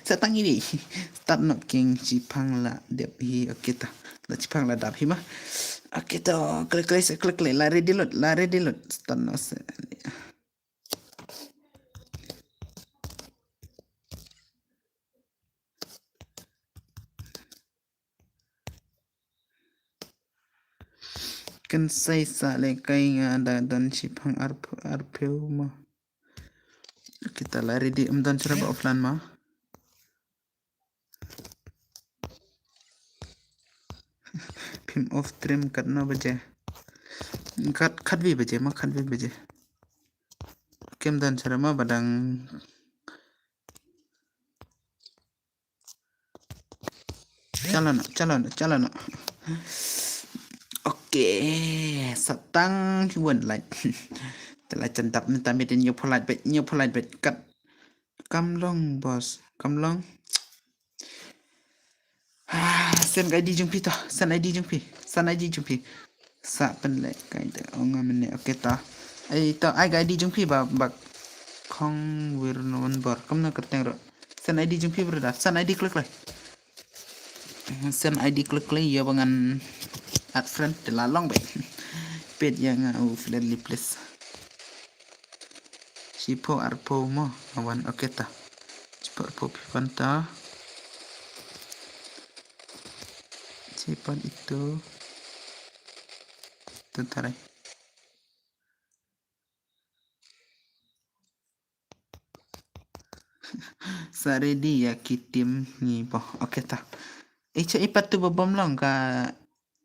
Sa tang iwei. Start noh keng, shipang la dep hi. Okay, to. La shipang la dep hi mo. Okay, to. Klik, klik, klik, klik. La ready lut, la ready lut. Start noh sa. Kan sei sa leh kai, nga da don shipang arphew, arphew mo. Kita la ready, em don shuh ba offline mo. Phim off stream katno baje? Kat, khatwi baje mo, khatwi baje. Kem don shuh mo ba dang. Chalo na, chalo na, chalo na. Okay, sa tang wan like. Te la jan dap mynta, mynta ïoh pholat beit, ïoh pholat beit kat. Kam long boss, kam long. Ah, send ka I D jong phi to, send I D jong phi, send I D jong phi. Sa pynleh kai te ong nga mynne. Okay, to. Ai to, ai ka I D jong phi ba, ba khong wir non bor. Kumno kyrteng ruh. Send I D jong phi brother. Send I D klik leh. Send I D klik leh, ïa ba ngan add friend te la long beit. Peit ïa nga u friendly please. Shiphew arphew mo, awan, okay, to. Shiphew arphew phi pan to. Shiphew itu. Tentarai. Sa ready ïa ki team ngi mo. Okay, to. Eh, cha i pat tu ba bom long ka.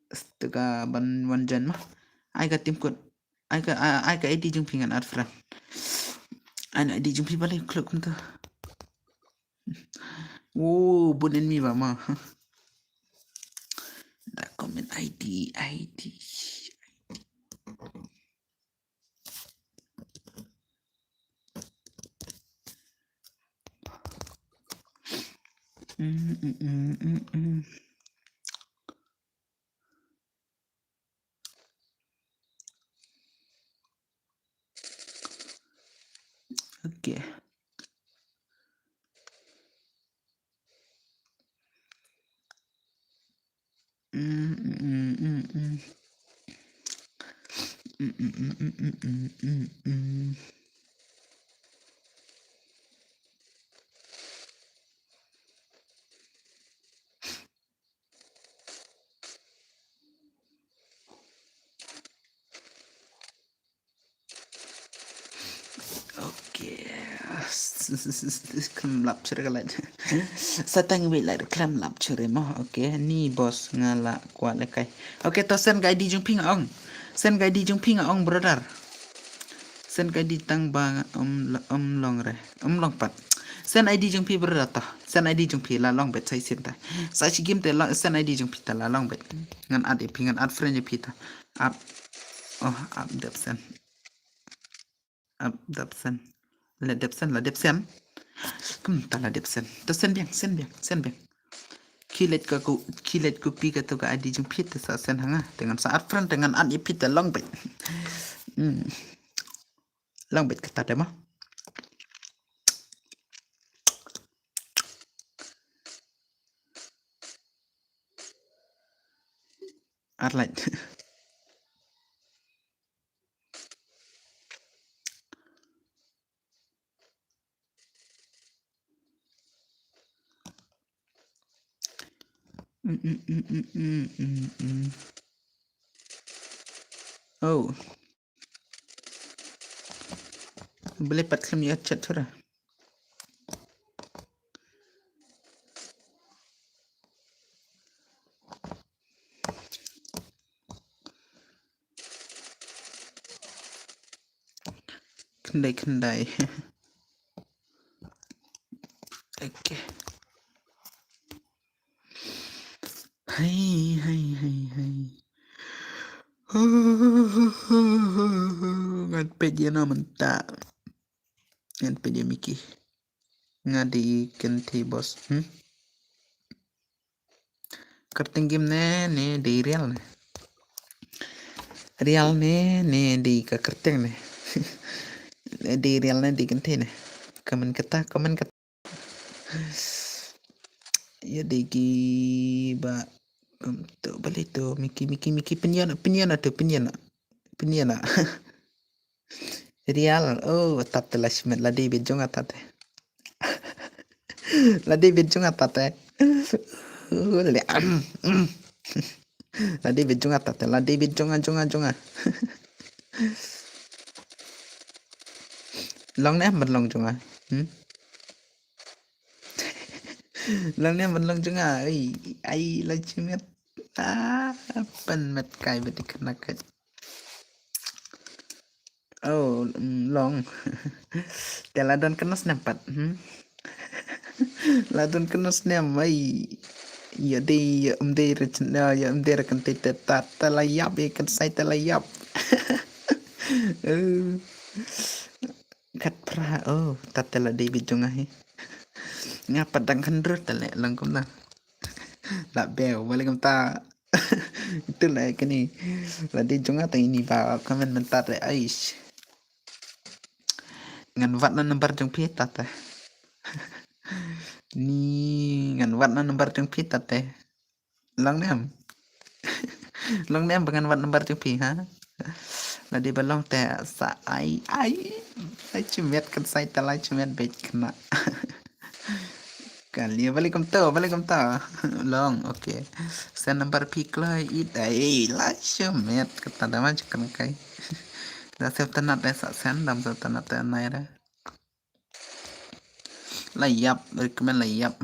Stu ka ban wan jan mo. Ai ka team code. Ai ka, ai, ai ka I D jong phi ngan add friend. Ai na I D jong phi balei kluk kumta. Oh, bun enemy ba mo. Da comment I D, I D. Mm, mm, mm, mm, mm. Okay. Mm, mm, mm, mm, mm. Mm, mm, mm, mm, mm, mm, mm, mm. Okay. Khlem lap shuh re ka light. Sa tang wei light khlem lap shuh re mo. Okay, ni boss nga la kwah leh kai. Okay, to send ka I D jong phi nga ong. Send ka I D jong phi nga ong brother. Send ka I D tang ba ym, ym long re. Ym long pat. Send I D jong phi brother to. Send I D jong phi la long beit sa shisien ta. Sa shi game te la, send I D jong phi ta la long beit. Ngan add ïa phi, ngan add friend ïa phi ta. App. Oh, app dep send. App dep send. La dep send, la dep send. Kumta la dep send. To send biang, send biang, send biang. Khie leit ka ku, khie leit copy kato ka I D jong phi te sa send ha nga. Te ngan sa add friend, te ngan add ïa phi te long beit. Hmm. Long beit kata te mo. Ar lait. Mm, mm, mm, mm, mm, mm, mm. Oh. Balei pat khlem ïa chat thura. Khyndai, khyndai. Okay. Hai, hai, hai, hai. Ngan peit ïa na mynta. Ngan peit ïa Mickey. Nga dei kynthei boss. Hmm? Kyrteng game ne, ne dei real ne. Real ne, ne dei ka kyrteng ne. Dei real ne, dei kynthei ne. Comment kata, comment kata. Ïa dei ki ba, um, tu balei tu, Mickey, Mickey, Mickey, pynïaid, pynïaid tu, pynïaid. Pynïaid. Real, oh, tat te la shimet, la dei bit jong nga tat te. La dei bit jong nga tat te. Oh, le, um, um. La dei bit jong nga tat te, la dei bit jong nga, jong nga, jong nga. Long ne em ban long jong nga. Hmm? Long ne em ban long jong nga. Ai, ai, la shimet. Ah, pynmet kai bit khynnah kai. Oh, mm, long. Te la don kano snem pat, hmm? La don kano snem, ai. Ïa dei, ïa um dei re chen, ïa um dei re kynthei te tat, te la ïap, ïa kynsai te la ïap. Eh. Khatphra, oh, tat te la dei bit jong nga hi. Nga pat dang khyndrut te le, long kumta. La bew, balei kumta. Itu la kane. La dei jong nga te ini ba comment mynta te, aish. Ngan wad na number jong phi tat te. Ni ngan wad na number jong phi tat te. Long ne em. Long ne em ba ngan wad number jong phi ha. La dei ba long te sa ai ai. Ai shimet kynsai te la shimet bit khynnah. Ka lia, balei kumto, balei kumto. Long, okay. Send number phi kloi it, ai, la shimet, kata da ma jingkren kai. Da sep tanat da sa send, dam sa tanat da nai da. La ïap, recommend la ïap.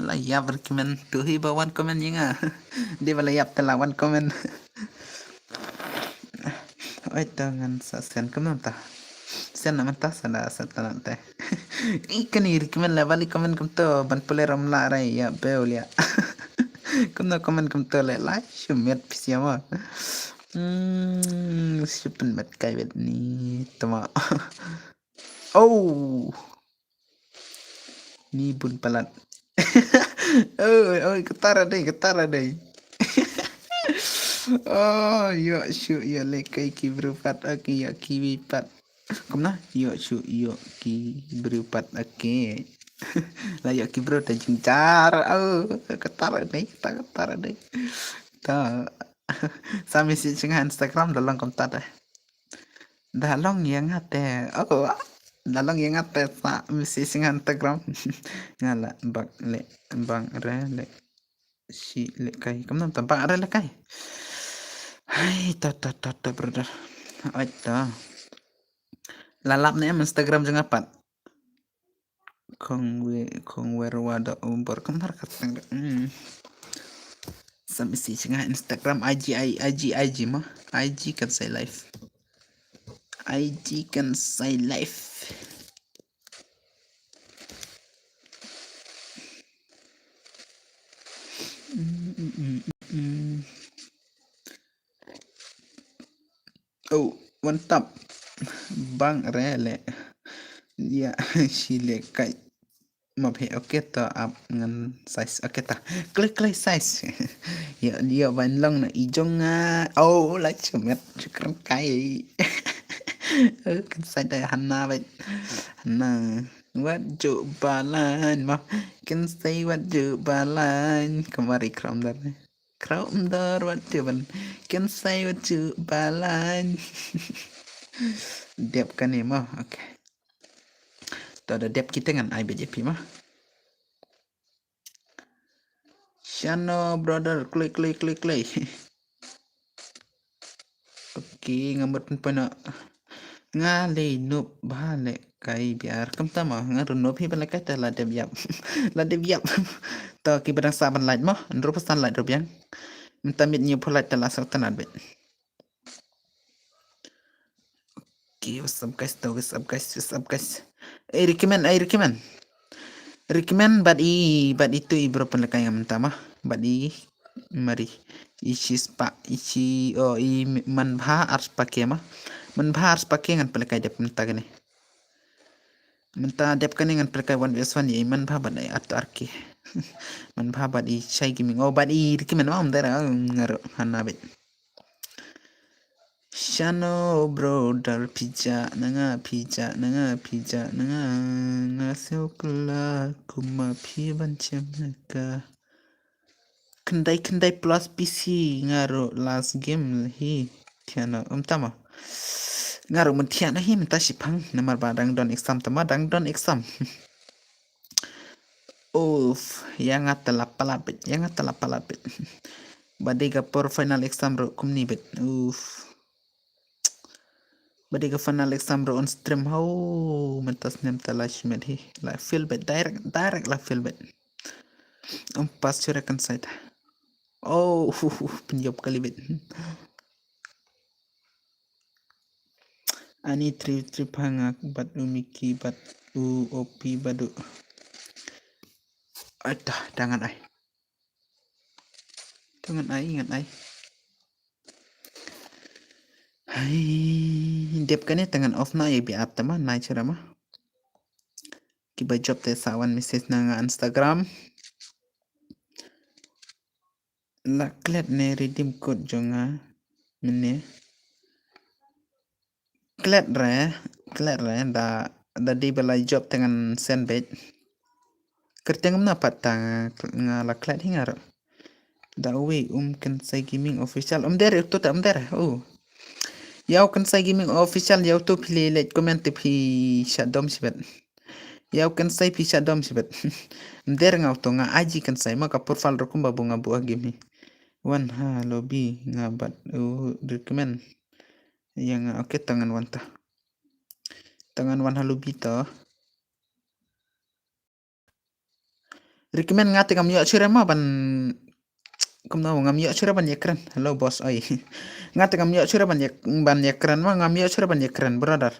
La ïap recommend tu hi ba wan comment ïa nga. Dei ba la ïap te la wan comment. Oi to ngan sa send kumno ta. Send na mynta sa da sa tanat te. I kane recommend la bali comment kumto ban pule ram la rai ïa bew lia. Kumno comment kumto le la shimet phi sia ma. Hmm, shimet met kai bet ni tama. Oh. Ni bun palat. Oi, oi, katara dei, katara dei. Oh, ïoh shu, ïoh lehkai ki bru pat, okay, ïoh kiwi pat. Kumno, ïoh shu, ïoh ki bru pat, okay. La ïoh ki bru ta jingjar. Oh, katara dei, ta katara dei. Ta. Sa message nga Instagram da long kumta dei. Da long ïa nga te. Oh, da long ïa nga te sa message nga Instagram. Nga la bak le bang re le shi le kai. Kumno ta bak re le kai. Hai ta ta ta ta brother. Ai ta. La lap ne em Instagram jong nga pat. Kong we kong wer wa da umbor kemar katang da. Hmm. Sa message nga Instagram I G I G I G ma. I G kan sai live. I G kan sai live. Mm, mm, mm, mm. Oh, wan tap. Bang re le. Ïa, shi le kai. Ma phe, okay to ap ngan size. Okay ta. Klik klik size. Ïa, ïa ban long na i jong nga. Oh, la chemet chukran kai. Oh, kan size da hana bai. Hana. Wat ju balan mo. Kin sei wat ju balan. Kamari kram dar. Kram dar wat ju ban. Kin sei wat ju balan. Dep kane mo. Okay. To da dep kita ngan ai bejep mo. Shano brother, klik klik klik klik. Okay, nga mut pun pun. Nga lei nup ba leh kai biar kam tama nga run nup hi ba leh kai ta la dep yap. La dep yap. To ki badang sa ban like mo, ndru pasan like rup yang. Mynta mit nyu phu like ta la sak tanat bet. Okay, what's up guys? To, what's up guys? What's up guys? Eh, recommend, eh, recommend. Recommend bad i, bad itu i bro pun lekai ngam tama. Bad i mari. Ichi spa, ichi, oh, i man bha ars pake ma. Man bha ars pake ngan pelekai dep mynta gane. Mynta dep kane ngan pelekai one versus one i man bha bad i atu arki. Man bha bad i chai gaming. Oh, bad i recommend ma um dara ngaru hana bet. Shano brother pija nanga pija nanga pija nanga nga sukla kuma pi ban chem ka. Kendai kendai plus P C nga ro last game hi. Tiana um tama. Nga ro mun tiana hi mynta shipang namar ba dang don exam tama dang don exam. Uf, ya nga tala palat bet, ya nga tala palat bet. Badi ga por final exam ro kumni bet. Uf. Badi ga final exam ro on stream hau mentas nem tala shimet hi. La feel bet direct direct la feel bet. Um pas chura kan side. Oh, penyop kali bet. Ani trip trip hangak bat u Miki bat u Opi badu. Ai ta dangan ai. Tangan ai ngan ai. Hai dep kane tangan off na ya bi ap tama nai chura ma. Kiba job te sawan message na nga Instagram. La klet ne redeem code jonga mene. Klet re, klet re da da di belai job tengan sen bet. Kerteng na pat ta nga la klet hingar. Da uwi um kan sai gaming official um der tu ta um der. Oh. Yau kan sai gaming official yau tu pili let comment tu pi shadom sibet. Yau kan sai pi shadom sibet. Mder nga uto nga aji kan sai ma ka profile rukum babu nga buah game ni. Wan ha lobby nga bat u recommend. Yang okay tangan wan ta. Tangan wan ha lobby to. Recommend nga te ngam yoh chura ma ban kumno ngam yoh chura ban yakran. Hello boss oi. Nga te ngam yoh chura ban yak ban yakran ma ngam yoh chura ban yakran brother.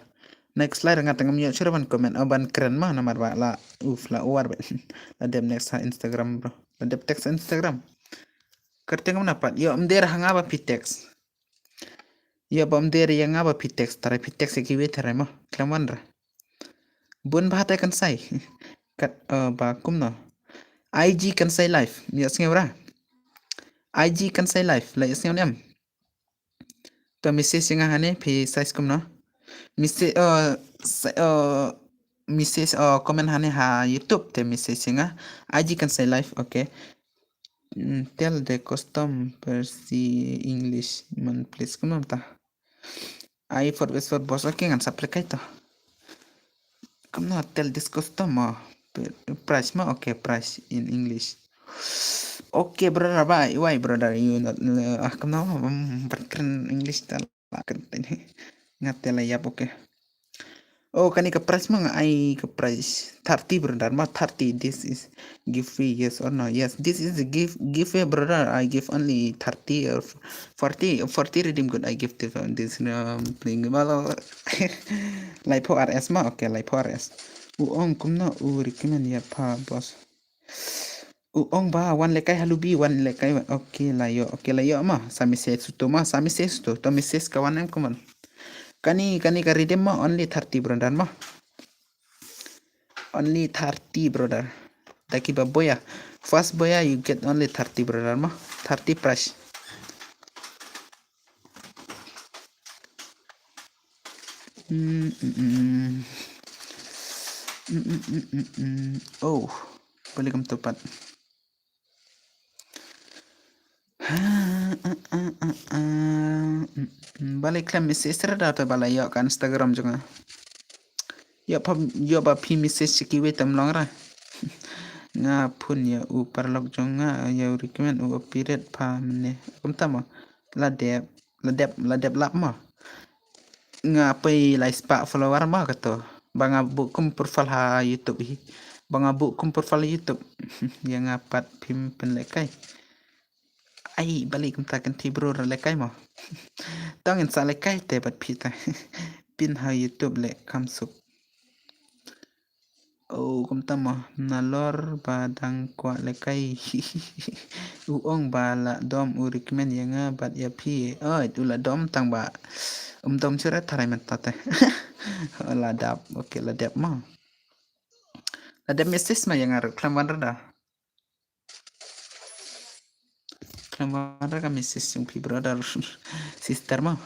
Next slide nga te ngam yoh chura ban comment oh ban kren ma namar ba la uf la uar bet. La dem next ha Instagram bro. La dem text Instagram. Kerte ngam na pat yoh mder ha nga ba pi text. Yoh ba mder ya nga ba pi text tara pi text ya kiwi tara ma klam wan ra. Bun ba te kan sai. Kat uh, ba kumno. I G kan sai live. Yoh sngew ra. I G kan sai live. La yoh sngew nem. To message nga hane phi size kumno. Message uh, uh, message uh, comment hane ha YouTube te message nga. I G kan sai live. Okay. Mm, tell the custom Percy English man please kumno ta. I for best for boss okay ngan supply kai to. Kumno tell this custom mo price mo okay price in English. Okay brother bye why brother you not uh, ah kumno um, berkeren English tal kan tini. Ngat tell yap okay. Oh kani ka price ma nga ai ka price thirty brother ma thirty this is giveaway yes or no yes this is a give giveaway brother I give only thirty or forty forty redeem code I give to this um, playing malo. Lai pho R S ma okay lai pho R S. U ong kumno u recommend ya pha boss. U ong ba wan lekai halubi wan lekai okay la yo okay la yo ma sa message suto ma sa message suto to message ka wan em kuman. Kani kani ka redeem ma only thirty brother ma. Only thirty brother. Daki ba boya. First boya you get only thirty brother ma. Thirty price. Mm, mm, mm. Mm, mm, mm, mm, mm. Oh, balik kam tu pat. Ha, ah, ah, ah, ah. Mm, mm. Balik khlem message ra da te bala ïoh ka Instagram jong nga. Ïoh pha, ïoh ba phi message sha kiwei tam long ra. Nga phone ïa u paralok jong nga ïa u recommend u update pha mane. Kumta mo. La dep, la dep, la dep lap mo. Nga poi lai spah follower mo kato. Ba nga buh kum profile ha YouTube hi. Ba nga buh kum profile ha YouTube. Ïa nga pat phim pynlehkai. Ai, bali kumta kan thi bro ra lehkai mo. To ngin sa lehkai te bad phi ta. Pyn ha YouTube leh kham suk. Oh, kumta mo. Nalor ba dang kwah lehkai. U ong ba la dom u recommend ïa nga bad ïa phi. Oh, u la dom tang ba. Um dom shuh ra tharai mynta te. Oh, la dap. Okay, la dep mo. La dep message ma ïa nga ruh khlem wan ra da. Khlem wan ra ka message jong phi brother, sister mo.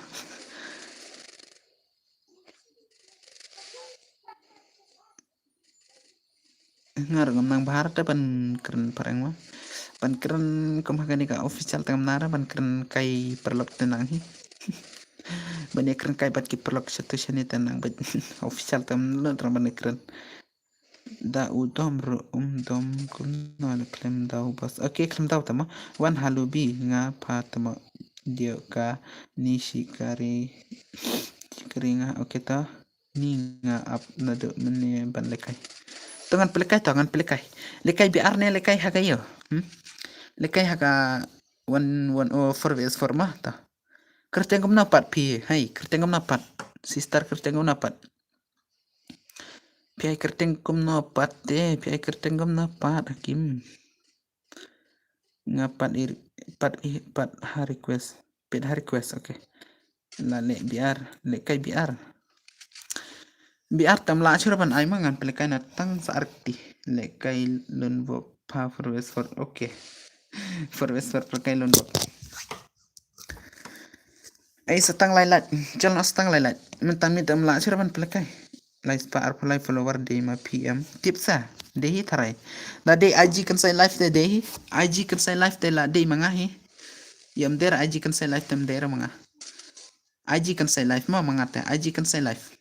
Nga ruh ngam nang bha te ban kren phareng mo. Ban kren kum ha kane ka official te ngam nang ra ban kren kai paralok te nang hi. Ban ïa kren kai bad ki paralok shatu shane te nang bad official te ngam nang ra ban ïa kren. Da u dom ruh um dom kumno le khlem daw bas. Okay, khlem daw tama. Wan ha lobby nga pha tama dio ka ni shikari. Shikari nga, okay ta. Ni nga ap naduh mynne ban lehkai. To ngan pynlehkai to, ngan pynlehkai. Lehkai B R ne lehkai ha ka ïew. Hmm? Lehkai ha ka one one oh four versus four ma ta. Kyrteng kumno pat phi. Hai, kyrteng kumno pat. Sister kyrteng kumno pat. Phi ai kyrteng kumno pat te, phi ai kyrteng kumno pat Hakim. Nga pat i, pat i, pat ha request. Pat ha request, okay. La leh B R, lehkai B R. B R tam lah shuh ra ban ai ma ngan pynlehkai na tang sa arti. Lehkai lun bok pha four versus four, okay. Four versus four pynlehkai lun bok. Ai sa tang lai lait, jal na sa tang lai lait. Mynta mynta em lah shuh ra ban pynlehkai. Lai spah arphew lai follower dei ma P M. Tip sa, dei hi tharai. Da dei I G Kynsai Live te dei hi. I G Kynsai Live te la dei ma nga hi. Ïa em dei ra I G Kynsai Live te em dei ra ma nga. I G Kynsai Live ma ma nga te, I G Kynsai Live.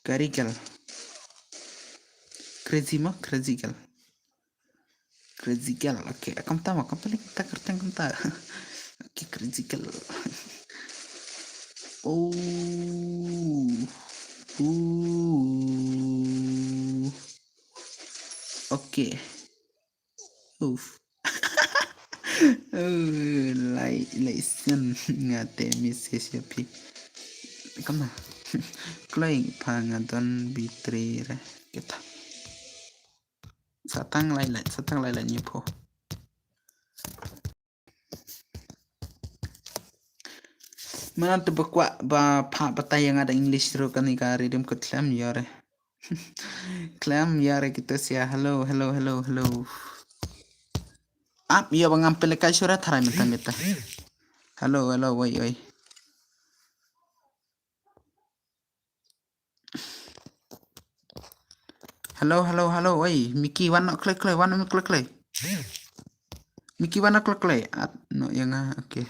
Crazy girl. Crazy mo, crazy girl. Crazy girl. Okay, kumta mo, kumta lagi ta kyrteng kumta. Okay, crazy girl. Oh. Ooh. Okay. Uf. Oh, lai, lai sien nga te message ïa phi. Kumno? Kloi pha nga don battery re. Kita. Sa tang lai lait, sa tang lai lait ñiew pho. Mynta te ba kwah ba phah batai ïa nga da English ruh kane ka riddim ka khlem ïoh re. Khlem ïoh re kito sia. Hello, hello, hello, hello. Ap ïoh ba ngam pynlehkai shuh ra tharai mynta mynta. Hello, hello, oi, oi. Hello, hello, hello. Oi, Mickey, wan noh kloi kloi, wan noh kloi kloi. Mickey, wan noh kloi kloi. At noh ïa nga, okay.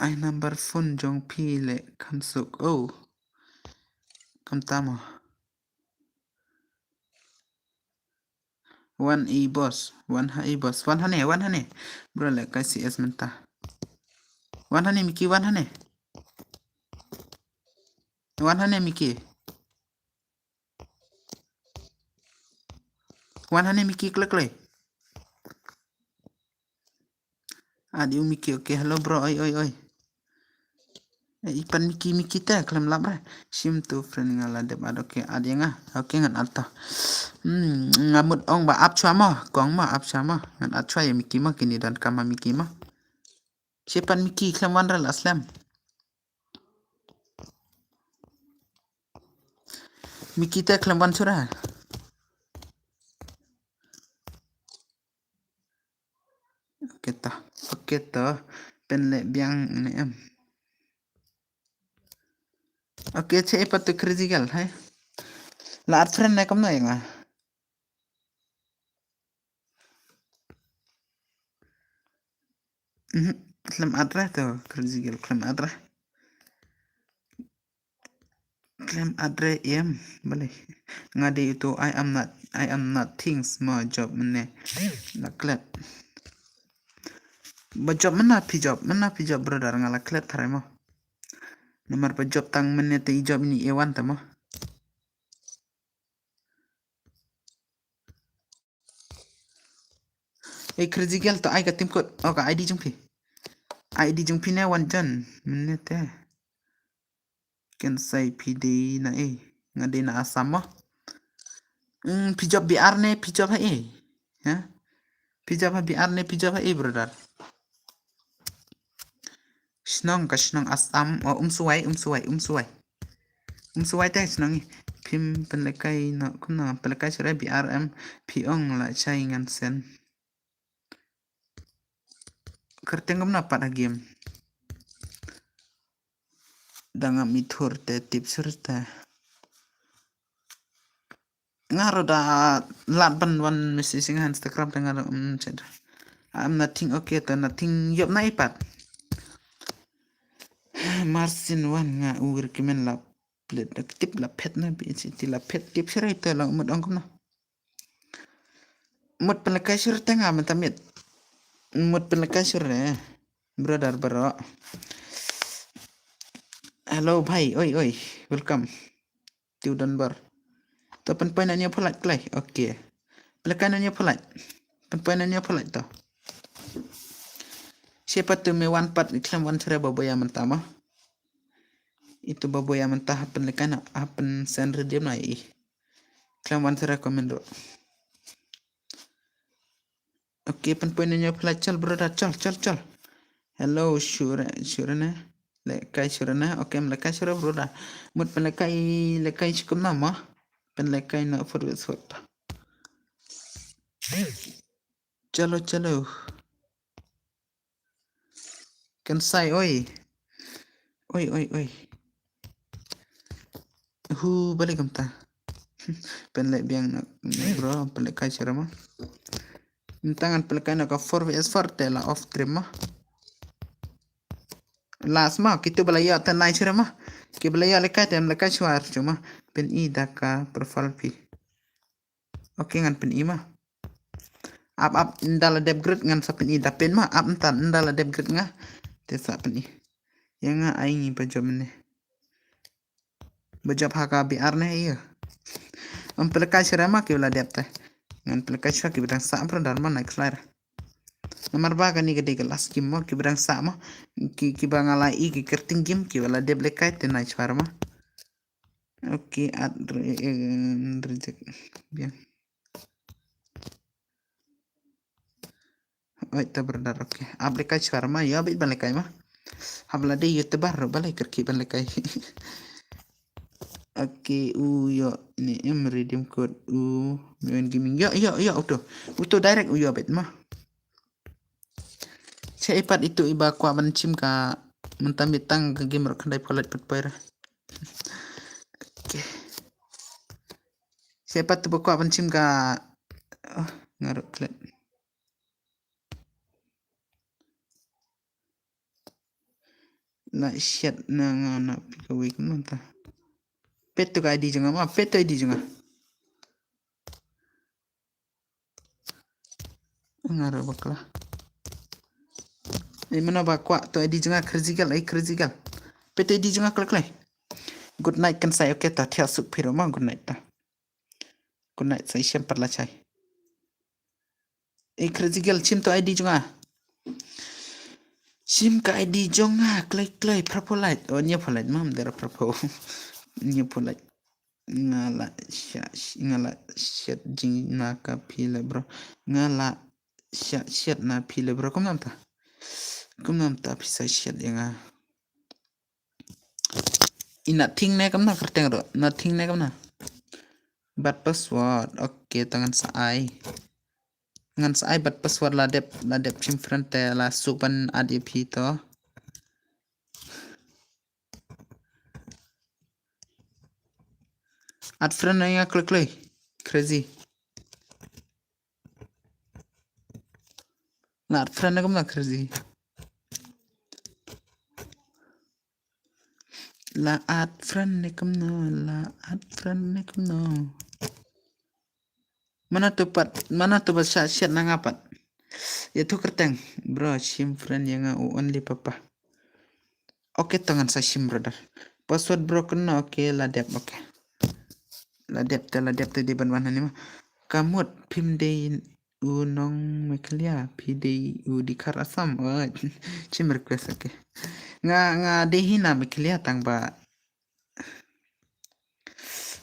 Ai number phone jong phi leh kham suk. Oh. Kumta mo. Wan i boss, wan ha i boss, wan hane, wan hane. Bro lehkai C S mynta. Wan hane Mickey, wan hane. Wan hane Mickey. Wan hane Mickey kloi kloi. Adi u Mickey, okay, hello bro, oi, oi, oi. Eh, i pan Mickey, Mickey te, khlem lap re. Shim tu friend nga la dep add, okay, add ïa nga. Okay, ngan add to. Hmm, nga mut ong ba ap chwa mo, kong mo, ap chwa mo. Ngan add chwa ïa Mickey mo, kine don kam ma Mickey mo. Shi pan Mickey, khlem wan re la slem. Mickey te khlem wan shuh re. Okay ta, okay ta. Pynleh biang ne em. Okay, che ipat tu Crazy Girl, hai. La add friend ne kam na ïa nga. Mhm. Khlem add re tu Crazy Girl, khlem add re. Khlem add re em, balei. Nga dei uto, I am not, I am not things mo job mynne. La klet. Ba job mynna phi job, mynna phi job brother, nga la klet tharai mo. Namar ba job tang mynne te i job ini A one ta mo. Ei Crazy Girl to ai ka tim kot. Oh, ka I D jong phi. I D jong phi ne wan jan. Mynne te. Kan sai phi dei na ei. Nga dei na Assam mo. Hmm, phi job B R ne phi job ha ei. Ha? Phi job ha B R ne phi job ha ei brother. Shnong ka shnong Assam. Oh, Umsuwai, Umsuwai, Umsuwai. Umsuwai te shnong i. Phim pynlekai no, kumno pynlekai shuh re B R M phi ong la chai ngan sen. Kyrteng kumno pat ha game. Da ngam i thur te tip shuh te. Nga ruh da lad ban wan message nga ha Instagram te nga ruh, mm, chet. I'm nothing okay to nothing yop na ipat. Marsin wan nga u recommend la plet da tip la phet na bi ti la phet tip shuh te la mut ong kumno. Mut pynlekai shuh te nga mynta miet. Mut pynlekai shuh re. Brother bro. Hello bhai, oi oi, welcome. Tiu don bar. To pynpoi na nyo phalait klai. Okay. Pynlekai na nyo phalait. Pynpoi na nyo phalait to. Shepa tu me wan pat khlem wan shuh re ba boya mynta ma. Itu ba boya mynta ha pynlekai na ha pynsen redeem na i. Khlem wan shuh re comment ro. Okay, pynpoi na nyo phalait chal brother chal chal chal. Hello shuh re shuh re ne. Lekai shuh re ne. Okay, em lekai shuh re brother. Mut pynlekai lekai shuh kumno ma. Pynlekai na forward sort. Chalo chalo. Kan sai oi. Oi oi oi. Hu balik kumta. Pynlek biang na bro, pynlekai shuh re ma. Mynta ngan pynlekai na ka four V S four te la off stream ma. Last ma kitu ba la ïa te nai shuh re ma. Ki ba la ïa lekai te em lekai shuh ar shuh ma. Pyn i da ka profile phi. Okay ngan pyn i ma. Ap ap nda la dep grit ngan sa pyn i da pyn ma ap nta nda la dep grit nga. Te sa pyn i. Ïa nga ai ngi ba job ne. Ba job ha ka B R ne ïa. Em pynlekai shuh re ma ki ba la dep te. Ngan pynlekai shuh ki ba dang sa brother ma nai khlai. Namar ba kani ka dei ka last game ma ki ba dang sa ma. Ki ki ba nga la i ki kyrteng game ki ba la dep lekai te nai shuh re ma. Okay, add re, eh, reject. Biang. Oi, ta brother, okay. Ap lekai shuh re ma, ïa bit ban lekai ma. Hap la dei YouTuber ruh balei kyrki ban lekai. Okay, u ïoh ne em redeem code u Mewen Gaming. Ïoh, ïoh, ïoh uto. Uto direct u ïoh bit ma. Che ipat itu iba kwah ban chim ka mynta mitang ka game ruh khyndai phalait pat poi re. Okay. Che ipat tu ba kwah ban chim ka oh, nga ruh klet. La shet na nga na pika week mynta. Pet tu ka I D jong nga ma, pet tu I D jong nga. Nga ruh bakla. Ai mano ba kwah to I D jong nga Crazy Girl, ai Crazy Girl. Pet to I D jong nga klek klek. Good night kan sai okay ta thiah suk phi ruh ma good night ta. Good night sai shem pat la chai. Ai Crazy Girl chim to I D jong nga. Chim ka I D jong nga klek klek purple light. Oh nya purple light mam dera purple. Nya purple light. Nga la sha nga la shet jing na ka phi le bro. Nga la sha shet na phi le bro. Kumno mynta? Kumno mynta phi sa shet ïa nga? I nothing ne kumno kyrteng ruh? Nothing ne kumno? Bad password. Okay, to ngan sa ai. Ngan sa ai bad password la dep la dep chim friend te la suk ban add ïa phi to. Add friend ïa nga klik klik. Crazy. La add friend ne kumno, Crazy? La add friend ne kumno, la add friend ne kumno? Mano to pat, mano to ba sha shet na nga pat. Ïa tu kyrteng, bro, shim friend ïa nga u only papa. Okay, to ngan sa shim, brother. Password broken na, okay, la dep, okay. La dep te, la dep te, dei ban wan hangne ma. Ka mut phim dei u nong Meghalaya, phi dei u dkhar Assam. Oh, shim request, okay. Nga, nga dei hi na Meghalaya tang ba.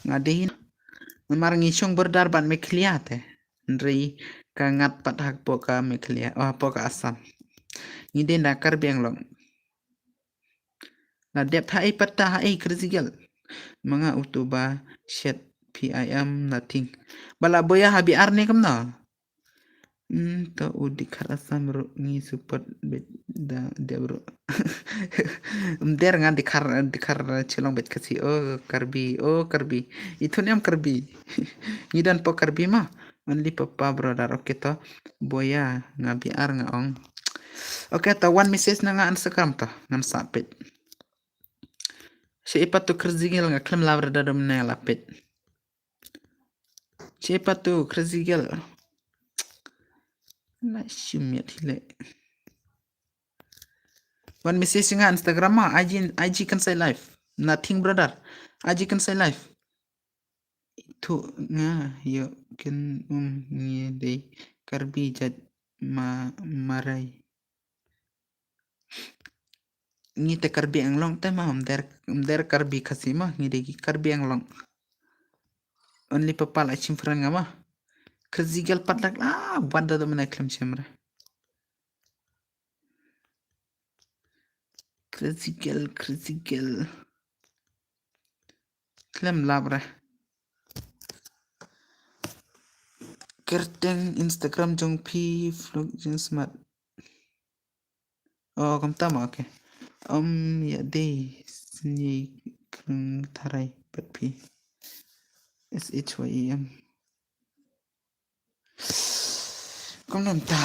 Nga dei hi na. Namar ngi shong border bad Meghalaya te. Hynrei ka ngat pat hapoh ka Meghalaya, oh, hapoh ka Assam. Ngi dei na Karbi Anglong. La dep ha ei pat ta ha ei, Crazy Girl? Ma nga utu ba shet, P I M nothing. Ba la Boya ha B R ne kumno? Hmm, to u dkhar Assam ruh ngi support beit da dep ruh. Ym der, nga dkhar, dkhar Shillong beit Khasi. Oh, Karbi, oh, Karbi. Itu ne em Karbi. Ngi don po Karbi ma. Only papa, brother. Okay to. Boya, nga B R nga ong. Okay to, wan message na nga Instagram to. Ngan sa peit. Shi ipat tu Crazy Girl, nga khlem lap re da dum ne la peit. Shi ipat tu Crazy Girl. La shim ïa thile. Wan message nga Instagram ma, I G, I G kan sai live. Nothing, brother. I G kan sai live. Itu nga ïoh kin um ngi dei Karbi jait ma marai. Ngi te Karbi Anglong te ma, ym der, ym der Karbi Khasi ma, ngi dei Karbi Anglong. Only papa la shim friend nga ma. Crazy Girl pat lak la, wat da da mane khlem shim re. Crazy Girl, Crazy Girl. Khlem lap re. Kyrteng Instagram jong phi, Fluk Jin Smart. Oh, kumta ma, okay. Um, ïa dei, sni krung tharai, pat phi. S H Y E M. Kumno mynta?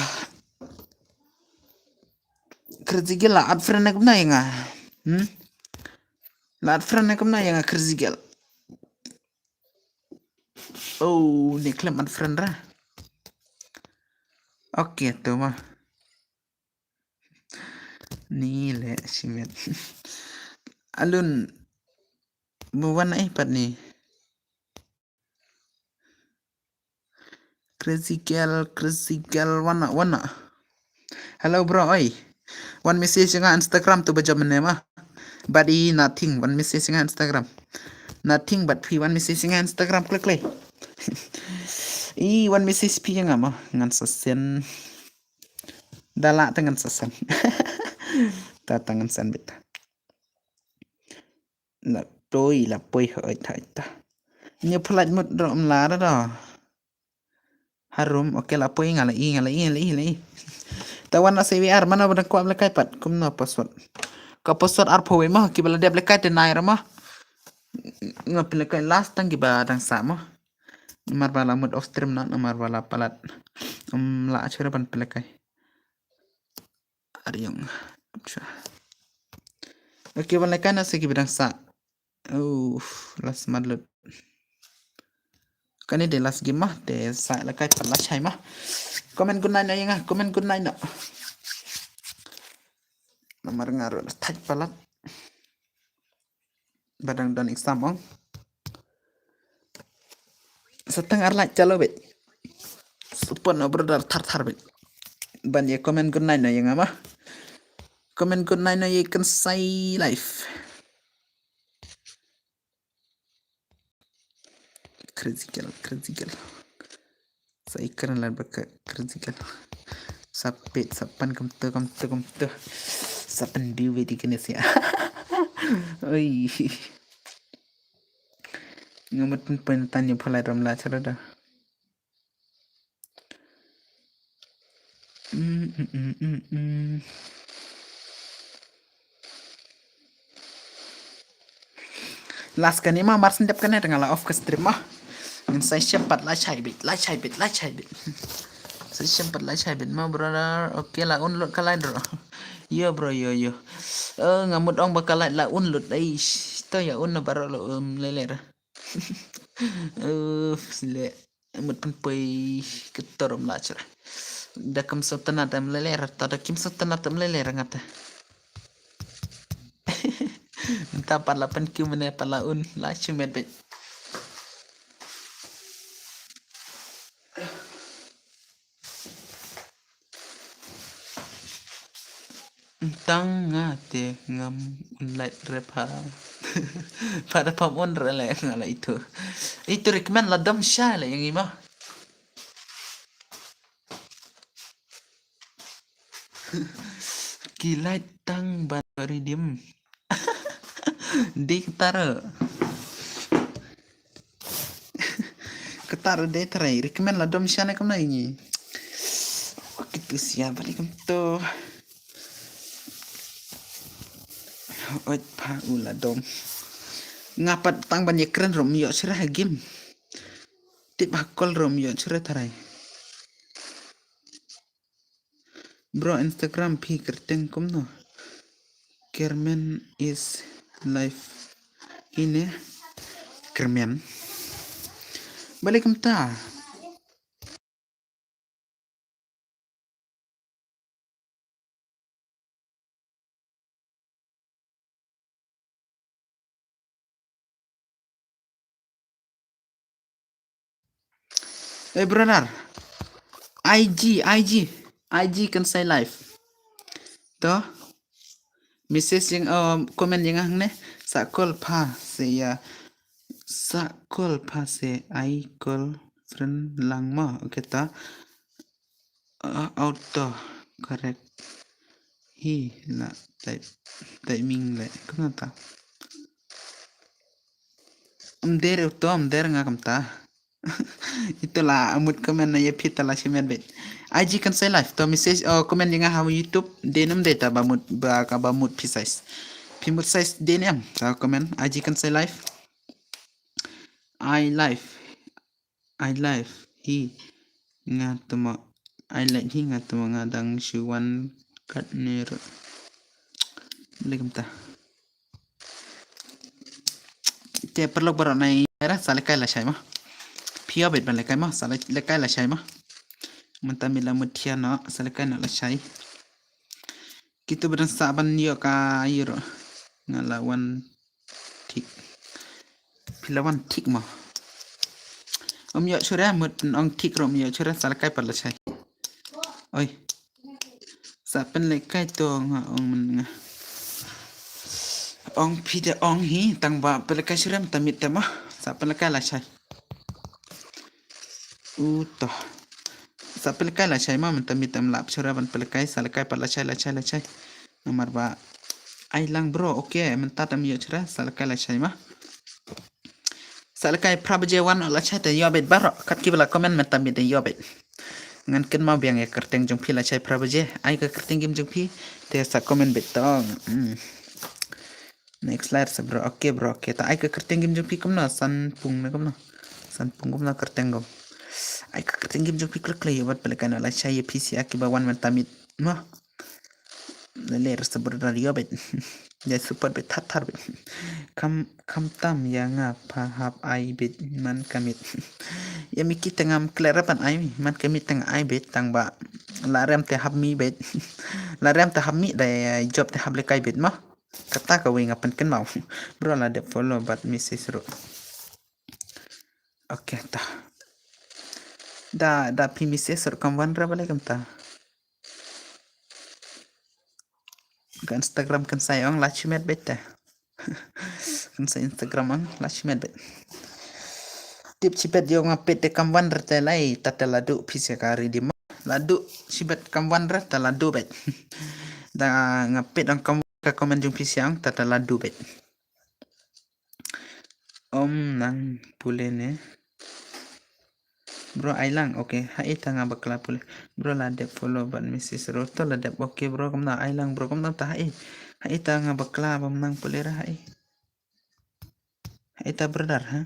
Crazy Girl la add friend ne kumno ïa nga? Hmm? La add friend ne kumno ïa nga, Crazy Girl? Oh, ne khlem add friend ra. Okay, to ma. Ni le shimet. Alun, mo wan ai pat ni. Crazy Girl, Crazy Girl, wana, wana. Hello, bro, oi. Wan message nga Instagram tu ba jam ne ma. Bad i nothing, wan message nga Instagram. Nothing, bad phi wan message nga Instagram, klik, klik. I wan message phi nga ma, ngan sa send. Da lah te ngan sa send. Ta, ta ngan send beit. La poi, la poi, hoi, ta, ta. Ngi phlait mut rom la ra da. Harum, okay, la poi, nga la i, nga la i, nga la i, la i. Ta wan na C V R, mano ba dang kwah pynlehkai pat, kumno password? Ka password arphew wei ma, kiba la dep lehkai te nai ra ma. Nga pynlehkai last tang kiba dang sah ma. Namar ba la mut off stream na, namar ba la palat. Ym lah shuh ban pynlehkai. Ar ïong. Acha. Okay, ban lehkai na sa kiba dang sah. Uf, la smat lut. Kane dei last game ma, te sa lehkai pat lashai ma. Comment good night noh ïa nga, comment good night noh. Namar nga ruh la thait palat. Ba dang don exam ong. Sa tang ar lait, chalo beit. Support noh brother, thar thar beit. Ban ïa comment good night noh ïa nga ma. Comment good night noh ïa Kynsai Live. Crazy Girl, Crazy Girl. Sa i kren lad ba ka Crazy Girl. Sa peit, sa pan kumto, kumto, kumto. Sa pynbiu beit ïa kane sia. Oi. Nga mut pynpyn tan ïa phalai ram la chalo da. Mm, mm, mm, mm, mm. Last kane ma mar syn dep kane te nga la off ka stream ma. Ngin sa shem pat la shai bit, la shai bit, la shai bit. Sa shem pat la shai bit ma brother. Okay, la un lut ka light ruh. Yo bro, yo, yo. Eh, nga mut ong ba ka light la un lut. Ai, to ïa un na baroh la um lele ra. Eh, sile. Mut pynpoi ka torom la chra. Da kam sot tana tam lele ra, ta da kim sot tana tam lele ra ngata. Nta pat la pynkiw mene pat la un la shimet bit. Tang nga te ngam un light rep ha. Pada pam un re le nga la itu. Itu recommend la dom sha le yang ima. Ki light tang ban redeem. Di ketara. Ketara de trai recommend la dom shane kam na ini. Kitu sia balik kam tu. Oi pa u la dom. Nga pat tang ban ye kren rom yo sirah game. Tip ha kol rom yo sirah trai. Bro, Instagram phi kyrteng kumno? Kermen is live. Ine Kermen. Balik kumta. Hey brother, I G, I G, I G kan sai live. To message yang, um, comment yang hangne. Sa kol pha se ya. Sa kol pha se ai kol friend lang mo. Okay ta. Uh, auto correct. Hi la type, timing le kumno ta. Mder uto mder nga kamta. Ito la amut comment na ye phi ta la shimet bet. I G kan sai live to message, oh, comment yang ha YouTube. Denem deta ba mut ba ka ba mut phi size. Phi mut size denem ta comment I G kan sai live. I live. I live hi nga temo. I live hi nga temo nga dang shu wan kat ner. Balik kumta. Te paralok baroh nai ra sa lekai la shai ma. Phi ïa bet ban lekai ma sa lekai la shai ma. Mynta mi la mut thiah no sa lekai no la shai. Kitu ba dang sa ban ïoh ka ïoh ruh. Nga la wan thik. Phi la wan thik mo. Ym ïoh shuh re mut ong thik ruh ym ïoh shuh re sa lekai pat la shai. Oi. Sa pynlekai to nga ong myn nga. Ong phi da ong hi tang ba pynlekai shuh re mynta miet te mo. Sa pynlekai la shai. Uto. Sa pynlekai la shai ma mynta miet tam lap shuh re ban pynlekai sa lekai pat la shai la shai la shai. Namar ba ai lang bro, okay mynta tam ïoh shuh re sa lekai la shai ma. Sa lekai phra baje wan la shai te ïoh bet baroh kat ki ba la comment mynta miet te ïoh bet. Ngan kynmaw biang ïa kyrteng jong phi la shai phra baje ai ka kyrteng game jong phi te sa comment bet tong. Hmm. Next slide sa bro. Okay bro, okay ta ai ka kyrteng game jong phi kumno Sanpung ne kumno. Sanpung kumno kyrteng gom. Ai ka kyrteng game jong phi klik klik ïa wat pele kana la shai ïa phi sia ki ba wan mynta miet ma. Lele rasa bro da ïoh bet. Jai support bet thar thar bet. Kam kam tam ïa nga pha hap ai bet man ka miet. Ïa mi ki tengam kle rapan ai mi man ka miet teng ai bet tang ba la rem te hap mi bet. La rem te hap mi da job te hap lekai bet ma. Kata ka wei nga pynkynmaw. Bro la dep follow bad message ruh. Okay ta. Da da phi message ruh kam wan ra balei kam ta. Ka Instagram kan sai ong la chimet bet ta. Kan sai Instagram ong la chimet bet. Tip chibet yo nga pet te kam wan ra te lai ta te la du phi se ka ri di ma. La du chibet kam wan ra te la du bet. Da nga pet ong kam ka comment jong phi siang ta te la du bet. Om nang pule ne. Bro ai lang okay ha ita nga bakla pule. Bro la dep follow ban message ro to la dep okay bro kam na ai lang bro kam na ta ha i. Ha ita nga bakla bam nang pule ra ha i. Ita brother, ha?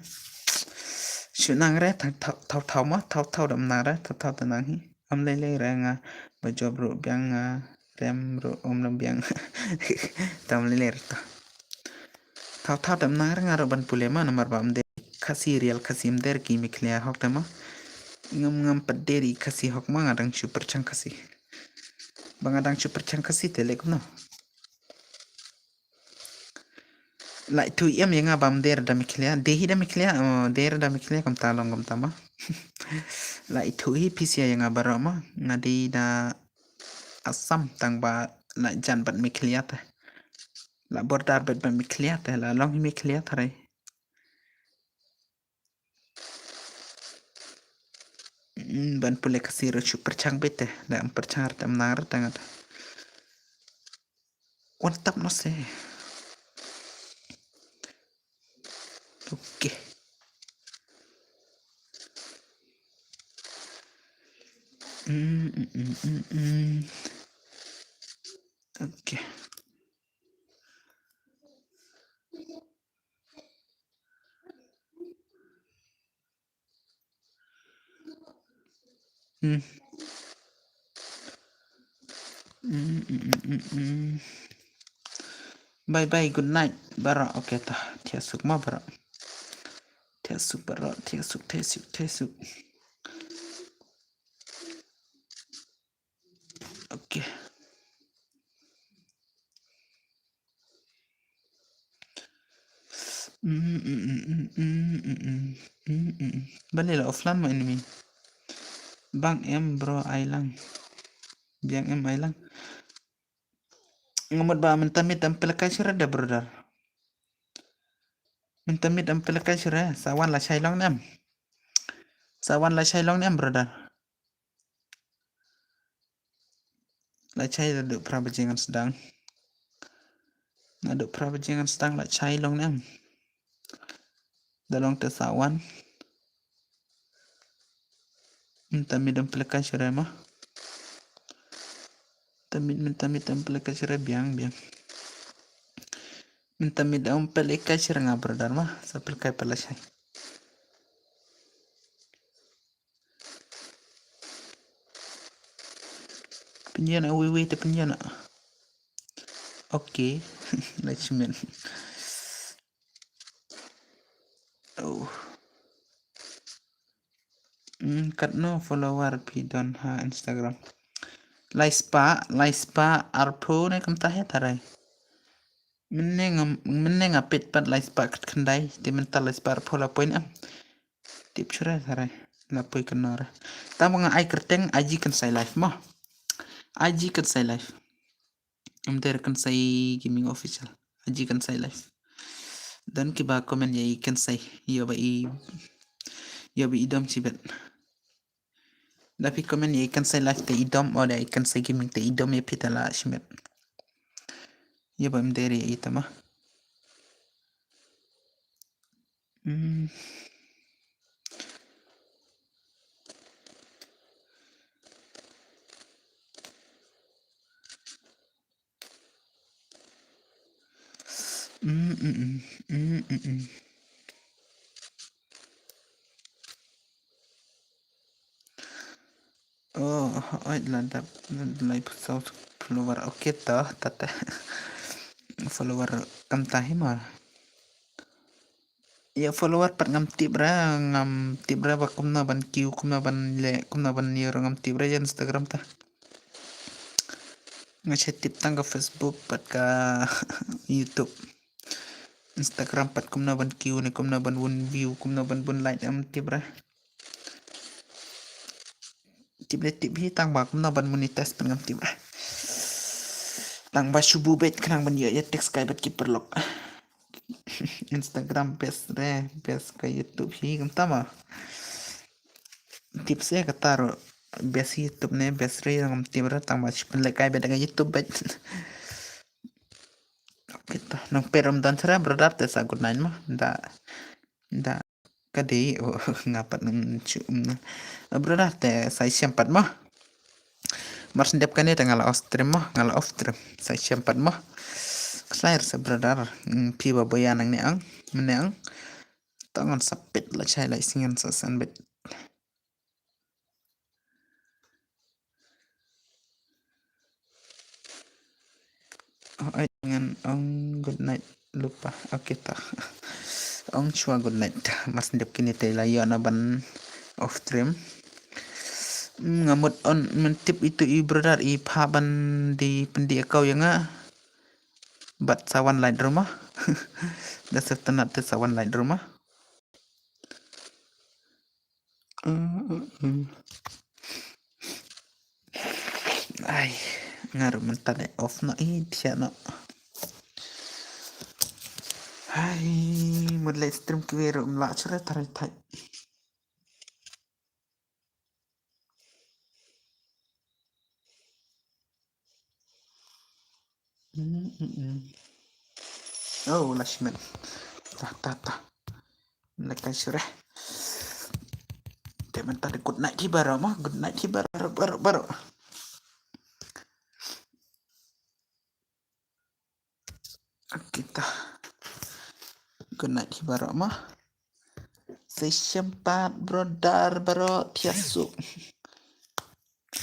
Shu nang re, thaw, thaw, thaw, thaw ma, thaw, thaw dam nang re, thaw, thaw te nang hi. Am lei lei re nga, ba job ruh biang nga, rem ruh um lam biang. Tam lei lei re ta. Thaw, thaw dam nang re nga ruh ban pule ma, namar ba am de Khasi real Khasi am de ki Meghalaya hok te ma. Ngam, ngam pat de ri Khasi hok ma nga dang shu pyrchang Khasi. Ba nga dang shu pyrchang Khasi te lek no. Lai thu em ya nga bam der da Meghalaya, de hi da Meghalaya, oh, der da Meghalaya kam ta long kam ta ma. Lai thu hi pisia ya nga baroh ma, nga de da Assam tang ba la jan bad Meghalaya te. La border bad bad Meghalaya te, la long hi Meghalaya tharai. Mm, ban pule Khasi ruh shu pyrchang beit te, da em pyrchang rat em nang rat ngat. Wan tap no se. Okay. Mm, mm, mm, mm, mm. Okay. Hmm. Hmm, hmm, hmm, hmm, hmm. Bye bye, good night. Baroh, okay ta. Thiah suk ma baroh. Thiah suk baroh, thiah suk, thiah suk, thiah suk. Okay. Mm, mm, mm, mm, mm, mm, mm, mm, mm. Balei la offline ma enemy. Bang em bro ai lang. Biang em ai lang. Nga mut ba mynta miet ym pynlehkai shuh re da brother. Mynta miet ym pynlehkai shuh re. Sa wan lashai long ne em. Sa wan lashai long ne em brother. Lashai naduh phra baje ngan sdang. Naduh phra baje ngan sdang lashai long ne em. Da long te sa wan. Mynta miet ym pynlehkai shuh re ma. Mynta miet, mynta miet ym pynlehkai shuh re biang, biang. Mynta miet ym pynlehkai shuh re nga brother ma. Sa pynlehkai pat lashai. Pynïaid na, wei wei te pynïaid na. Okay. Let's meet. Oh. Hmm, katno follower phi don ha Instagram? Lai spah, lai spah arphew ne kumta hi tharai. Mynne nga, mynne nga peit pat lai spah khatkhyndai, te mynta lai spah arphew la poi ne em. Tip shuh re tharai, la poi kynnoh re. Tang ba nga ai kyrteng Aji Kynsai Live mo. Aji Kynsai Live. Em, der Kynsai Gaming Official. Aji Kynsai Live. Don kiba comment ïa i Kynsai. Ïa ba i, ïa ba i dom shibit. Da phi comment ïa i Kynsai Live te i dom, o da i Kynsai Gaming te i dom ïa phi te la shibit. Ïa ba em der ïa i tama. Hmm. Mm, mm, mm. Mm, mm, mm. Oh, oi, la dap, la dap lai phew saw follower. Okay, to, to, to. Follower kam ta hi ma. Ïa follower pat ngam tip re, ngam tip re ba kumno ban kiew, kumno ban leh, kumno ban ïa ruh ngam tip re ïa Instagram ta. Nga shu tip tang ka Facebook pat ka YouTube. Instagram pat kumno ban kiew ne kumno ban bun view, kumno ban bun like ngam tip re. Tip ne tip hi tang ba kumno ban monetize pat ngam tip re. Tang ba shu buh beit khnang ban ïoh ïa tax kai bad ki paralok. Instagram best re, best ka YouTube hi kumta ma. Tip se kata ruh best YouTube ne best re ngam tip re tang ba shu pynlehkai beit da ka YouTube beit. Okay to, nang peit rum don shuh re brother te sa good night ma. Da, da. Ka dei, oh, nga pat ngam shu, mm, na. Brother te sa shem pat mo. Mar shen dep kane te nga la off stream mo, nga la off stream. Sa shem pat mo. Khlaiñ sa brother, mm, phi ba boya nang ne ang, mane ang. Tang ngan sa peit la shai la sngi ngan sa send beit. Oh, ai ngan ong good night lypa. Okay ta. Ong shuwa good night. Mas ndep kine te la ïoh na ban off stream. Hmm, nga mut on men tip itu i brother i pha ban di pendi akau ïa nga. Bad sa wan Lightroom ah. Da sef tynat te sa wan Lightroom ah. Mm, mm, mm. Ai, nga ruh mynta dei off noh, eh, thiah noh. Ai, mut leit stream kiwei ruh ym lah shuh re, tharai thait. Mm, mm, mm. Oh, la shimet. Ta, ta, ta. Lehkai shuh re. Te mynta dei good night hi baroh mo, good night hi baroh, baroh, baroh. Okay ta. Good night hi baroh mo. Sa shem pat brother baroh, thiah suk.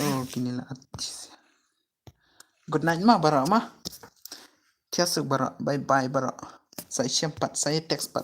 Oh, kine la artist. Good night mo baroh mo. Thiah suk baroh, bye bye baroh. Sa shem pat, sa text pat.